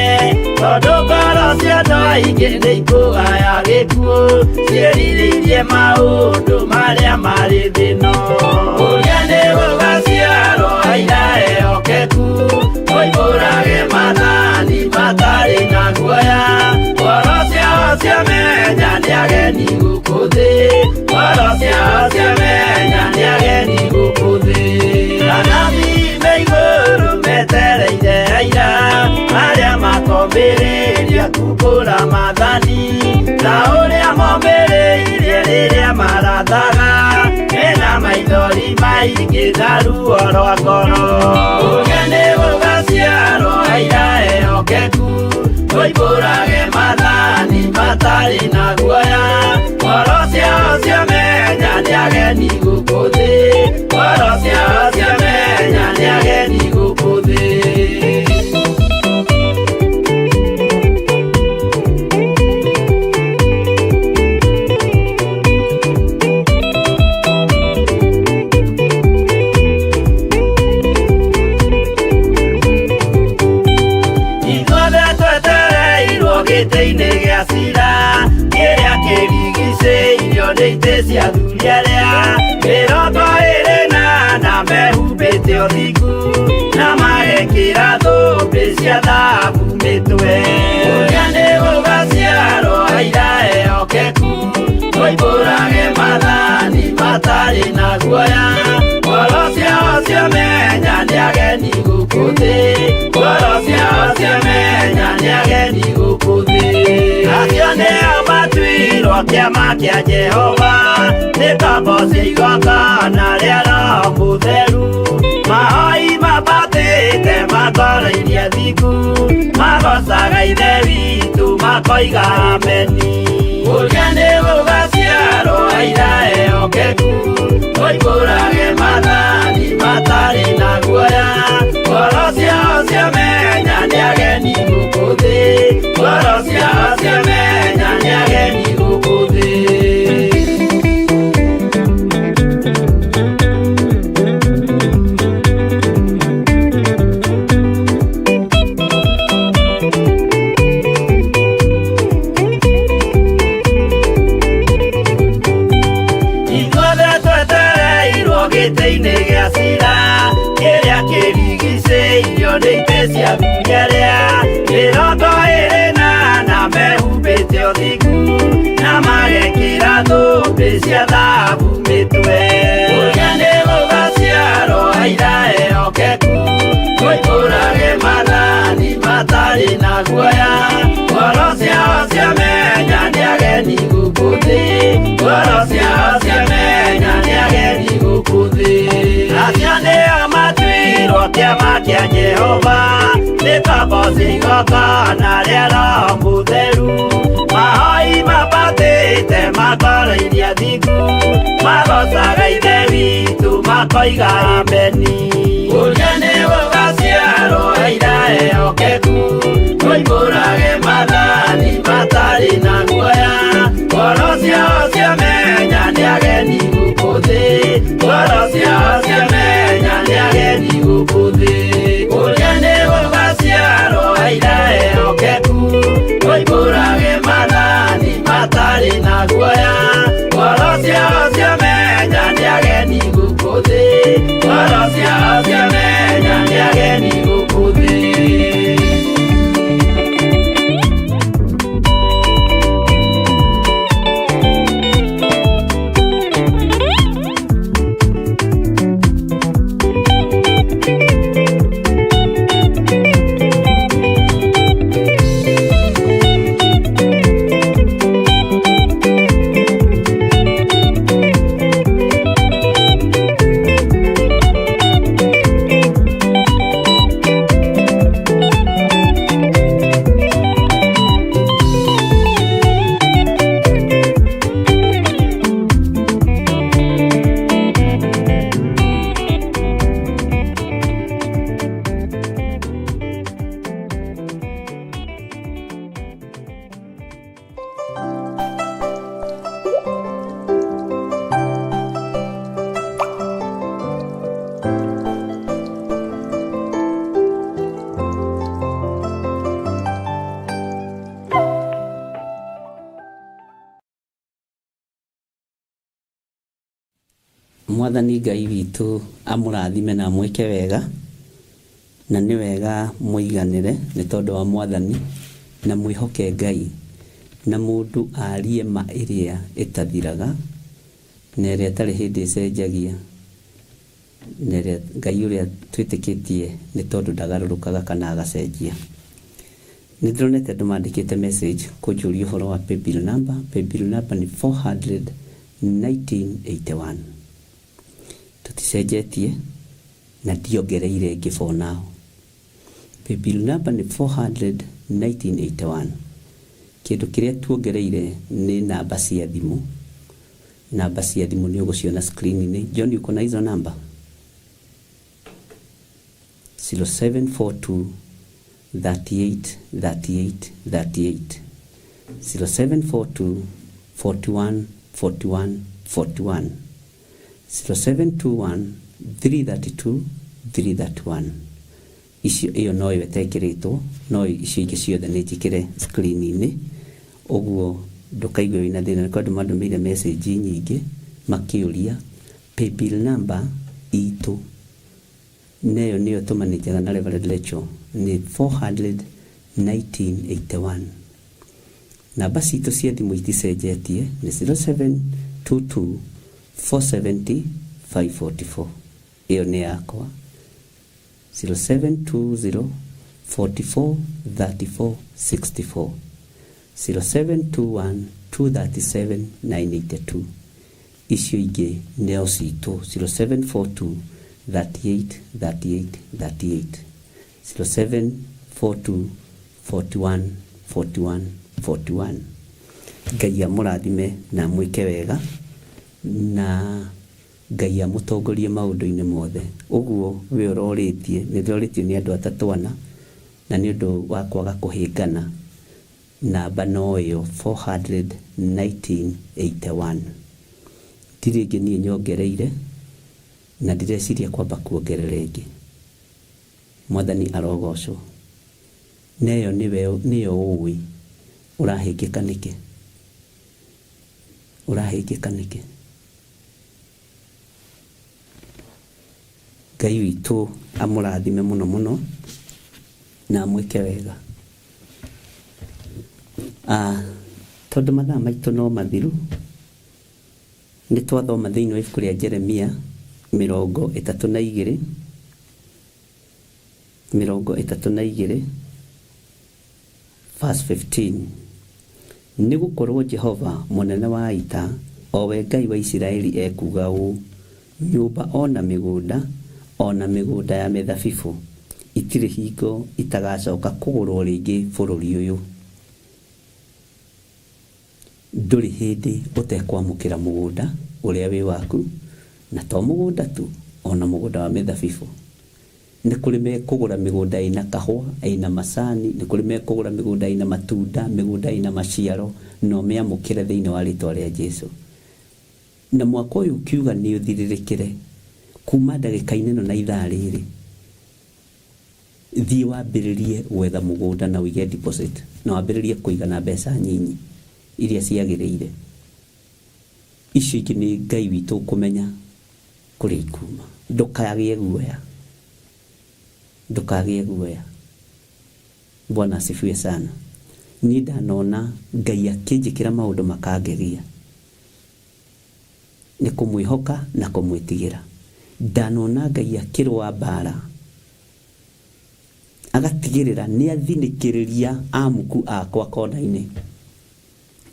tondũ ngoro cia andũ aingĩ nĩ ikũgaya gĩkuũ, ciĩrirĩirie maũndũ marĩa marĩ thĩ ĩno. Ũrĩa nĩ gũgaciarwo aira ehokeku, moimbũrage maathani matarĩ na guoya, ngoro ciao ciamenya nĩ ageni gũkũ thĩ, ngoro ciao ciamenya nĩ ageni gũkũ thĩ. Anabii me igũrũ metereire aira, arĩa makombĩrĩria kumbũra maathani, ta ũrĩa mombĩrĩirie rĩrĩa marathaga, mena maithori maingĩ na ruo rwa ngoro. Ũrĩa nĩ gũgaciarwo aira ehokeku, moimbũrage maathani matarĩ na guoya, ngoro ciao ciamenya nĩ ageni gũkũ thĩ, ngoro ciao ciamenya nĩ ageni gũkũ thĩ. Ithuothe twetereirwo gĩtĩ-inĩ gĩa cira, kĩrĩa kĩrigicĩirio nĩ itĩ cia athuri arĩa 24 mehumbĩte ũthingu, na magekĩra thũmbĩ cia thahabu mĩtwe. Ũrĩa nĩ gũgaciarwo aira ehokeku, moimbũrage maathani matarĩ na guoya, ngoro ciao ciamenya nĩ ageni gũkũ thĩ, ngoro ciao ciamenya nĩ ageni gũkũ thĩ. Acio nĩo matuirwo kĩama kĩa Jehova, nĩ ngombo cia igongona rĩa Roho Mũtheru, mahoi mabatĩte matoroirie thingu, magocaga Ithe witũ makoiga ameni. Ũrĩa nĩ gũgaciarwo aira ehokeku, moimbũrage maathani matarĩ na guoya, ngoro ciao ciamenya nĩ ageni gũkũ thĩ, ngoro ciao ciamenya nĩ ageni gũkũ thĩ. Ithuothe twetereirwo gĩtĩ-inĩ gĩa cira, kĩrĩa kĩrigicĩirio nĩ itĩ cia athuri arĩa 24 mehumbĩte ageni gũkũ thĩ, ngoro ciao ciamenya nĩ ageni gũkũ thĩ. Acio nĩo matuirwo kĩama kĩa Jehova, nĩ ngombo cia igongona rĩa Roho Mũtheru. Mahoi mambatĩte makoro iria thingu, magocaga Ithe witũ makoiga ameni. Ũrĩa nĩ gũgaciarwo aira ehokeku, moimbũrage maathani matarĩ na guoya. Ngoro ciao ciamenya nĩ ageni gũkũ thĩ, ngoro ciao ciamenya nĩ ageni gũkũ thĩ. Ũrĩa nĩ gũgaciarwo aira ehokeku, moimbũrage maathani matarĩ na guoya. Ngoro ciao ciamenya nĩ ageni gũkũ thĩ, ngoro ciao ciamenya nĩ ageni gũkũ thĩ. Mwathani Ngai witũ amũrathime na amwĩke wega, na nĩ wega mũiganĩre nĩ tondũ wa Mwathani, na mwĩhoke Ngai, na mũndũ arie ma ĩrĩa ĩtathiraga, na ĩrĩa ĩtarĩ hĩndĩ ĩcenjagia, na ĩrĩa Ngai ũrĩa twĩtĩkĩtie nĩ tondũ ndagarũrũkaga kana agacenjia. Nĩ ndĩronete andũ mandĩkĩte message kũnjũria ũhoro wa paybill number. Paybill number nĩ 400 1981. Tũticenjetie na ndiongereire ĩngĩ for now. Paybill number nĩ 400 1981. Kĩndũ kĩrĩa tuongereire nĩ namba cia thimũ. Namba cia thimũ nĩ ũgũciona screen-inĩ. John, uko na hizo namba? 0742 38 38 38, 0742 41 41 41, 0721 332 331. Icio ĩyo noyo ĩtekĩrĩtwo, no icio ingĩ ciothe nĩ njĩkĩre screen-inĩ, ũguo ndũkaigue wĩna thĩna. Nĩ andũ mandũmĩire message nyingĩ makĩũria paybill number itũ, neyo nĩyo tũmanĩjaga na Reverend Rachel nĩ 400 1981. Namba citũ cia thimũ iticenjetie, nĩ 0722 470 544. Ĩyo nĩ yakwa. 0720 44 34 64, 0721 237 982. Icio ingĩ nĩo citũ, 0742 38 38 38, 0742 41 41 41. Ngai amũrathime na amwĩke wega, na Ngai amũtongorie maũndũ-inĩ mothe. Ũguo we ũrorĩtie, nĩ ndĩrorĩtio nĩ andũ atatũ ana, na nĩ ũndũ wa kwaga kũhĩngana, namba no ĩyo 400 1981. Ndirĩ ĩngĩ niĩ nyongereire, na ndireciria kwamba kuongerera ĩngĩ. Mwathani arogocwo. Na ĩyo nĩyo ũĩ. Ũrahĩngĩka nĩkĩ? Ũrahĩngĩka nĩkĩ? Ngai witũ amũrathime mũno mũno na amwĩke wega. Tondũ mathaa maitũ no mathiru, nĩ twathoma thĩinĩ wa ibuku rĩa Jeremia 32, 32 verse 15. Nĩ gũkorũo Jehova Mũnene wa Ita, o we Ngai wa Isiraeli ekuuga ũũ, Nyũmba o na mĩgũnda, o na mĩgũnda ya mĩthabibũ, itirĩ hingo itagacoka kũgũrũo rĩngĩ bũrũri ũyũ. Ndũrĩ hĩndĩ ũtekwamũkĩra mũgũnda ũrĩa wĩ waku, na to mũgũnda tu, o na mũgũnda wa mĩthabibũ. Nĩ kũrĩ mekũgũra mĩgũnda ĩna kahũa, ĩna macani, nĩ kũrĩ mekũgũra mĩgũnda ĩna matunda, mĩgũnda ĩna maciaro, na ũmĩamũkĩre thĩinĩ wa rĩtwa rĩa Jesu. Na mwaka ũyũ ũkiuga nĩ ũthirĩrĩkĩre, kuma ndagĩka-inĩ ĩno na ithaa rĩrĩ, thiĩ wambĩrĩrie gwetha mũgũnda na ũige deposit, na wambĩrĩrie kũiga na mbeca nyinyi iria ciagĩrĩire. Icio ingĩ nĩ Ngai witũ ũkũmenya kũrĩa ikuma. Ndũkagĩe guoya, ndũkagĩe guoya. Bwana asifiwe sana. Niĩ ndanona Ngai akĩnjĩkĩra maũndũ makangegia. Nĩ kũmwĩhoka na kũmwĩtigĩra. Ndanona Ngai akĩrũa mbara, agatigĩrĩra nĩ athinĩkĩrĩria amuku akwa kona-inĩ,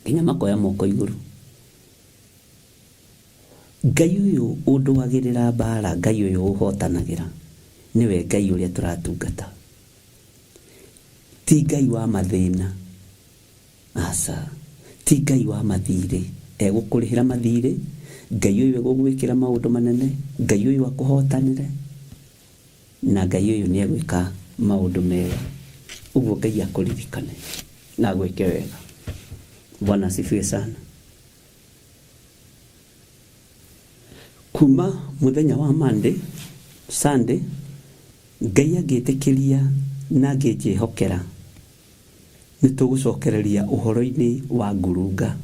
nginya makoya moko igũrũ. Ngai ũyũ ũndũagĩrĩra mbara, Ngai ũyũ ũhotanagĩra, nĩwe Ngai ũrĩa tũratungata. Ti Ngai wa mathĩna, aca. Ti Ngai wa mathirĩ, egũkũrĩhĩra mathirĩ, Ngai ũyũ egũgwĩkĩra maũndũ manene, Ngai ũyũ akũhotanĩre, na Ngai ũyũ nĩ egwĩka maũndũ mega. Ũguo Ngai akũririkane na agwĩke wega. Bwana asifiwe sana. Kuma mũthenya wa Monday, Sunday, Ngai angĩtĩkĩria na angĩnjĩhokera, nĩ tũgũcokereria ũhoro-inĩ wa ngurunga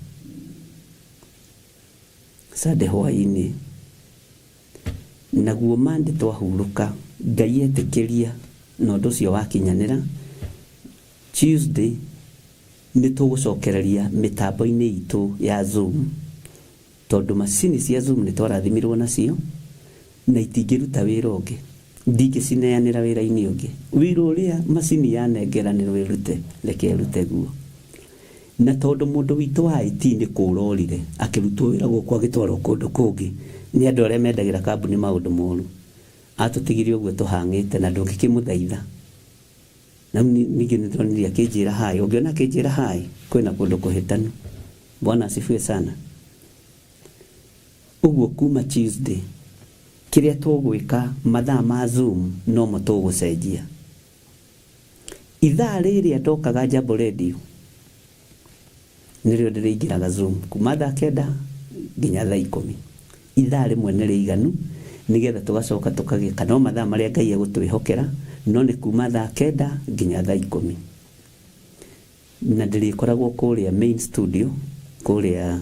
Sunday hwaĩ-inĩ. Naguo Monday twahurũka, Ngai etĩkĩria na ũndũ ũcio wakinyanĩra, Tuesday nĩ tũgũcokereria mĩtambo-inĩ itũ ya Zoom, tondũ macini cia Zoom nĩ twarathimirwo nacio na itingĩruta wĩra ũngĩ. Ndingĩcineanĩra wĩra-inĩ ũngĩ. Wĩra ũrĩa macini yanengeranĩrwo ĩrute, reke ĩrute guo. Na tondũ mũndũ witũ wa IT nĩ kũũra orire, akĩrutwo wĩra gũkũ agĩtwarwo kũndũ kũngĩ nĩ andũ arĩa mendagĩra kambuni maũndũ moru, atũtigire ũguo tũhang'ĩte na ndũngĩkĩmũthaitha. Na rĩu ningĩ nĩ ndonire akĩnjĩra hi. Ũngĩona akĩnjĩra hi, kwĩna kũndũ kũhĩtanu. Bwana asifiwe sana. Ũguo kuma Tuesday, kĩrĩa tũgwĩka mathaa ma Zoom nomo tũgũcenjia. Ithaa rĩrĩa ndokaga Jambo Radio, nĩrĩo ndĩrĩingĩraga Zoom kuma thaa kenda nginya thaa ikũmi. Ithaa rĩmwe nĩ rĩiganu nĩgetha tũgacoka tũkagĩka no mathaa marĩa Ngai egũtwĩhokera, no nĩ kuma thaa kenda nginya thaa ikũmi. Na ndĩrĩkoragwo kũrĩa main studio, kũrĩa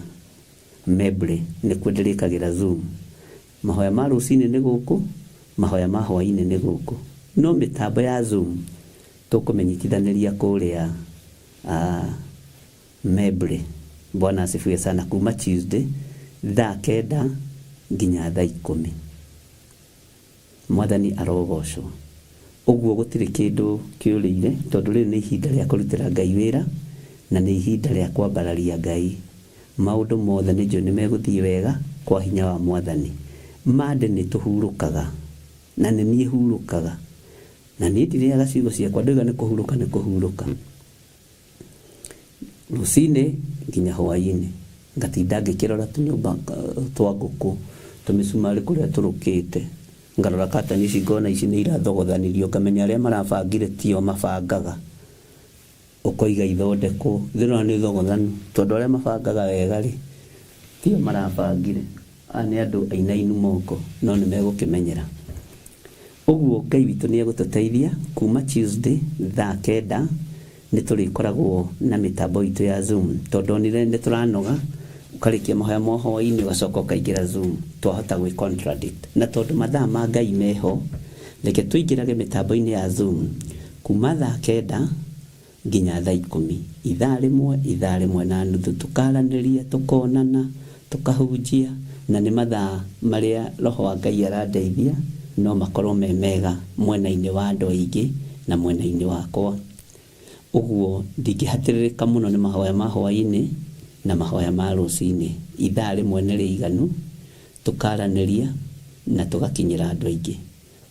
Membley nĩkuo ndĩrĩkagĩra Zoom. Mahoya ma rũcinĩ nĩ gũkũ, mahoya ma hwainĩ nĩ gũkũ. No mĩtambo ya Zoom tũkũmĩnyitithanĩria kũrĩa Membley. Bwana asifiwe sana. Kuma Tuesday thaa kenda nginya thaa ikũmi. Mwathani arogocwo. Ũguo gũtirĩ kĩndũ kĩũrĩire tondũ rĩrĩ nĩ ihinda rĩa kũrutĩra Ngai wĩra na nĩ ihinda rĩa kwambararia Ngai. Maũndũ mothe nĩnjũĩ nĩmegũthiĩ wega kwa hinya wa Mwathani. Monday nĩtũhurũkaga na nĩ niĩ hurũkaga. Na niĩ ndirĩaga ciugo ciakwa ndoiga nĩ kũhurũka nĩ kũhurũka. Rũcinĩ nginya hwaĩ-inĩ ngatinda ngĩkĩrora tũnyũmba twa ngũkũ, tũmĩcumarĩ kũrĩa tũrũkĩte, ngarora katani ici ngona ici nĩ irathogothanirio, ngamenya arĩa marabangire tio mabangaga, ũkoiga ithondekwo, ndĩrona nĩ thogothanu tondũ arĩa mabangaga wega rĩ, tio marabangire. Aya nĩ andũ ainainu moko no nĩ megũkĩmenyera. Ũguo Ngai witũ nĩ egũtũteithia kuma Tuesday thaa kenda nĩ tũrĩkoragwo na mĩtambo itũ ya Zoom tondũ ndonire nĩ tũranoga ũkarĩkia mahoya ma hwainĩ ũgacoka ũkaingĩra Zoom twahota gwĩ contradict. Na tondũ mathaa ma Ngai meho reke tũingĩrage mĩtambo-inĩ ya Zoom kuma thaa kenda nginya thaa ikũmi, ithaa rĩmwe, ithaa rĩmwe na nuthu, tũkaranĩria, tũkonana, tũkahunjia, na nĩ mathaa marĩa Roho wa Ngai arandeithia no makorwo me mega mwena-inĩ wa andũ aingĩ na mwena-inĩ wakwa. Ũguo ndingĩhatĩrĩrĩka mũno nĩ mahoya ma hwaĩ-inĩ na mahoya ma rũcinĩ. Ithaa rĩmwe nĩ rĩiganu, tũkaranĩria na tũgakinyĩra andũ aingĩ.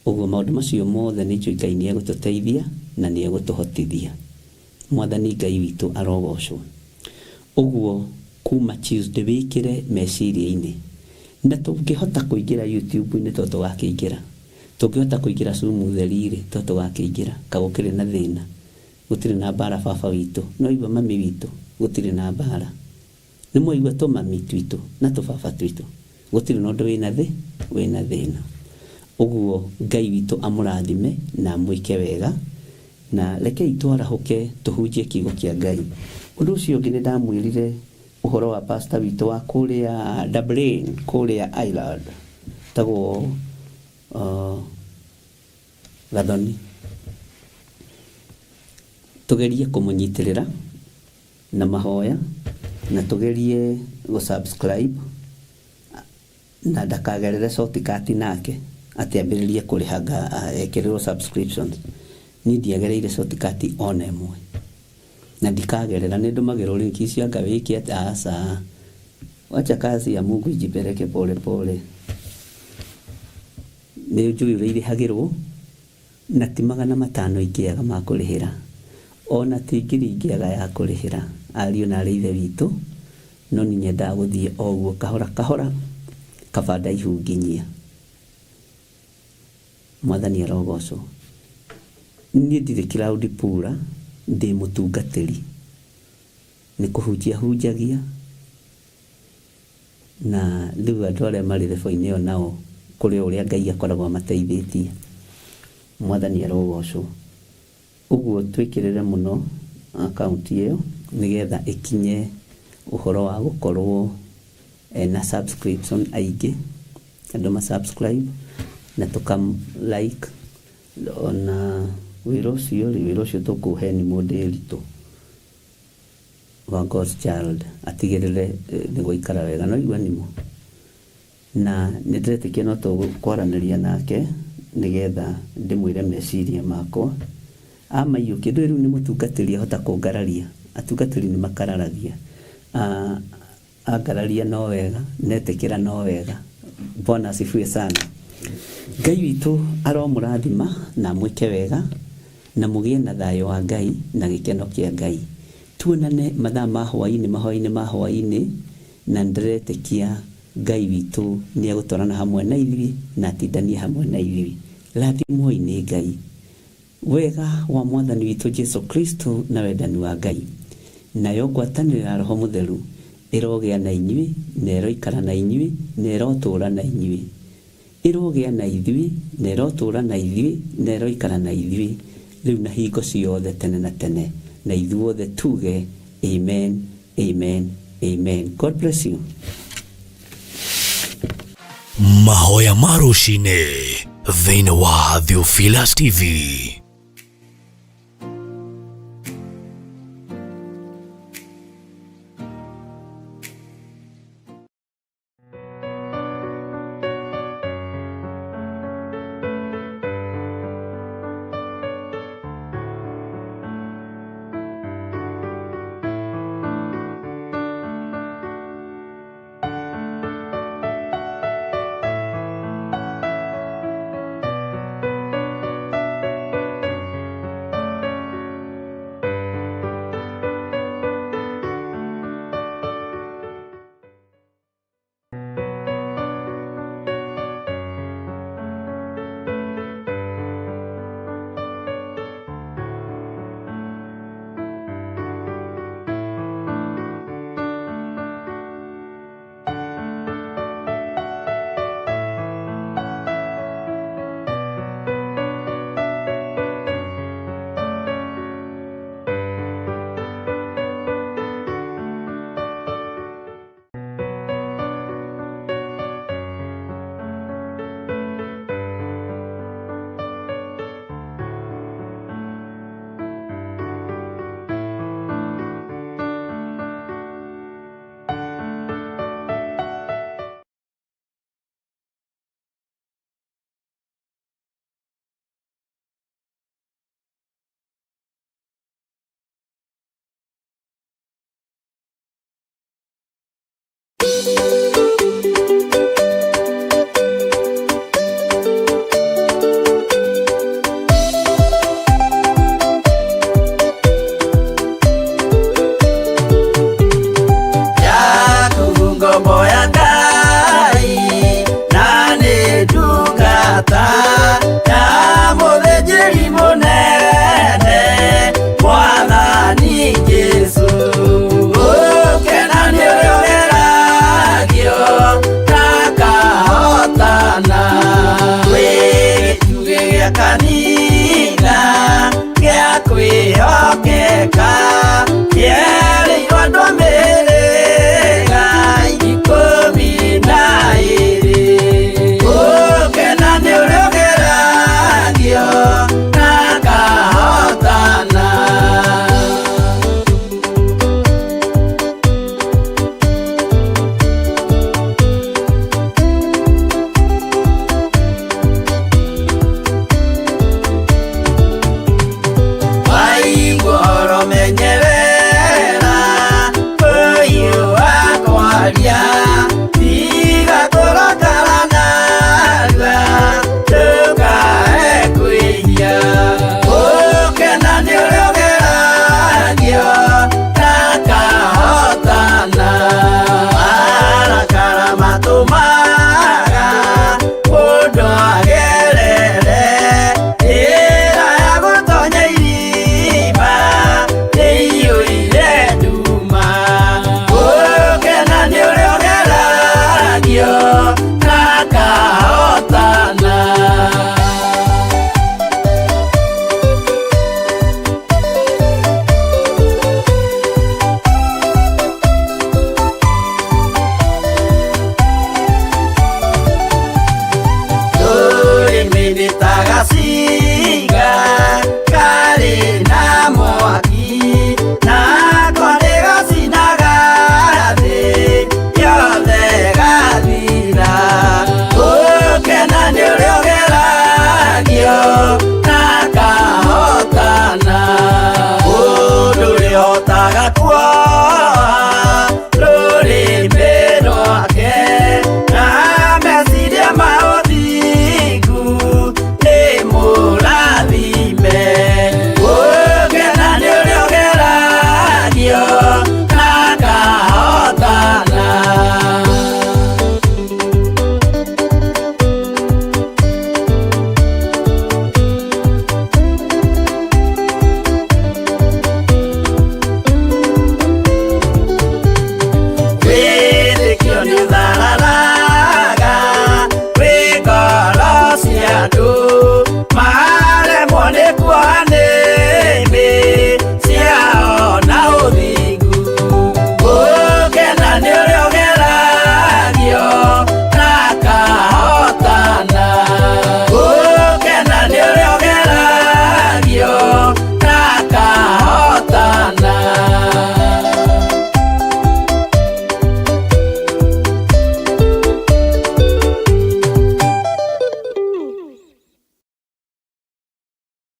Ũguo maũndũ macio mothe nĩ njũĩ Ngai nĩ egũtũteithia na nĩ egũtũhotithia. Mwathani Ngai witũ arogocwo. Ũguo kuma Tuesday wĩkĩre meciria-inĩ. Na tũngĩhota kũingĩra YouTube-inĩ to tũgakĩingĩra. Tũngĩhota kũingĩra Zoom theri-rĩ to tũgakĩingĩra. Ka gũkĩrĩ na thĩna. Gũtirĩ na mbara baba witũ. Nĩwaigua mami witũ? Gũtirĩ na mbara. Nĩmwaigua tũmami twitũ na tũbaba twitũ? Gũtirĩ na ũndũ wĩna thĩ, wĩna thĩna. Ũguo Ngai witũ amũrathime na amwĩke wega. Na rekei twarahũke tũhunjie kiugo kĩa Ngai. Ũndũ ũcio ũngĩ nĩndamwĩrire ũhoro wa pastor witũ wa kũrĩa Dublin, kũrĩa Ireland, etagwo uh, Gathoni. Tũgerie kũmũnyitĩrĩra na mahoya na tũgerie gũ subscribe na ndakagerere shortcut nake atĩ ambĩrĩrie kũrĩha anga ekĩrĩrwo subscriptions. Niĩ ndiagereire shortcut ona ĩmwe na ndikagerera, nĩ ndũmagĩrwo link icio anga wĩke atĩa, aca. Wacha kazi ya Mungu ijipeleke pole pole. Nĩ njũĩ ũrĩa irĩhagĩrwo Na ti 500 ingĩaga ma kũrĩhĩra, o na ti ngiri ingĩaga ya kũrĩhĩra, ariũ na aarĩ a Ithe witũ, no niĩ nyendaga gũthiĩ o ũguo kahora kahora, kaba ndaihu nginyia. Mwathani arogoocwo. Niĩ ndirĩ cloud puller, ndĩ mũtungatĩri. Nĩ kũhunjia hunjagia. Na rĩu andũ arĩa marĩ level-inĩ ĩyo nao kũrĩ o ũrĩa Ngai akoragwo amateithĩtie. Mwathani arogocwo. Ũguo twĩkĩrĩre mũno account ĩyo nĩgetha ĩkinye ũhoro wa gũkorwo ena subscription aingĩ, andũ ma subscribe na tũka like ona wĩra ũcio rĩ, wĩra ũcio tũkũũhe Nimũ Ndĩritũ. Wa God's child atigĩrĩre nĩ gwaikara wega. No igua nimo. Na nĩ ndĩretĩkia no tũkwaranĩria nake nĩgetha ndĩmwĩre meciria makwa. Amaiyũkia, ndũĩ rĩu nĩ mũtungatĩri ahota kũngararia. Atungatĩri nĩ makararagia. Angararia no wega, netĩkĩra no wega. Bwana asifiwe sana. Ngai witũ aromũrathima na amwĩke wega na mũgĩe na thayũ wa Ngai na gĩkeno kĩa Ngai. Tuonane mathaa ma hwainĩ mahoya-inĩ ma hwainĩ na nĩndĩretĩkia Ngai witũ nĩegũtwarana hamwe na ithuĩ na atindanie hamwe na ithuĩ. Rathimwoi nĩ Ngai. Wega wa Mwathani witũ Jesu Kristo na wendani wa Ngai, nayo ngwatanĩro ya Roho Mũtheru ĩrogĩa na inyuĩ, na ĩroikara na inyuĩ, na ĩrotũũra na inyuĩ. Ĩrogĩa na ithuĩ, na ĩrotũũra na ithuĩ, na ĩroikara na ithuĩ, rĩu na hingo ciothe tene na tene. Na ithuothe tuuge, Amen, amen, amen. God bless you. Mahoya ma rũcinĩ thĩinĩ wa Theophilus TV.